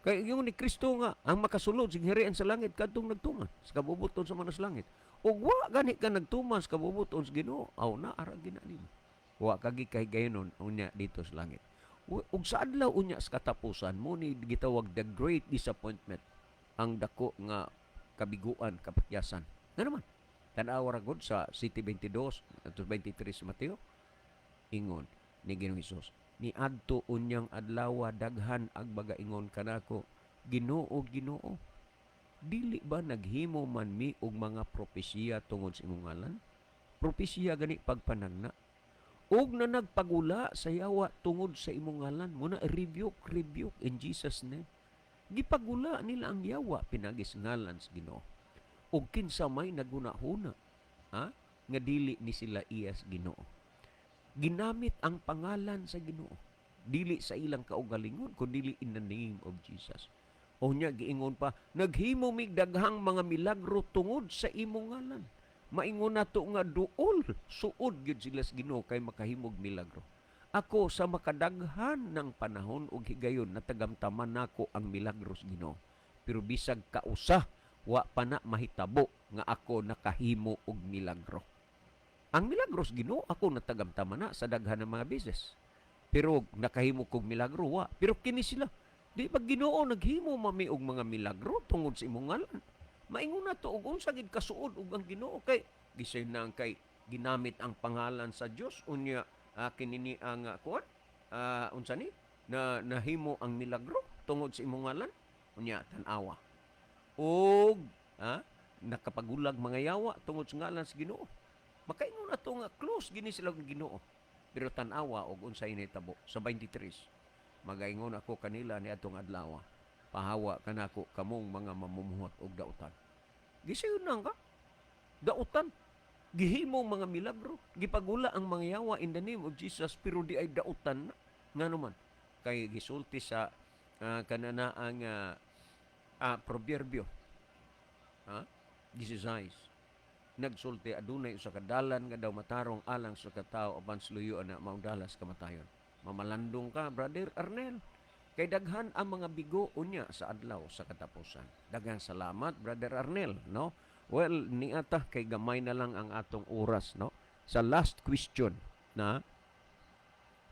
Kay ingon ni Kristo nga ang makasulod sa gingharian sa langit kadtong nagtuman sa kabubuton sa manas langit. Ug wa gani ka nagtuman sa kabubuton sa Ginoo, aw na ara gina nimo. Wa ka gikahigayonon unya dito sa langit. Ug sa adlaw unya sa katapusan mo ni gitawag the great disappointment, ang dako nga kabiguan, kapakyasan. Nga naman, tan-awa ra gud sa 7:22 to 23 sa Mateo. Ingon ni Ginoong Hesus, "Niadto unyang adlawa daghan ag bagaingon kanako, 'Ginoo, Ginoo, dili ba naghimo man mi og mga propesiya tungod sa imong ngalan?'" Propesiya gani pagpanagna. "Ug na nagpagula sa yawa tungod sa imong ngalan." Muna rebuke, rebuke in Jesus' name. Gipagula nila ang yawa pinagi sa ngalan sa Ginoo. Ug kinsa may naghuna-huna, ha, nga dili ni sila iya sa Ginoo. Ginamit ang pangalan sa Ginoo. Dili sa ilang kaugalingon, kundi in the name of Jesus. O nya giingon pa, "Naghimo mig daghang mga milagro tungod sa imong ngalan." Maingon nato nga duol, suod gyud sila sa Ginoo kay makahimog milagro. Ako sa makadaghan ng panahon ug higayon natagamtaman nako ang milagro sa Ginoo. Pero bisag kausa wa pa na mahitabo nga ako nakahimo og milagro. Ang milagro sa Ginoo ako natagamtaman na sa daghan ng mga beses. Pero nakahimo kog milagro, wa. Pero kini sila, "Di ba Ginoo naghimo mami og mga milagro tungod sa imong ngalan?" Maingon na to og unsa gid kasuod og ang Ginoo kay gisenang kay ginamit ang pangalan sa Dios, unya kinini ang kuan, unsa ni na nahimo ang milagro tungod sa imong ngalan. Unya tan-awa og nakapagulag mga yawa tungod sa ngalan sa Ginoo. Makaingon na to. Kato nga close gini sila og Ginoo. Pero tan-awa og unsay nahitabo sa 23. "Magaingon ako kanila niadtong adlaw, pahawa kanako kamong mga mamumuhat og dautan." Gisayon ka. Dautan. Gihimo mga milagro. Gipagula ang mga yawa in the name of Jesus, pero di ay dautan na. Ngano man? Kay gisulti sa kanana ang Proverbio. Ha? 16. Nagsulti, adunay usa ka dalan nga daw matarong alang sa katao, apan suluyoon na maong dalas kamatayon. Mamalandong ka, Brother Arnel. Kay daghan ang mga bigo unya sa adlaw sa katapusan. Daghang salamat, Brother Arnel, no? Well, niata kay gamay na lang ang atong oras, no? Sa last question na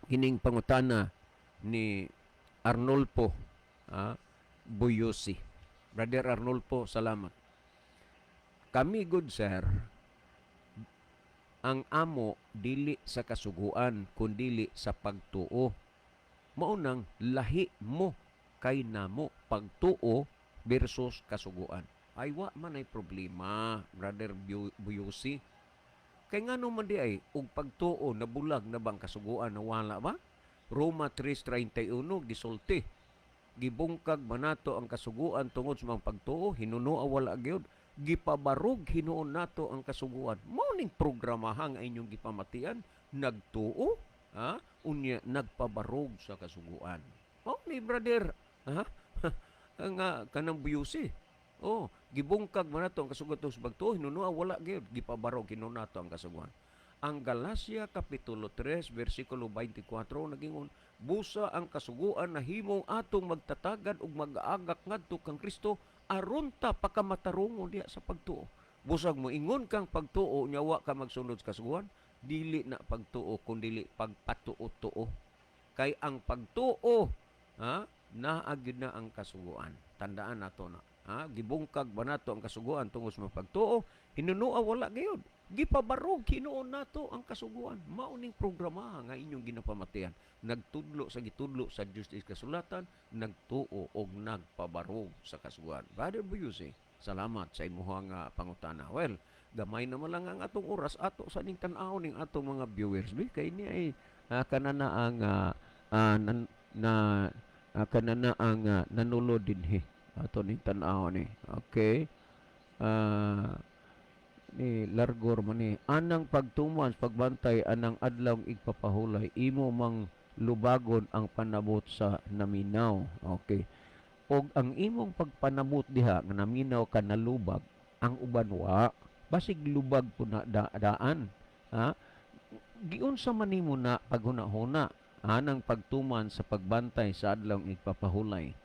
kining pangutana ni Arnolfo Buyusi. Brother Arnolfo, salamat. Kami, good sir, ang amo dili sa kasuguan kundili sa pagtuo. Maunang lahi mo kay namo, pagtuo versus kasuguan. Ay, wa man ay problema, Brother Buyusi. Kay ngano man di ay og pagtuo, nabulag na bang kasuguan, nawala ba? Roma 3:31 gisulti. Gibungkag man nato ang kasuguan tungod sa mga pagtuo, hinunoa wala gyud. Gipabarog hinuon nato ang kasuguan. Mao ning programaha nga inyong gipamatian, nagtuo, ha? Unya nagpabarog sa kasuguan. Mao ni, brother, ha? Ang kanang Buyusi. Oh, gibungkag man nato ang kasuguan tungod sa pagtuo, hinunoa wala gyud, gipabarog hinuon nato ang kasuguan. Ang Galacia kapitulo 3 versikulo 24 nagingon, busa ang kasuguan nahimong atong magtatagad ug mag-aagak ngadto kang Kristo aron ta pakamatarongon diha sa pagtuo. Busag mo ingon kang pagtuo nya wa ka magsunod sa kasuguan, dili na pagtuo kun dili pagpatuo-tuo. Kay ang pagtuo, ha, naa gyud na ang kasuguan. Tandaan nato na. Ha, gibungkag ba nato ang kasuguan tungod sa pagtuo? Hinunoa wala gyud. Gipabarog hinuon nato ang kasuguan. Mao ning programa nga inyong ginapamatian. Nagtudlo sa gitudlo sa Dios sa kasulatan, nagtuo og nagpabarog sa kasuguan. Brother Buyusi, salamat sa imuhang pangutana. Well, gamay naman lang ang atong oras, ato sa ning tan-aw ning atong mga viewers bi kay ni ay kanana ang nan, na kanana ang nanulod dinhi ato ning tan-aw ni. Okay. Ni Largor man ni anang pagtuman pagbantay anang adlaw igpapahulay, imo mang lubagon ang panabot sa naminaw. Okay, og ang imong pagpanabot diha nga naminaw ka, nalubag ang uban, wa basig lubag po na daan, ha? Giunsa man nimo na paghuna-huna anang pagtuman sa pagbantay sa adlaw igpapahulay?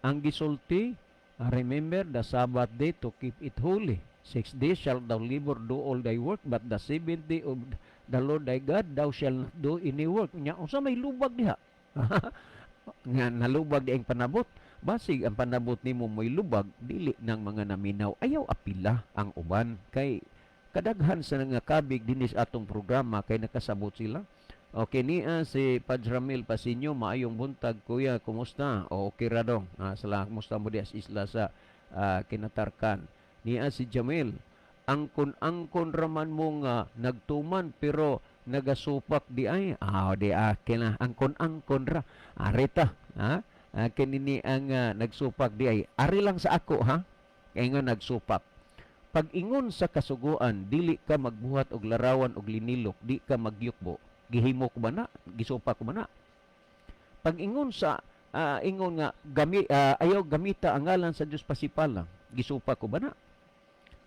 Ang gisulti, "Remember the Sabbath day to keep it holy. 6 days shalt thou labor, do all thy work, but the seventh day of the Lord thy God thou shalt not do any work." Nya unsa may lubag diha? Nga nalubag di ang panabot. Basig ang panabot nimo mo'y lubag, dili ng mga naminaw. Ayaw apila ang uban kay kadaghan sa nga kabig dinis atong programa kay nakasabot sila. Okay niya si Padramil Pasinyo, "Maayong buntag, kuya, kumusta?" O, okay ra dong. Sala kumusta mo diya sa isla sa Kinatarkan? Niya si Jamil, "Angkon-angkon raman mo nga nagtuman pero nagasupak di ay." Ah, di akin na angkon-angkon ra. Arita, ha? Kinini ang nagsupak di ay. Ari lang sa ako, ha? Kay nga nagsupak. Pag ingon sa kasuguan, dili ka magbuhat og larawan og linilok, di ka magyukbo. Gihimo ko ba na? Gisupak ko ba na? Pag ingon sa ingon nga ayaw gamita ang ngalan sa Dios pasipala, gisupak ko ba na?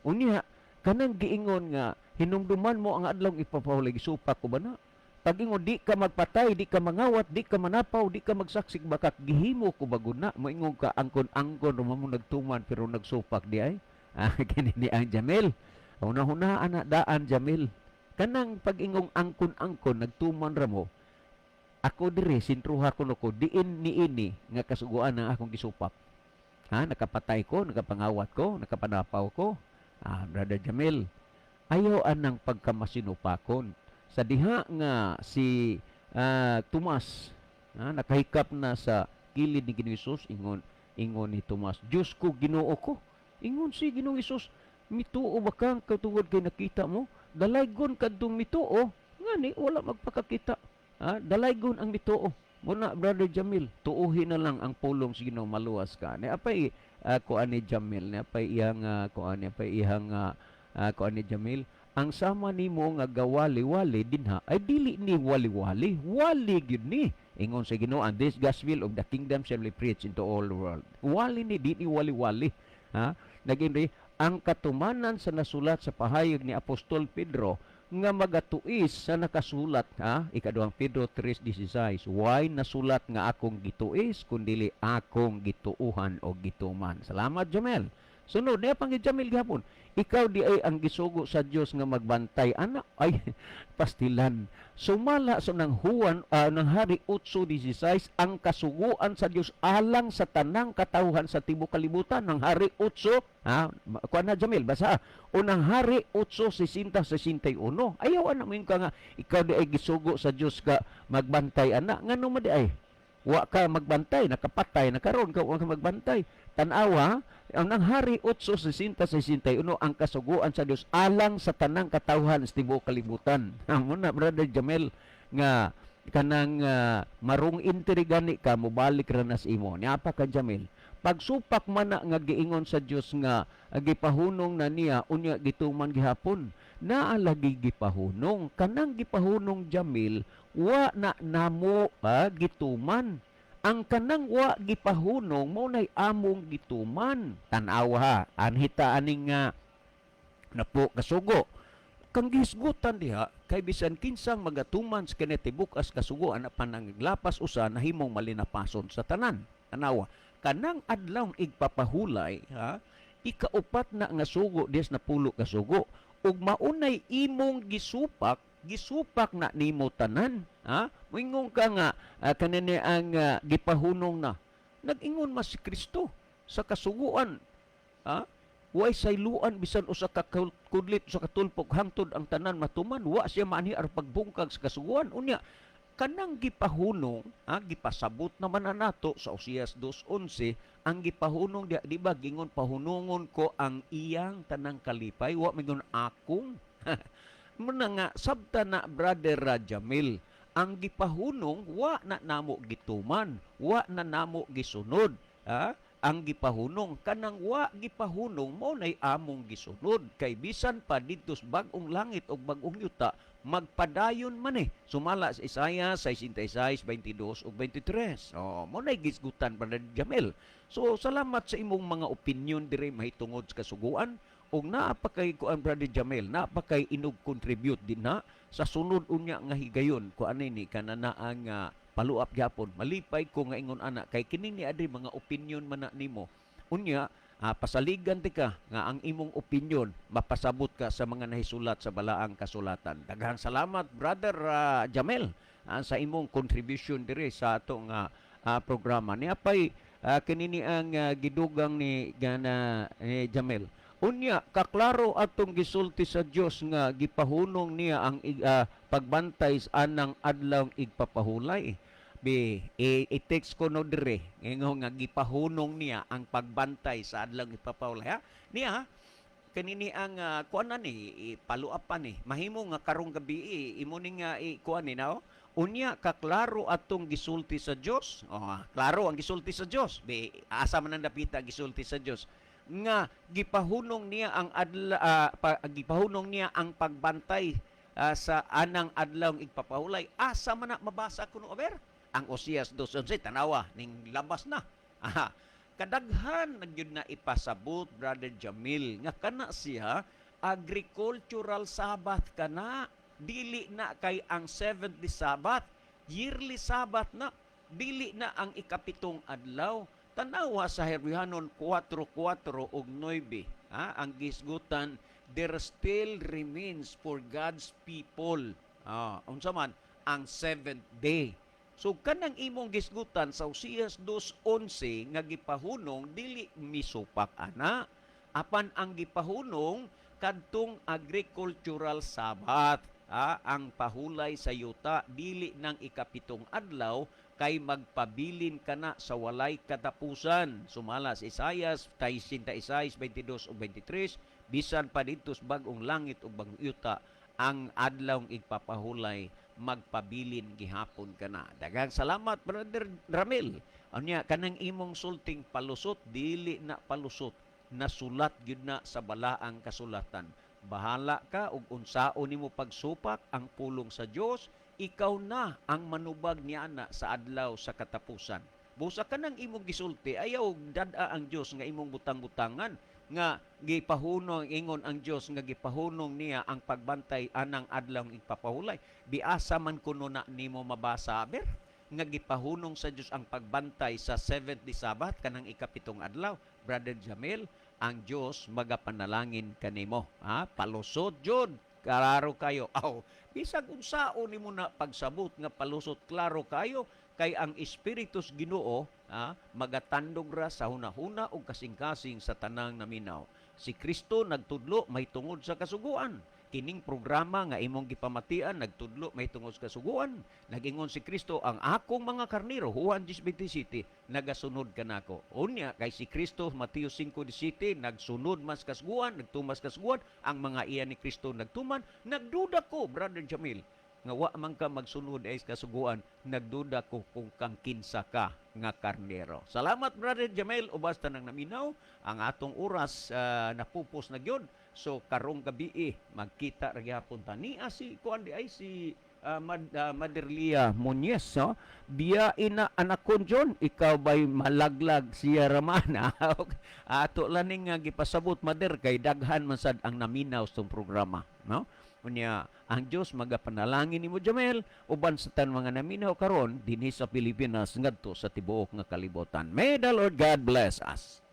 Unya, kanang giingon nga hinumduman mo ang adlaw ipapahulay, gisupak ko ba na? Pag ingon di ka magpatay, di ka mangawat, di ka manapaw, di ka magsaksik bakak, gihimo ko ba gud na? Moingon ka angkon-angkon ra mo nagtuman pero nagsupak di ay. Kini ni ang Jamil. Una-hunaan na daan, Jamil. Kanang pag-ingong angkon-angkon nagtuman ra mo. Ako dire sintruha ko ko diin niini nga kasuguan ang akong gisupak. Ha, nakapatay ko, nakapangawat ko, nakapanapaw ko. Brother Jamil, ayaw anang pagkamasinupakon. Sa diha nga si Tomas nakahikap na sa kilid ni Ginoong Hesus, ingon ingon ni Tomas, "Diyos ko, Ginoo ko." Ingon si Ginoong Hesus, "Mituo ba kang katungod kay nakita mo? Dalaygon kadtong mituo, ngani wala magpakakita. Ha? Dalaygon ang mituo. Muna, Brother Jamil, tuuhin na lang ang pulong sa Ginoo, maluwas ka. Ni apay kuan ni Jamil, ni apay iyang kuan, ni apay iyang kuan ni Jamil, ang sama nimo nga gawali-wali dinha ay dili ni wali-wali, wali gyud ni. Ingon sa Ginoo, "And this gospel of the kingdom shall be preached into all the world." Wali ni, di ni wali-wali. Ha? Naging ang katumanan sa nasulat sa pahayag ni Apostol Pedro nga magatuis sa nakasulat, ha, Ikaduhang Pedro 3:16, "Way nasulat nga akong gituis kundili akong gituuhan o gituman." Salamat, Jamel. Sunod niya pang Jamil gihapon, ikaw di ay ang gisugo sa Dios nga magbantay ana ay pastilan. Sumala sa nang Juan ng Hari 8:16, ang kasuguan sa Dios alang sa tanang katawhan sa tibuok kalibutan ng Hari 8, ha, kuan na, Jamil, basa unang Hari 8:60 61. Ayaw ana mo ka nga ikaw di ay gisugo sa Dios ka magbantay ana, ngano man di ay wa ka magbantay, nakapatay na karon ka, wa ka magbantay? Tan-awa ang nang Hari 8:60 61, ang kasuguan sa Dios alang sa tanang katawhan sa tibuok kalibutan. Amo na, Brother Jamel, nga kanang marung intiri gani ka, mobalik ra na sa imo. Niapa ka, Jamil, pagsupak man na nga giingon sa Dios nga gipahunong na niya, unya gituman gihapon. Naa lagi gipahunong. Kanang gipahunong, Jamil, wa na namo gituman. Ang kanang wa gipahunong mao nay among gituman. Tan-awa ha, anhita aning nga napo kasugo kang gihisgutan diha kay bisan kinsang magatuman sa kini tibuk-as kasuguan apan ang lapas usa, nahimong malinapason sa tanan. Tanawa kanang adlaw igpapahulay, ha, ikaupat na nga sugo des na pulo ka sugo, ug maunay imong gisupak, gisupak na nimo tanan, ha. Moingon ka nga kanini ang gipahunong na. Nag-ingon mas si Kristo sa kasuguan, ha, way sayluan bisan usa ka kudlit, usa ka tulpok, hangtod ang tanan matuman. Wa siya maanhi aron pagbungkag sa kasuguan. Unya kanang gipahunong, ha, gipasabot naman na nato sa Osias 2:11 ang gipahunong diha, di ba gingon, "Pahunungon ko ang iyang tanang kalipay"? Wa mingon akong. Muna nga sabta na, Brother Jamil, ang gipahunong wa na namo gituman, wa na namo gisunod, ha. Ang gipahunong, kanang wa gipahunong mo nay among gisunod, kay bisan pa didto sa bag-ong langit ug bag-ong yuta, magpadayon man eh, sumala sa Isaiah 66:22 ug 23. Oh, mo nay gisgutan, Brother Jamil. So salamat sa imong mga opinion dire mahitungod sa kasuguan, ug naa pa kay kuan, Brother Jamil, naa pa kay inog contribute din na sa sunod unya nga higayon kuan ni kanana ang follow-up gyapon. Malipay ko nga ingon ana kay kini ni adri mga opinion man na nimo. Unya pasaligan ti ka nga ang imong opinion mapasabot ka sa mga nahisulat sa balaang kasulatan. Daghang salamat, Brother Jamel, sa imong contribution dire sa atong programa. Niya pay kinini ang gidugang ni gana ni Jamel. Unya kaklaro atong gisulti sa Dios nga gipahunong niya ang pagbantay sa anang adlaw igpapahulay. Bi i-text ko no dire ingon nga gipahunong niya ang pagbantay sa adlaw igpapahulay, ha. Niya kanini ang kuan na ni follow up pa ni, mahimo nga karong gabi imo ni nga i kuan ni nao. Unya kaklaro atong gisulti sa Dios. Oh, klaro ang gisulti sa Dios. Bi asa man ang dapita gisulti sa Dios nga gipahunong niya ang adla, gipahunong niya ang pagbantay sa anang adlaw igpapahulay? Asa man na mabasa kuno aber ang Osias 2:11? Tanawa ning labas na. Aha. Kadaghan na gyud na ipasabot, Brother Jamil, nga kana siya agricultural Sabbath kana, dili na kay ang seventh day Sabbath, yearly Sabbath na, dili na ang ikapitong adlaw. Tanawa sa Hebrehanon 4:4 ug 9, ha, ang gisgutan, there still remains for God's people, unsa man ang seventh day. So kanang imong gisgutan sa Osias 2:11 nga gipahunong, dili misupak ana, apan ang gipahunong kadtong agricultural Sabbath, ha, ang pahulay sa yuta, dili ng ikapitong adlaw, kay magpabilin ka na sa walay katapusan sumala sa Isaias 66:22 ug 23, bisan pa didto sa bag-ong langit ug bag-ong yuta. Ang adlawng igpapahulay magpabilin gihapon kana. Daghang salamat, Brother Ramil. Unya kanang imong sulting palusot, dili na palusot, nasulat gyud na sa balaang kasulatan. Bahala ka ug unsaon nimo pagsupak ang pulong sa Dios, ikaw na ang manubag niana sa adlaw sa katapusan. Busa kanang imong gisulti, ayaw dad-a ang Dios nga imong butang-butangan nga gipahunong, ingon ang Dios nga gipahunong niya ang pagbantay anang adlaw igpapahulay. Biasa man kuno na nimo mabasa, ber, nga gipahunong sa Dios ang pagbantay sa seventh day Sabbath, kanang ikapitong adlaw. Brother Jamil, ang Dios magapanalangin kanimo, ha? Palusot jud, klaro kayo. Aw, bisag unsaon nimo na pagsabot nga palusot, klaro kayo kay ang Espiritu sa Ginoo, ha, magatandog ra sa hunahuna ug kasing-kasing sa tanang naminaw. Si Kristo nagtudlo may tungod sa kasuguan. Kining programa nga imong gipamatian nagtudlo may tungod sa kasuguan. Nagingon si Kristo, "Ang akong mga karnero," Juan 10:27, "nagasunod kanako." Unya kay si Kristo, Mateo 5:17, nagsunod mas kasuguan, nagtumas kasuguan, ang mga iya ni Kristo nagtuman. Nagduda ko, Brother Jamil, nga wa man ka magsunod ay kasuguan, nagduda ko kung kang kinsa ka nga karnero. Salamat, Brother Jamil, ubas tanang naminaw. Ang atong oras napupos na gyud. So karong gabi magkita ra gyapon ta. Nia si kuan di ay si Maderlia Muñez, no? Biya ina anakon John, ikaw ba'y malaglag siya raman? Ato lang ning nga gipasabot, Mader, kay daghan man sad ang naminaw sa programa, no? Unya, ang Dios magapanalangin nimo, Jamel, uban sa tan mga naminaw karon dinhi sa Pilipinas ngadto sa tibuok nga kalibutan. May the Lord God bless us.